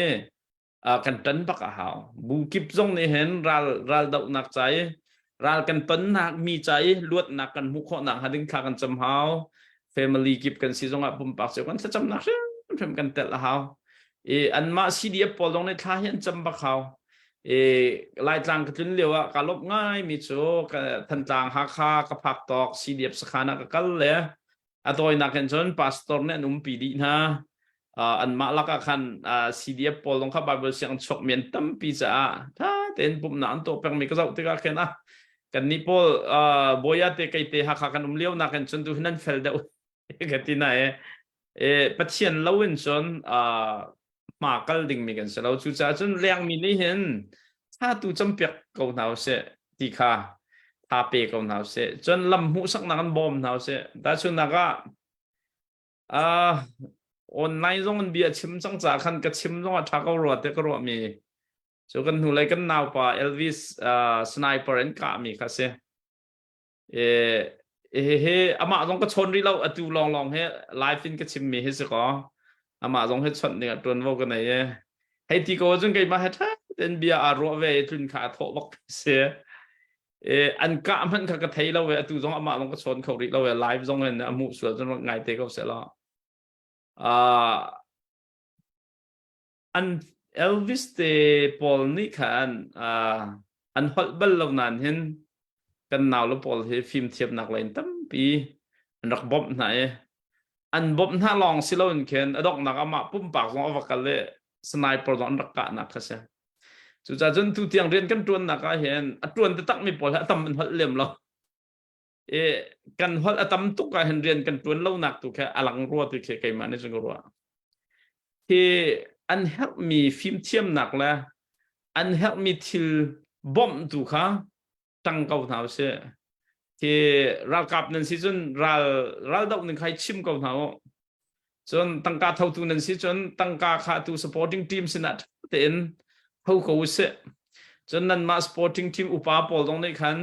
kan ṭan bak a hau bu kip zong nih hin ral ral dohnak ca i ral kan tonnak mi ca i luatnak kan hmuh khawhnak hnga ding thla kan cam hau family kip kan si zongah pumpak cio kan thlacamnak hrimhrim kan telh a hau i anmah CDF pawl zong nih thla hi an cam bak hau. E Laitlang ka tlun lio ah ka lawmh ngai mi cu ka Thantlang Hakha ka phak tawk CDF sakhan ah ka kal le a tawinak in cun pastor nih an umpi dih hna. Anmah lakah khan CDF pawl zong kha Bible siang chuak mi an tampi caah tha tein pumhnak an tuah pengmi ka zoh tikah khin ah kannih pawl Bawia te kei te Hakha kan um lio nakin cun tu hin an fel deuh ka ti na e. Pathian lo in cun hma kal dingmi kan si lo. Cucaah cun lengmi nih hin tha tu campiak ko hna usih ti kha tha pe ko hna usih. Cun lam hmuhsaknak an bawm hna usih. Tahchunhnak ah uh, online zong in bia chim cang ca khan ka chim zong ah tha ko rua te ka ruah mi cu kan hnulei kan naupa Elvis uh, sniper in kah mi kha si. Hihi amah zong ka chawn rih lo atu lawnglawng hi live in ka chimmi hi si kaw amah zong hi chawnh ding ah ṭuanvo ka nei i hei ti ko cun keimah he ṭha tein bia aa ruah ve i tlun kha a thawh bak si e an kah hmanh kha ka thei lo ve atu zong amah zong ka chawn kho rih lo ve live zong in a hmuh sual cun rak ngai te ko seh law an Elvis te pawl nih khan an holh bal lo nain hin kan naule pawl hi fimthiamnak lei in tampi an rak bawmh hna i an bawmh hna lawng si loin khin a donghnak amah pumpak zong a va kal i sniper zong an rak kahnak kha si. Cucaah cun tu tiang rian kan ṭuannak ah hin a ṭuan takmi pawl hi a tam an holh lem lo. I kan holh a tam tuk ah hin rian kan ṭuan lonak tu kha a lang rua tu khi keimah nih cun ka ruah. Hi an herhmi fimthiamnak le an herhmi thil bawmh tu kha ṭang ko hna usih. Hi ralkap nan si cun ral raldoh ning kha i chim ko hna u. Cun tangka thotu nan si cun tangka kha tu supporting team sinah ṭha tein tho ko usih. Cun nanmah supporting team upa pawl zong nih khan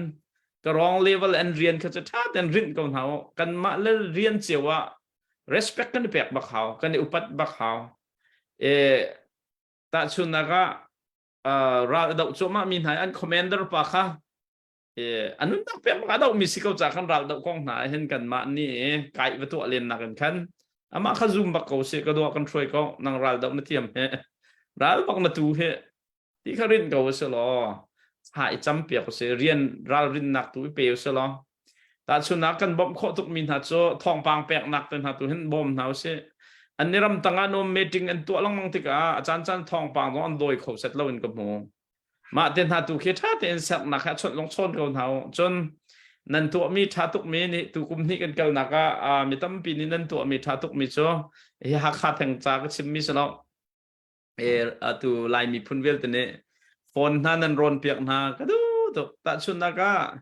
ka wrong level an rian kha cu ṭha tein rinh ko hna u. Kanmah le rian cio ah respect kan i pek bak hau, kan i upat bak hau. E, tahchunhnak ah ral a doh cuahmah mi hna an commander pa kha a nunnak pek bak a dohmi si ko ca kan ral doh kong hna hin kanmah nih kai va tuah len nak in khan amah kha zoom bak ko si ka dua kan hruai ko nang ral doh na thiam he ral bak na tu he ti kha rin ko si law ha i cam piak si rian ral rinnak tu i pe si law Tahchunhnak kan bawmh khawh tukmi hna cu thawngpang peknak te hna tu hin bawm hna usih. An ni ram tangah nuam meeting an tuah lengmang tikah a caancaan thawngpang zong an dawi kho set lo in ka hmu. Mah te hna tu khi ṭha tein sernak he chawnh lung chawn ko hna u. Cun nan tuahmi ṭha tukmi nih tu kum hnih kan kalnak ah mi tampi nih nan tuahmi ṭha tukmi cu hi Hakha theng ca ka chimmi si lo. Atu Lai miphun vialte nih phone hna nan rawn piak hna ka duh tuk. Tahchunhnak ah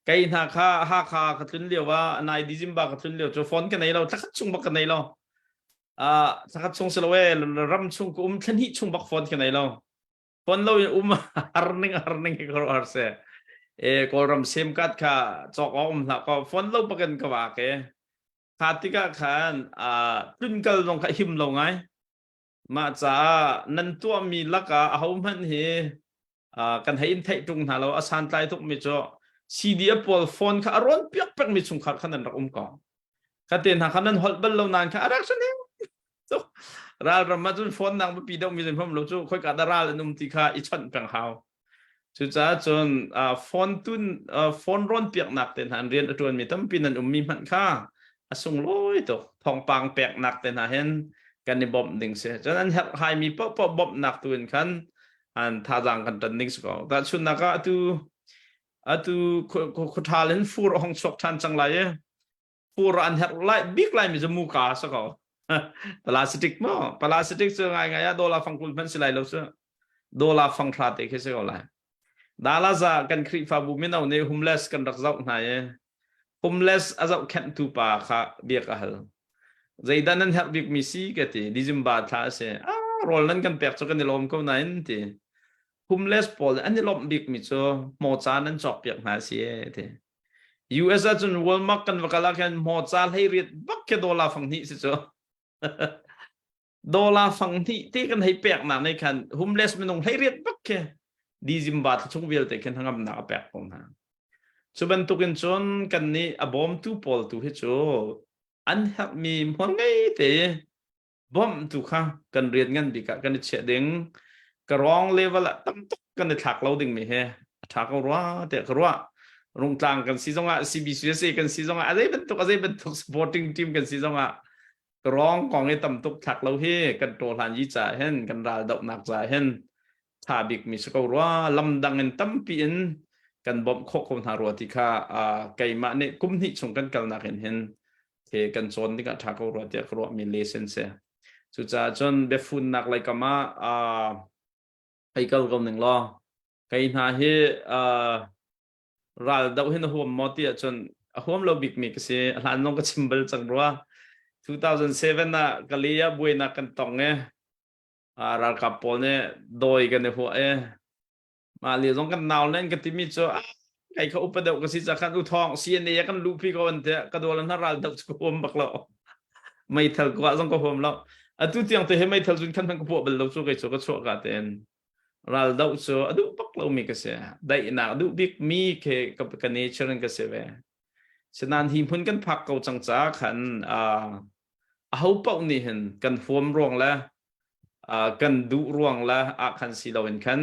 kei hna kha Hakha ka tlun lio ah nai December ka tlun lio cu phone ka nei lo thlakhat chung bak ka nei lo. Uh, thlakhat chung si lo e ram chung ka um thla hnih chung bak phone ka nei lo. Phone lo in um har ning har ning ka har se. E Kawlram sim card kha cawk awk um hlah ko phone lo bakin ka wa ke. Kha tikah khan uh, tlunkal zong kha him lo ngai. Mah caah nan tuahmi lakah ahohmanh hi kan hei in theih ṭung hna lo. A santlai tukmi cu CDF pawl phone kha a rawn piak pengmi chungkhar kha nan rak um ko. Kha te hna kha nan holh bal lo nain kha a rak sun Ralram ah cun phone nang biapi deuhmi zong hmam lo cu khoika dah ral an um ti kha i chawnh peng hau. Cucaah cun phone tun phone rawn piaknak te hna an rian a ṭuanmi tampi nan ummi hmanh kha a sunglawi tuk. Thawngpang peknak te hna hin kan i bawmh ding si. Cun an herhhaimi paohpaoh bawmhnak tu in khan an thazaang kan ṭan ding si ko. Tahchunhnak ah atu atu khuaṭhal in fur a hong chuak ṭhan cang lai i fur an herh lai bik lai mi cu muka sa ko plastic mo plastic cu ngai ngai ah dollar fangkul hmanh si lai lo cu dollar fang thla te khi si ko lai dala za kan Khrihfabu mino nih homeless kan rak zoh hna i homeless a zoh khenh tu pa kha biak a hal zeidah nan herh bik mi si ka ti December thla a si ah rawl nan kan pek cu kan i lawm ko nain ti homeless pawl an i lawmh bik mi cu hmawca nan cawk piak hna si ti US ahcun Walmart kan va kal ah khan hmawca hlei riat bak khi dollar fang hnih si cu. dollar fang hnih te kan hei pek nak nih khan homeless minung hlei riat bak khi December thla chung vialte khin hangamnak a pek ko hna. Cu bantukin cun kan nih a bawmtu pawl tu hi cu an herhmi hmual ngei te bawmh tu kha kan rian ngan bik ah kan i chiah ding. Ka wrong level ah tam tuk kan i thlak lo dingmi he a ṭha ko rua tiah ka ruah. Rungtlang kan si zongah CBCUSA kan si zongah a zei bantuk a zei bantuk supporting team kan si zongah rawng kong i tam tuk thlak lo hi kan ṭawhlan yi caah hin kan ral dohnak caah hin ṭha bikmi si ko rua lamdang in tampi in kan bawmh khawh ko hna rua ti kha keimah nih kum hnih chung kan kalnak in hin the kan cawn dingah ṭha ko rua tiah ka ruahmi lesson si. Cucaah cun biafunnak lei kam ah hei kal ko ning law kei hna hi ral doh hin a huam maw ti ahcun a huam lo bikmi ka si. A hlan zong ka chim bal cang rua. 2007 ah Kali ah buainak kan tong i ralkap pawl nih dawi kan i huah i mah li zong kan nau len ka timi cu kai kha upa deuh ka si ca khan u thong CNA kan luhpi ko an te ka dawlan na ral deuh cu ka huam bak lo meithal kwa zong ka huam lo atu tiang te he meithal zun khan ka puah bal lo cu kai cu ka chuah ka ten ral doh cu a duh bak lo mi ka si daihnak duh bik mi ke ka ka nature in ka si ve sinan hi hmun kan phak ko cang ca khan a ho paoh nih hin kan huam ruang le kan duh ruang le ah khan si loin khan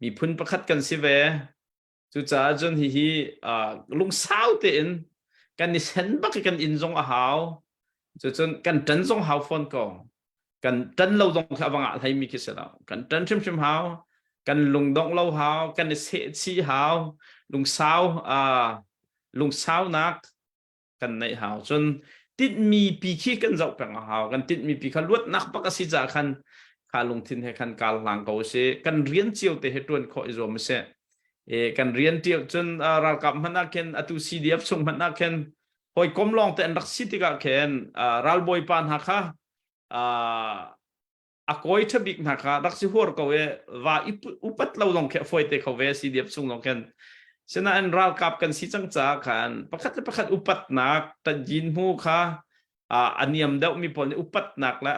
miphun pakhat kan si ve. Cucaah cun hihi lungsau tein kan i sen bak i kan inn zong a hau. Cucun kan ṭan zong hau fawn ko. Kan ṭan lo zong kha a va ngah hleimi khi si lo. Kan ṭan hrimhrim hau. Kan lungdongh lo hau. Kan i sehchih hau. Lungsau lungsaunak kan neih hau cun tinhmi pi khi kan zoh peng a hau kan tinhmi pi kha luatnak bak a si caah khan kha lungthin he khan kal hlang ko si kan rian cio te he tuan khawh i zuam si e kan rian cio cun ralkap hmanh ah khin atu CDF chung hmanh ah khin hawikom lawng te an rak si tikah khin ralbawi pa hna kha a kawi ṭha bik hna kha rak si huar ko e va upat lo zong khi a fawi te kho ve CDF chung zong khin sinain ralkap kan si cang caah khan pakhat le pakhat upatnak ṭanjin hmu kha a niam deuh mi pawl nih upatnak le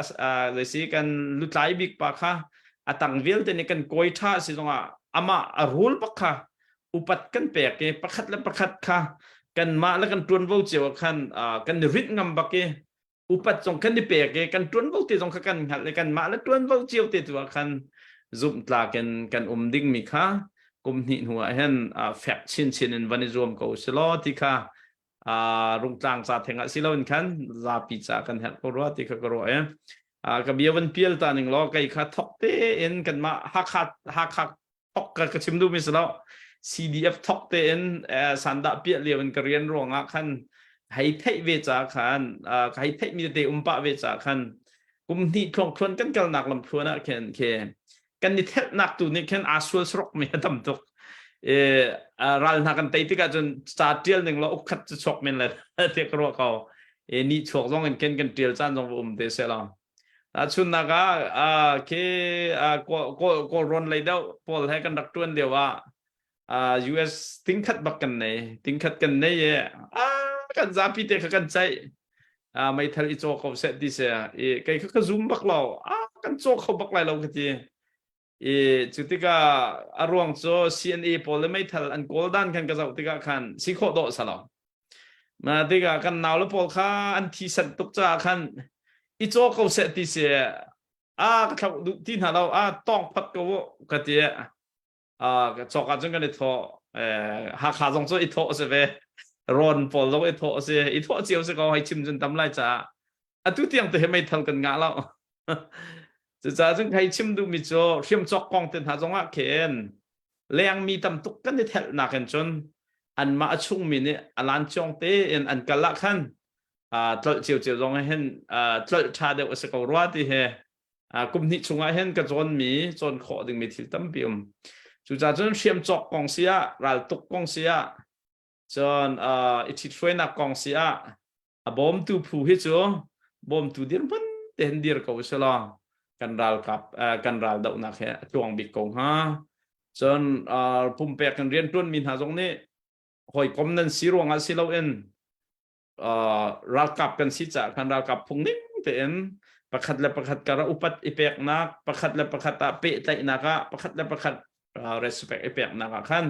zeisi kan lutlai bik pa kha a tang vialte nih kan kawi ṭha si zongah amah a rul bak kha upat kan pek i pakhat le pakhat kha kanmah le kan ṭuanvo cio ah khan kan i rinh ngam bak i upat zong kan i pek i kan ṭuanvo te zong kha kan hngalh i kanmah le ṭuanvo cio te tu ah khan zumhtlak in kan um dingmi kha kum hnih hnu ah hin fek chinchin in van i zuam ko si law ti kha rungtlang ca theng ah si loin khan zapi ca kan herh ko rua ti kha ka ruah i ka bia van pial ta ning law kei kha thok tein kanmah Hakha Hakha thok ka ka chim duhmi si lo CDF thok tein sandah piah lio in ka rian ruangah khan hei theih ve ca khan ka hei theih mi tete um pah ve ca khan kum hnih thluang thluan kan kalnak lam thluan ah khin khi kan i thelhnak tu nih khin aa sual sarok mi a tam tuk e ral hna kan tei tikah cun ca tial ning lo ukkhat cu chuak men le te ka ruah ko e ni chuak zong in khin kan tial caan zong va um te se lo Tahchunhnak ah khi Kawlrawn lei deuh pawl he kan rak ṭuan lio ah US tingkhat bak kan nei. Tingkhat kan nei i kan zapi te kha kan ceih. Meithal i caw ko seh ti si. I kei kha ka zum bak lo. Kan caw kho bak lai lo ka ti. I cu tikah a ruang cu CNA pawl le meithal an kawl dan khan ka zoh tikah khan si khawh dawh sa lo. Mah tikah kan naule pawl kha an thi sanh tuk caah khan i caw ko seh ti si a ka thlauh duh ti hna lo a tawng phat ko u ka ti a cawk ah cun kan i thawh Hakha zong cu i thawh a si ve rawn pawl zong i thawh a si i thawh cio si ko hei chim cun tam lai caah atu tiang te he meithal kan ngah lo cucaah cun hei chim duhmi cu hriam cawk kong te hna zong ah khin lengmi tam tuk kan i thelhnak in cun anmah a chungmi nih a lan ciong tein an kal ah khan tlolh ciocio zong hin tlolh ṭha deuh a si ko rua ti he kum hnih chungah hin ka cawnmi cawn khawh dingmi thil tampi um cucaah cun hriam cawk kong si ah raltuk kong si ah cun i ṭhithruainak kong si ah a bawmtu phu hi cu bawmtu dirhmun te hin dir ko usih law kan ralkap kan ral dohnak he a tluang bik ko hnga cun pumpek in rianṭuanmi hna zong nih hawikom nan si ruangah si loin ralkap kan si caah khan ralkap phung ning tein pakhat le pakhat kar ah upat i peknak pakhat le pakhat ah pehtlaihnak ah pakhat le pakhat respect i peknak ah khan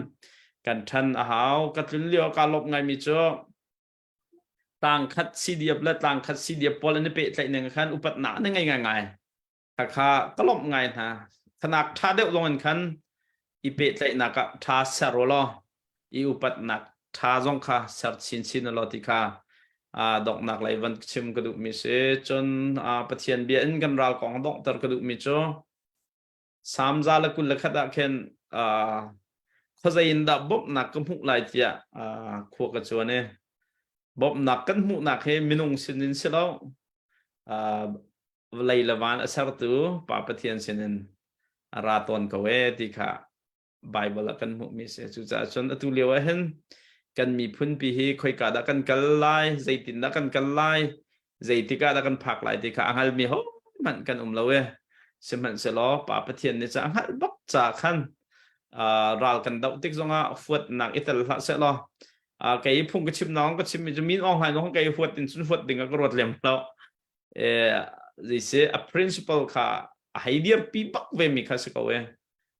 kan ṭhan a hau ka tlun lio ka lawmh ngaimi cu tangkhat CDF le tlangkhat CDF pawl an i pehtlaih ning khan upatnak an ngei ngaingai. Khakha ka lawmh ngai hna. Khanak ṭha deuh zong in khan. I pehtlaihnak ah ṭha ser u law i upatnak ṭha zong kha ser chinchin u law ti kha donghnak lei van chim ka duhmi si. Cun Pathian bia in kan ral kong donghter ka duhmi cu Salm 121 ah khin khuazei in dah bawmhnak ka hmuh lai tiah khua ka cuan i bawmhnak kan hmuhnak hi minung sinin si lo vawlei le van a sertu Pa Pathian sinin a ra tawn ko e ti kha Bible ah kan hmuhmi si. Cucaah cun atu lio ah hin kan miphun pi hi khoika dah kan kal lai, zeitin dah kan kal lai, zeitik ah dah kan phak lai ti kha a hngalmi hohmanh kan um lo e. Sihmanhsehlaw Pa Pathian nih ca a hngalh bak ca khan ral kan doh tik zongah huatnak i tel hlah sehlaw kei phung ka chim naung ka chimmi cu min Aung Hlaing zong kei huat in cun huat ding ah ka ruat lem lo. Zeisi a principle kha a hei dirpi bak ve mi kha si ko e.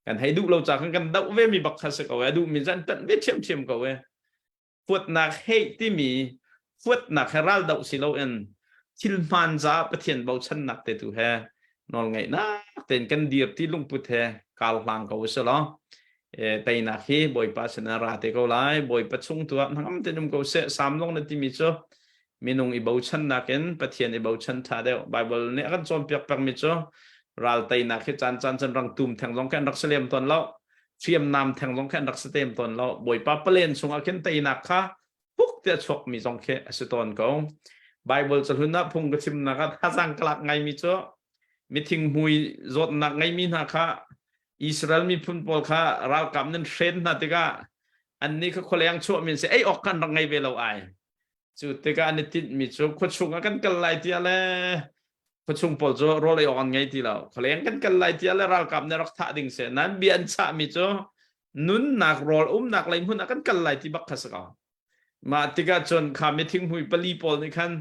Kan hei duh lo ca khan kan doh ve mi bak kha si ko e. A duh mi cu an tanh ve ṭhiamṭhiam ko e. Huatnak hei timi huatnak he ral doh si loin thil hmaan za Pathian bochannak te tu he nawlngeihnak tein kan dir ti lungput he kar hlang ko usih law teinak hi Bawipa sinah ra te ko lai. Bawipa chung tu ah hnangam tein um ko seh. Sam zong na timi cu minung i bochannak in Pathian i bochan ṭha deuh. Bible nih a kan cawnpiak pengmi cu ral teinak hi caan caan cun rang tum theng zong khan rak si lem tawn lo. Hriamnam theng zong khan rak si tem tawn lo. Bawipa palen chungah khin teinak kha puk te a chuakmi zong khi a si tawn ko. Bible cahlun ah phung ka chimnak ah thazaang ka lak ngaimi cu mithing hmui zawtnak ngeimi hna kha Israel miphun pawl kha ralkap nan hren hna tikah annih kha khualeng chuahmi an si ei awk khan rak ngei ve lo ai. Cu tikah an i tinhmi cu khuachung ah kan kal lai tiah le khuachung pawl cu rawl ei awk an ngei ti lo. Khualeng kan kal lai tiah le ralkap nih rak thah ding si. Nan bia an chahmi cu nunnak rawl umnak lei hmun ah kan kal lai ti bak kha si ko. Mah tikah cun kha mithinghmui pali pawl nih khan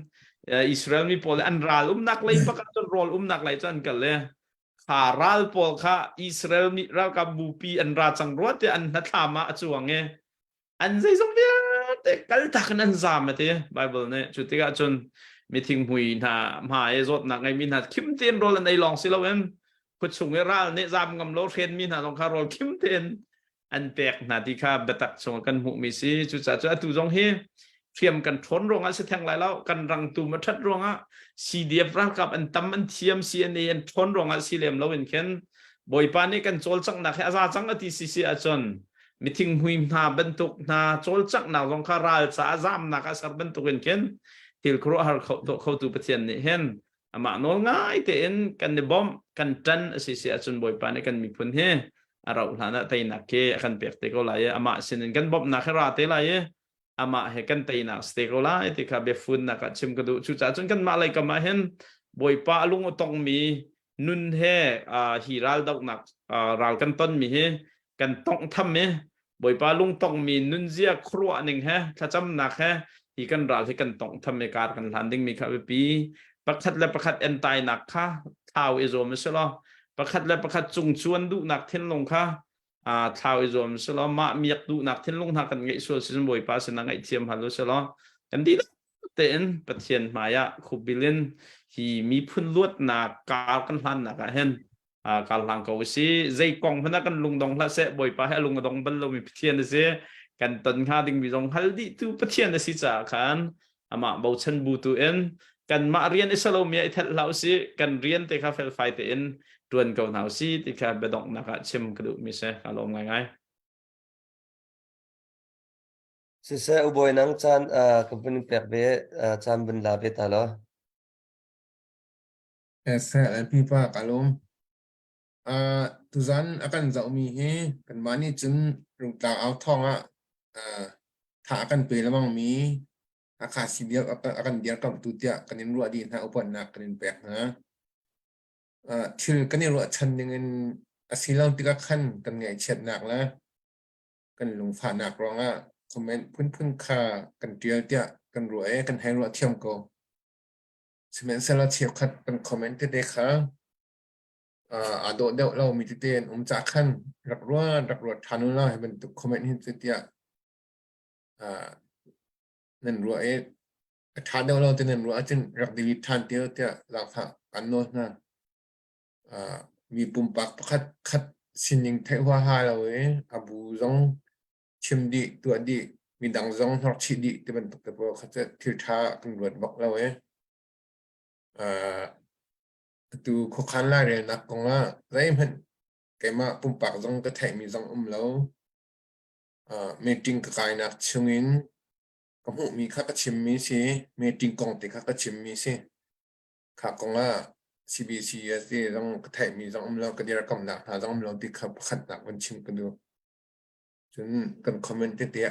Israel mi pawl an ral umnak lei bak ah cun rawl umnak lei cu an kal i kha ral pawl kha Israel mi ralkap bupi an ra cang rua tiah an hnathlam ah a cuang i an zeizong vialte kaltak in an zaam a ti Bible nih. Cu tikah cun mithinghmui hna hma i zawtnak ngeimi hna khim tein rawl an ei lawng si loin khuachung i ral nih zaam ngam lo hrenmi hna zong kha rawl khim tein an pek hna ti kha biatak chungah kan hmuhmi si. Cucaah cu atu zong hi hriam kan ṭhawn ruangah si theng lai lo, kan rangtum a ṭhat ruangah CDF ralkap an tam an thiam CNA an ṭhawn ruangah si lem loin khin Bawipa nih kan cawlcanghnak hi a za cang a ti si si ahcun mithinghmui hna bantuk hna cawlcanghnak zong kha ral caah zamnak ah ser bantuk in khin thil khuaruahhar khotu Pathian nih hin amah nawl ngai tein kan i bawmh kan ṭan a si si ahcun Bawipa nih kan miphun hi a rauh hlan ah teinak khi a kan pek te ko lai i amah sinin kan bawmhnak hi ra te lai i amah he kan teinak si te ko lai ti kha biafunnak ah chim ka duh. Cucaah cun kanmah lei kam ah hin Bawipa a lung a tongmi nun he hi ral dohnak ral kan tonmi hi kan tonghtham i Bawipa lungtongmi nunzia khuaruah ning he thlacamnak he hi kan ral hi kan tonghtham i kar kan hlan dingmi kha biapi. Pakhat le pakhat entainak kha thlau i zuam usih law pakhat le pakhat cungcuan duhnak thinlung kha thlau i zuam usih law mah miak duhnak thinlung hna kan ngeih sual si cun Bawipa sinah ngaihthiam hal usih law kan dihlak tein Pathian hmai ah khupbil in hi miphun luatnak kar kan hlannak ah hin kar hlang ko si. Zei kong hmanh ah kan lungdong hlah seh, Bawipa he a lung a dong bal lomi Pathian a si. Kan ton hnga dingmi zong hal dih tu Pathian a si caah khan amah bochan bu tu in kanmah rian i salomi ah i thelh hlah usih, kan rian te kha felfai tein tuan ko hna usih ti kha biadonghnak ah chim ka duhmi si. Ka lawm ngaingai. Siseh u bawi nang caan ka vun pek ve caan vun la ve ta law. Pipa ka lawm. Tuzan a kan zohmi hi kanmah nih cun Rungtlang au thawng ah tha a kan pe lengmangmi Hakha CDF a kan dirkamhtu tiah kan in ruah dih hna, upatnak kan in pek hna. Thil kan i ruahchan ning in a si lo tikah khan kan ngaihchiatnak le kan lungfahnak ruangah comment phunphun kha kan ṭial tiah kan ruah i kan hei ruah thiam ko. Sihmanhsehlaw cheukhat kan comment tete kha aa dawh deuh lomi tete an um caah khan rak ruat rak ruat ṭhan u law hi bantuk comment hi cu tiah nan ruah i a ṭha deuh lo ti nan ruah ahcun rak delete ṭhan te u tiah zaangfah kan nawl hna. Mi pumpak pakhat khat sining theih huaha lo i a bu zong chim dih, tuah dih, midang zong hnorchih dih ti bantuk te pawl kha cu thil ṭha kan ruat bak lo i atu khuakhan lairelnak kong ah zeihmanh keimah pumpak zong ka theihmi zong um lo. Meeting ka kainak chungin ka hmuhmi kha ka chimmi si, meeting kong te kha ka chimmi si. Kha kong ah CBCUSA zong ka theihmi zong um lo, ka dirkamnak hna zong um lo ti kha pakhatnak van chim ka duh. Cun kan comment tete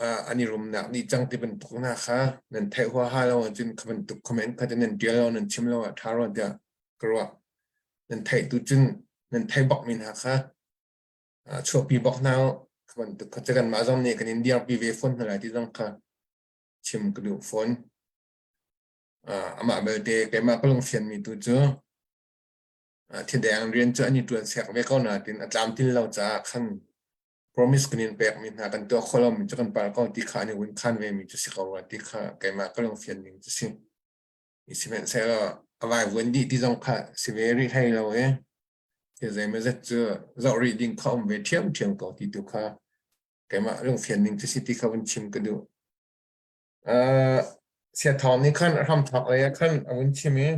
ah an i rumnak dih cang ti bantuk hna kha nan theih huaha lo ahcun kha bantuk comment kha cu nan ṭial lo, nan chim lo ah ṭha rua tiah ka ruah. Nan theih tu cun nan theih bakmi hna kha chuahpi bak hna u. Kha bantuk kha cu kanmah zong nih kan in dirpi ve fawn hna lai ti zong kha chim ka duh fawn. Amah belte keimah ka lungfianmi tu cu thideng rian cu an i ṭuan sek ve ko nain a tlamtlin lo caah khan promise kan in pekmi hna kan tuah khawh lomi cu kan palh ko ti kha an i wunkhan vemi cu si ko rua ti kha keimah ka lungfian ning cu si. Sihmanhsehlaw a vaivuan dih ti zong kha si ve rih hlei lo i thil zeimawzat cu zoh rih ding kha um ve ṭhiamṭhiam ko ti tu kha keimah lungfian ning cu si ti kha vun chim ka duh. Siathawng nih khan a hramthawk lei ah khan a vun chim i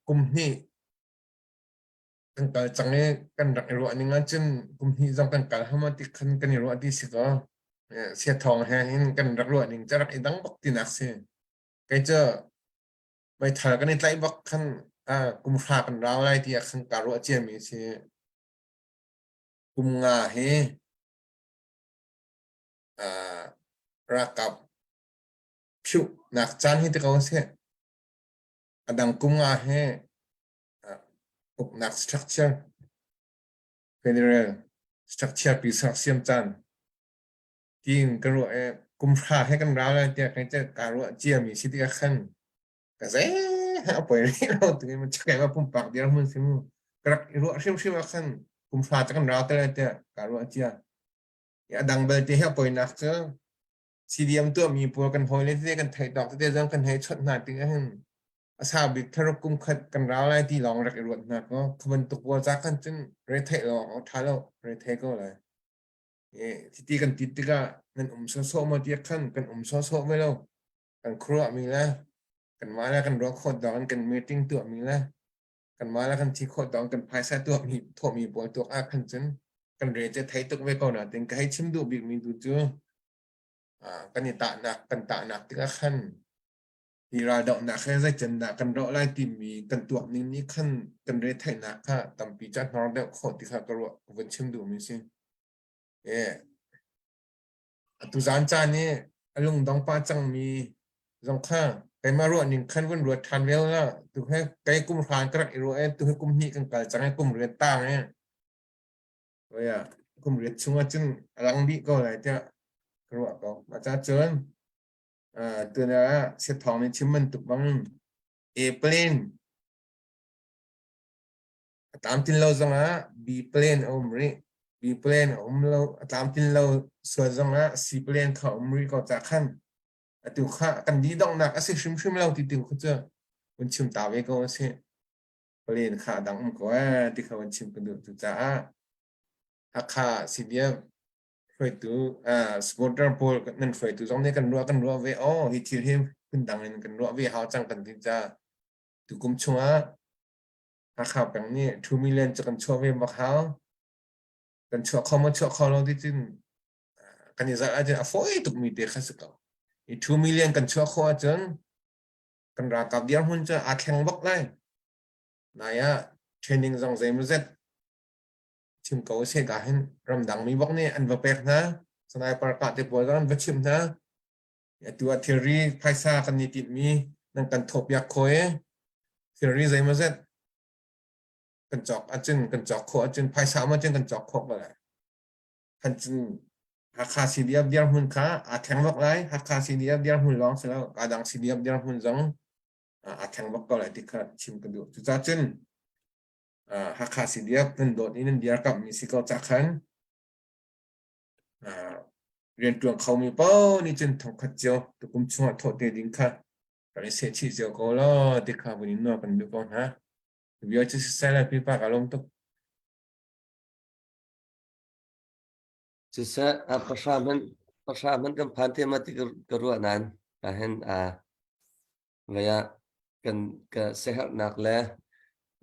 kum hnih kan kal cang i kan rak i ruah ning ahcun kum hnih zong kan kal hama ti khan kan i ruah ti si kaw siathawng he hin kan rak ruah ning cu rak i dang bak tinak si. Kei cu meithal kan i tlaih bak khan kum hra kan rau lai tiah khan kaa ruah ciami si. Kum nga hi ralkap phiuhnak caan hi ti ko seh. A dang kum nga hi uknak structure, federal structure pi sersiam caan tiin ka ruah i kum hra he kan rau lai tiah kai kaa ruah ciami si tikah khan ka zei he a poi rih lo tu in chakai ma pumpak dirhmun si mu ka rak i ruah hrimhrim ah khan kum hra cu kan rau te lai tiah kaa ruah cia. A dang belte hi a poinak cu CDM tuahmi pawl kan hawile tete kan theih tawk tete zong kan hei chawnh hna tikah hin a sau bik tharuk kum khat kan rau lai ti lawng rak i ruat hna kaw kha bantuk pawl ca khan cun re theih lo awk ṭha lo re thei ko lai. Titi kan tit tikah nan um sawsawh maw tiah khan kan um sawsawh ve lo. Kan khuaruahmi le kanmah le kan ruah khawh dawng in kan meeting tuahmi le kanmah le kan thi khawh dawng kan phaisa tuahmi thawhmi pawl tuak ah khan cun kan re cu thei tuk ve ko nain ka hei chim duh bikmi tu cu kan i tahnak kan tahnak tikah khan hi raldohnak he zeitindah kan rawh lai timi kan tuak ning nih khan kan re theihnak kha tampi ca hnor deuh khawh ti kha ka ruah ka vun chim duhmi si. Atu zan caan i a lungdong pah cangmi zong kha keimah ruah ning khan vun ruat ṭhan ve la. Tu he kei kum hran ka rak i ruah i tu hi kum hnih kan kal cang i kum riat tang i oia kum riat chung ah cun a lang dih ko lai tiah ka ruah ko. Mah ca cun tuna ah Siathawng nih chim bantuk bang A plane A tlamtlin lo zongah B plan a um rih. B plan a um lo, a tlamtlin lo sual zongah C plan kha a um rih ko ca khan atu kha kan dih donghnak a si hrimhrim lo ti tu kha cu vun chim ta ve ko a si. Plan kha a dang um ko ee ti kha vun chim ka duh. Cucaah Hakha CDF hruaitu supporter pawl nan hruaitu zong nih kan ruah ve aw hi thil hi phundang in kan ruah ve hau cang kan ti caah tukum chungah Hakha peng nih 2 million cu kan chuah ve bak hau. Kan chuah kho maw chuah kho lo ti cun kan i zalh ahcun a fawi tukmi te kha si ko. I 2 million kan chuah khawh ahcun kan ralkap dirhmun cu aa thleng bak lai. Nai ah training zong zeimawzet chim ko seh ka hin ramdang mi bak nih an va pek hna. Sniper kah te pawl zong an va chimh hna. Atu ah thilri phaisa kan i tinhmi nan kan thawhpiak khawh i thilri zeimawzet kan cawk ahcun kan cawk khawh ahcun phaisa um ahcun kan cawk khawh ko lai. Khan cun Hakha CDF dirhmun kha aa thleng bak lai. Hakha CDF dirhmun lawng si lo, kaa dang CDF dirhmun zong aa thleng bak ko lai ti kha chim ka duh. Cucaah cun Hakha CDF nan dawt i nan dirkamhmi si ko cah khan Rianṭuan khomi paoh nih cun thongkhat cio tukum chungah thawh te ding kha rak i sehchih cio ko law ti kha vun in nawl kan duh ko hna. Bia cu siseh le pipa ka lawm tuk. Siseh, pahra hmanh pahra hmanh kan phan te ma ti ka ruah nain ahhin vei ah kan ka siaherhnak le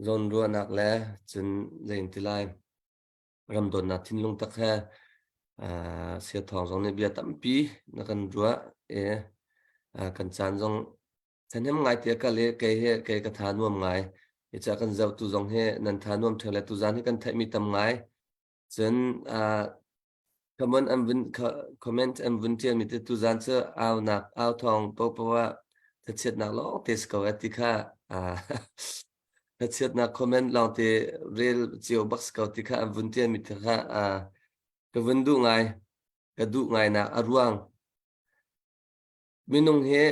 zawnruahnak le cun zeitin ti lai ram dawtnak thinlung tak he Siathawng zong nih bia tampi na kan ruah i kan caan zong thahnem ngai ti a kal i kei hi kei ka tha nuam ngai. Hi ca kan zohtu zong hi nan tha nuam ṭheo le tuzaan hi kan theihmi tam ngai. Cun comment an vun comment an vun ṭialmi te tuzaan cu aunak au thawng paohpaoh ah thachiatnak lawng te si ko eh ti kha thachiatnak comment lawng te rel cio bak si ko ti kha an vun ṭialmi te kha ka vun duh ngai. Ka duh ngainak a ruang minung hi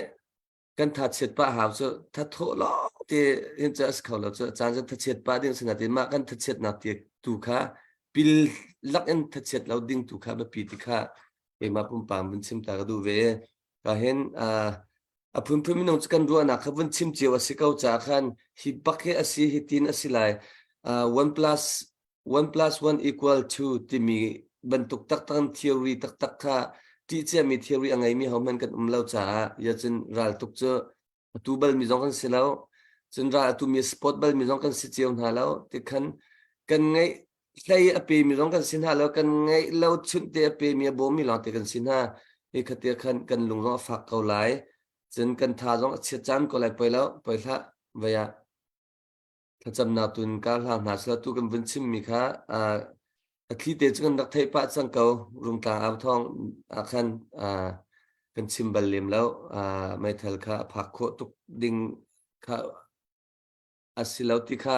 kan thachiat pah hau cu thathawh lawng te hin cu a si kho lo cu caan cu thachiat pah ding si nain mah kan thachiatnak ti tu kha pil lak in thachiat lo ding tu kha biapi ti kha keimah pumpak vun chim ta ka duh ve ka hin a phunphun minung cu kan ruahnak kha vun chim cio a si ko caah khan hi bak hi a si hi tin a si lai one plus one plus one equal two timi bantuk taktak in theory taktak kha ṭih ciami theory a ngeimi hohmanh kan um lo caah ya cun raltuk cu atu balmi zong kan si lo cun ral atu mi sport balmi zong kan si cio hna lo tikhan kan ngeih hlei a pemi zong kan si hna lo kan ngeih lo chunh te a pemi a bawmmi lawng te kan si hna hi khatia khan kan lung zong a fak ko lai cun kan tha zong a chiat caan ko lai poi lo poi hlah vei ah Thlacamnak tu in kar hlang hna seh tu kan vun chimmi kha a thli te cu kan rak theih pah cang ko. Rungtlang au thawng ah khan kan chim bal lem lo. Meithal kha a phak khawh tuk ding kha a si lo ti kha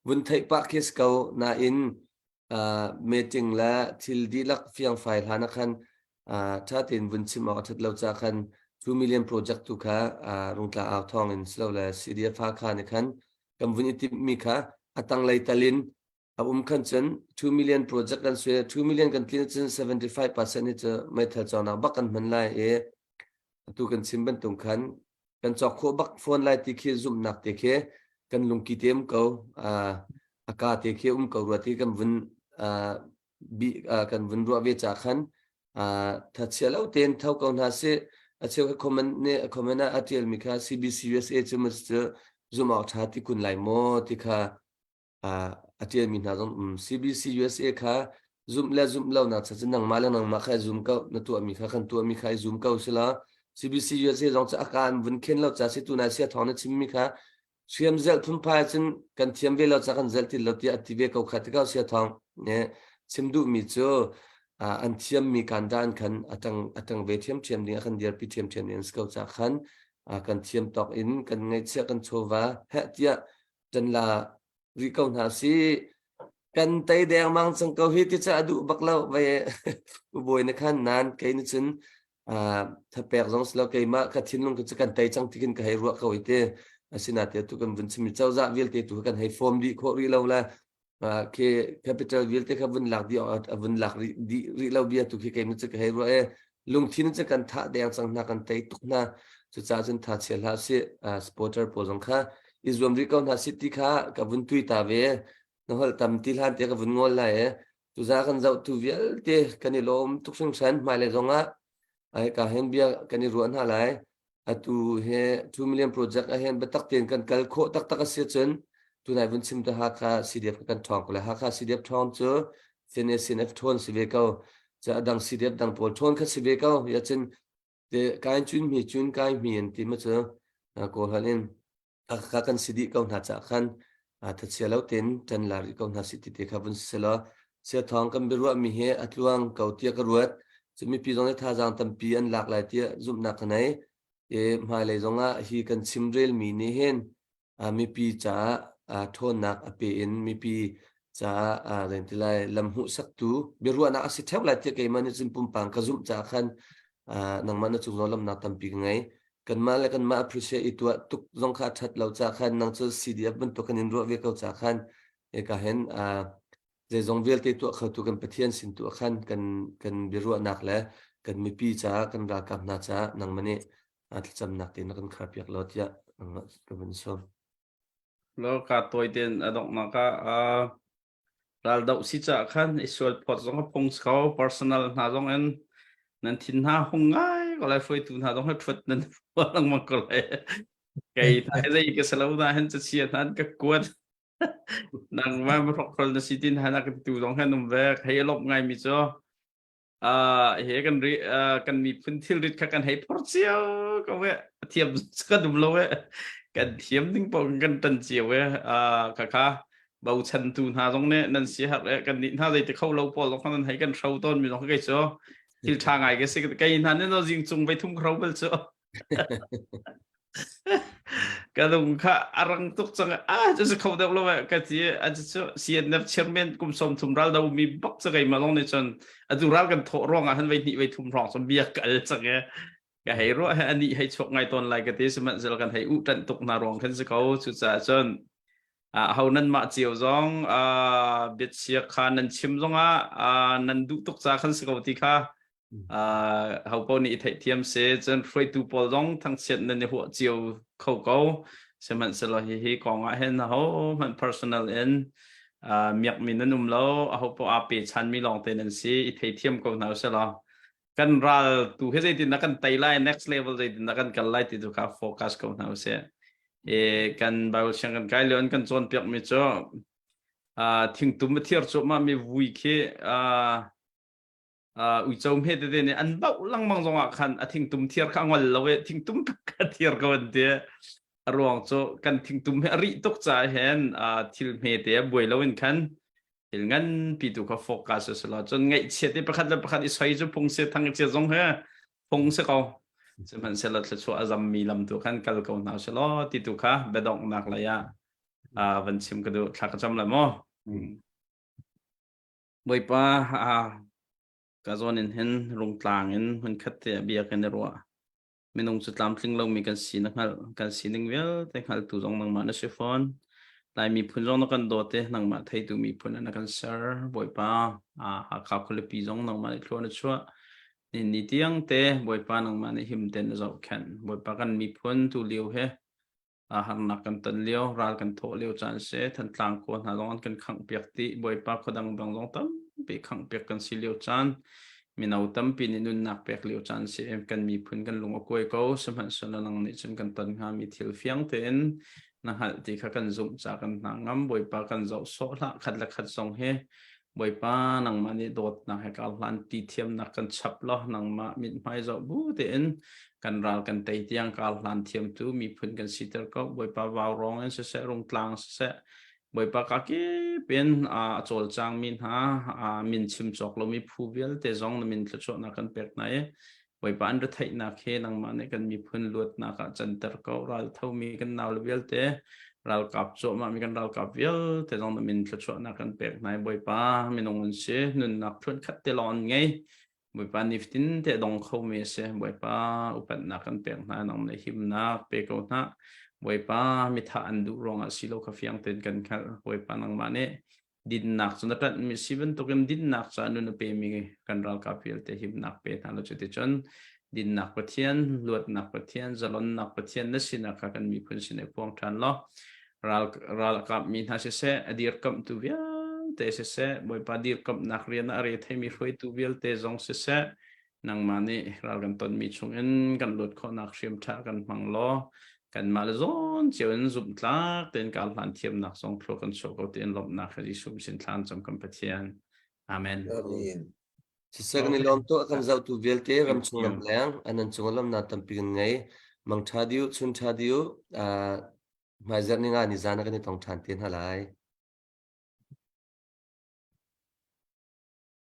vun theih pah khi si ko. Nain meeting le thil dihlak fiangfai hlan ah khan ṭha tein vun chim awk a ṭhat lo caah khan 2 million project tu kha Rungtlang au thawng in silole CDF Hakha nih khan kan vun i timhmi kha a tanglei tal in a um khan cun 2 million project kan sui 2 million kan tlin cun 75% hi cu meithal cawknak bak kan hman lai i atu kan chim bantuk khan kan cawk khawh bak fawn lai ti khi zumhnak te khi kan lungki te um ko a ka te khi um ko rua ti kan vun bi kan vun ruah ve ca khan thachia lo tein tho ko hna si a cheu kha comment nih comment ah a tial mi kha CBC USA cu mas cu zum awk tha ti kun lai maw ti kha a ṭialmi hna zong um. CBC USA kha zumh le zumh lonak cha cu nangmah le nangmah kha i zum ko na tuahmi kha kan tuahmi kha i zum ko si la CBC USA zong cu a ka an vun khen lo ca si tu nai sia thawng na chimmi kha hriam zelh phunphai cun kan thiam ve lo ca kan zelh ti lo tiah a ti ve ko kha ti ko sia thawng ne chim duhmi cu an thiammi kan dan khan atang atang ve thiam thiam ding a kan dirpi thiam thiam ding an si ko ca khan kan thiam tawk in kan ngaihchiah kan chawva heh tiah ṭan la rih ko hna si kan tei dengmang cang ko hi ti cu a duh bak lo vai bawi na khan nan kei ni cun thapek zong si lo keimah ka thinlung cu kan tei cang tikin ka hei ruah ko i te asina te tu kan vun chimi cozah vialte tu kan hei form dih khawh rih lo la khi capital vialte kha vun lak dih a vun lak rih dih rih lo bia tu khi keimah cu ka hei ruah e lungthin cu kan thah deng cang hna kan tei tuk hna cucaah cun tha chia hlah sih supporter pawl zong kha i zuam rih ko hna sih ti kha ka vun tui ta ve na holh tam ti hlan te ka vun ngol lai e tuza kan zoh tu vialte kan i lawm tuk hringhran hmailei zong ah ai ka hen bia kan i ruah hna lai atu he 2 million project ah hin biatak tein kan kal khawh taktak a si cun tunai vun chim te Hakha CDF kan ṭhawng ko le Hakha CDF ṭhawng cu CNA CNF ṭhawn si ve ko ca adang CDF dang pawl ṭhawn kha si ve ko ya cun te kai cun mi cun kai mi an ti ma cu kawl hal in ka kan si dih ko hna ca khan thachia lo tein ṭan la rih ko hna si ti te kha vun si law sia thawng kan biaruah mi hi a tluang ko tiah ka ruat cu mipi zong nih thazaang tampi an lak lai tiah zumhnak ka nei i hmailei zong ah hi kan chimrel mi nih hin mipi caah ṭhawnnak a pe in mipi caah zeiti lai lam hmuhsaktu biaruahnak a si ṭheo lai tiah keimah nih cun pumpang ka zumh caah khan nangmah na cung zong lamnak tampi ka ngei kanmah le kanmah appreciate i tuah tuk zong kha a ṭhat lo caah khan nang cu CDF bantuk kan in ruah ve ko caah khan eka hin zeizong vialte tuah khotu kan Pathian sin tu ah khan kan kan biaruahnak le kan mipi caah kan ralkap hna caah nangmah nih thlacamnak te na kan kharpiak lo tiah ka vun sawm. Lo ka tawi ten a donghnak ah. Raldoh si caah khan i sual phawt zong a phung si ko. Personal hna zong in nan thin hna hung ngai ko lai hruaitu hna zong he ṭhuat nan ruah lengmang ko lai. Kei hna hi zei ka si lo na hin cachia hna an ka kuat. Nangmah hrokhrawl na si tin hna ka tu zong han um ve. Hei a lawmh ngaimi cu he kan ri kan miphun thilrit kha kan hei phor cio ko ve thiam kan um lo e kan thiam ding paoh kan tan cio e kha kha bochan tu hna zong nih nan si har e kan nih hna zei te kho lo pawl zong nan hei kan hro tawn mi zong kei cu thil tha ngai ke si kei hna nih no jing cung vai thum khro bel cu Ka lung kha a rang tuk cang. Ah, cu si kho deuh lo eh ka ti. A cu CNF chairman kum 30 ral do mi bak cu keimah zong nih cun atu ral kan thawh ruangah han vei hnih vei thum hrawng cun bia ka al cang e. Ka hei ruah he ani hei chuak ngai tawn lai ka ti sihmanhsehlaw kan hei uh ṭanh tuk hna ruang khan si ko. Cucaah cun ho nan mah cio zong biachia kha nan chim zongah nan duh tuk ca khan si ko ti kha ho paoh nih i theihthiam si cun hruaitu pawl zong thangchiat nan i huah cio kho ko sihmanhsehlaw hihi kong ah hin aho hmanh personal in miakmi nan um lo aho paoh aa pe chanmi lawngte nan si i theithiam ko hna usih kan ral tu hi zeitin dah kan tei lai next level zeitin dah kan kal lai ti tu kha focus ko hna usih e kan Bible siang kan kai lio an kan cawnpiak mi cu thingtum a thiar cuahmah mi vui khi uico hme tete nih an bauh lengmang zongah khan a thingtum thiar kha a ngol lo i thingtum kha thiar ko an ti. A ruang cu kan thingtum hi a rih tuk caah hin thil hme te a buai lo in khan thil nganpi tu kha focus a si lo. Cun ngaihchiat i pakhat le pakhat i soi cu phung si thang i chiat zong he phung si ko. Sihmanhsehlaw thluachuah a zammi lam tu khan kal ko hna usih law ti tu kha biadonghnak lei ah van chim ka duh. Thla ka cam lai maw? Bawipa, ka zawn in hin rungtlang in hmunkhat te ah bia kan i ruah. Minung cu tlamtling lomi kan si na hngalh. Kan sining vialte hngaltu zong nangmah na si fawn. Lai miphun zong na kan dawt i nangmah theitu miphun ah na kan ser. Bawipa, Hakha khualipi zong nangmah nih thlua na chuah. Ni ni tiang te Bawipa nangmah nih him tein na zohkhenh. Bawipa kan miphun tu lio he harnak kan ton lio, ral kan thawh lio caan si. Thantlang khua hna zong an kan khanghpiak dih. Bawipa khua dangdang zong tampi khanghpiak kan si lio caan. Mino tampi nih nunnak pek lio caan si. Kan miphun kan lung a kuai ko. Sihmanhsehlaw nang nih cun kan ton hngami thil fiang tein na hngalh ti kha kan zumh ca kan hna ngam. Bawipa kan zoh sawh hlah. Khat le khat zong hi Bawipa nangmah nih dawtnak he kar hlan ti thiamnak kan chap law nangmah mithmai zoh bu tein kan ral kan tei tiang kar hlan thiamtu miphun kan siter ko. Bawipa vaurawng in siseh rungtlang siseh Bawipa ka kip in a cawlcangmi hna min chim cawk lomi phu vialte zong na min thluachuahnak kan pek hna i Bawipa an retheihnak hi nangmah nih kan miphun luatnak ah canter ko. Ral thomi kan naule vialte, ralkap cuahmahmi kan ralkap vialte zong na min thluachuahnak kan pek hna i Bawipa minung an si, nunnak thluan khat te lawng an ngei. Bawipa nifatin te dong khomi a si. Bawipa upatnak kan pek hna, nang nih himnak pe ko hna. Bawipa mithah an duh ruangah si lo kha fiang tein kan hngalh. Bawipa nangmah nih dinnak cu na ṭanhmi si bantukin dinnak caah nun a pemi kan ralkap vialte himnak pe hna law cuticun dinnak Pathian, luatnak Pathian, zalonnak Pathian na sinak kha kan miphun sin i phuang ṭhan law ral ralkap mi hna siseh, a dirkamhtu vialte siseh, Bawipa dirkamhnak rian ah a re theimi hruaitu vialte zong siseh, nangmah nih ral kan tonmi chungin kan luat khawhnak hriam ṭha kan hmang law kanmah le zawn cio in zumhtlak tein kar hlan thiamnak zong thlua kan chuah ko tiin lawmhnak he Jesuh sin thlan cam kan Pathian. Amen. Amen. Siseh kan i lawm tuk a kan zohtu vialte ram chung ram leng anan cung lawmnak tampi kan ngei. Mang ṭha diu, chun ṭha diu, hmaizarh ni nga ni zan ah kan i tong ṭhan te hna lai.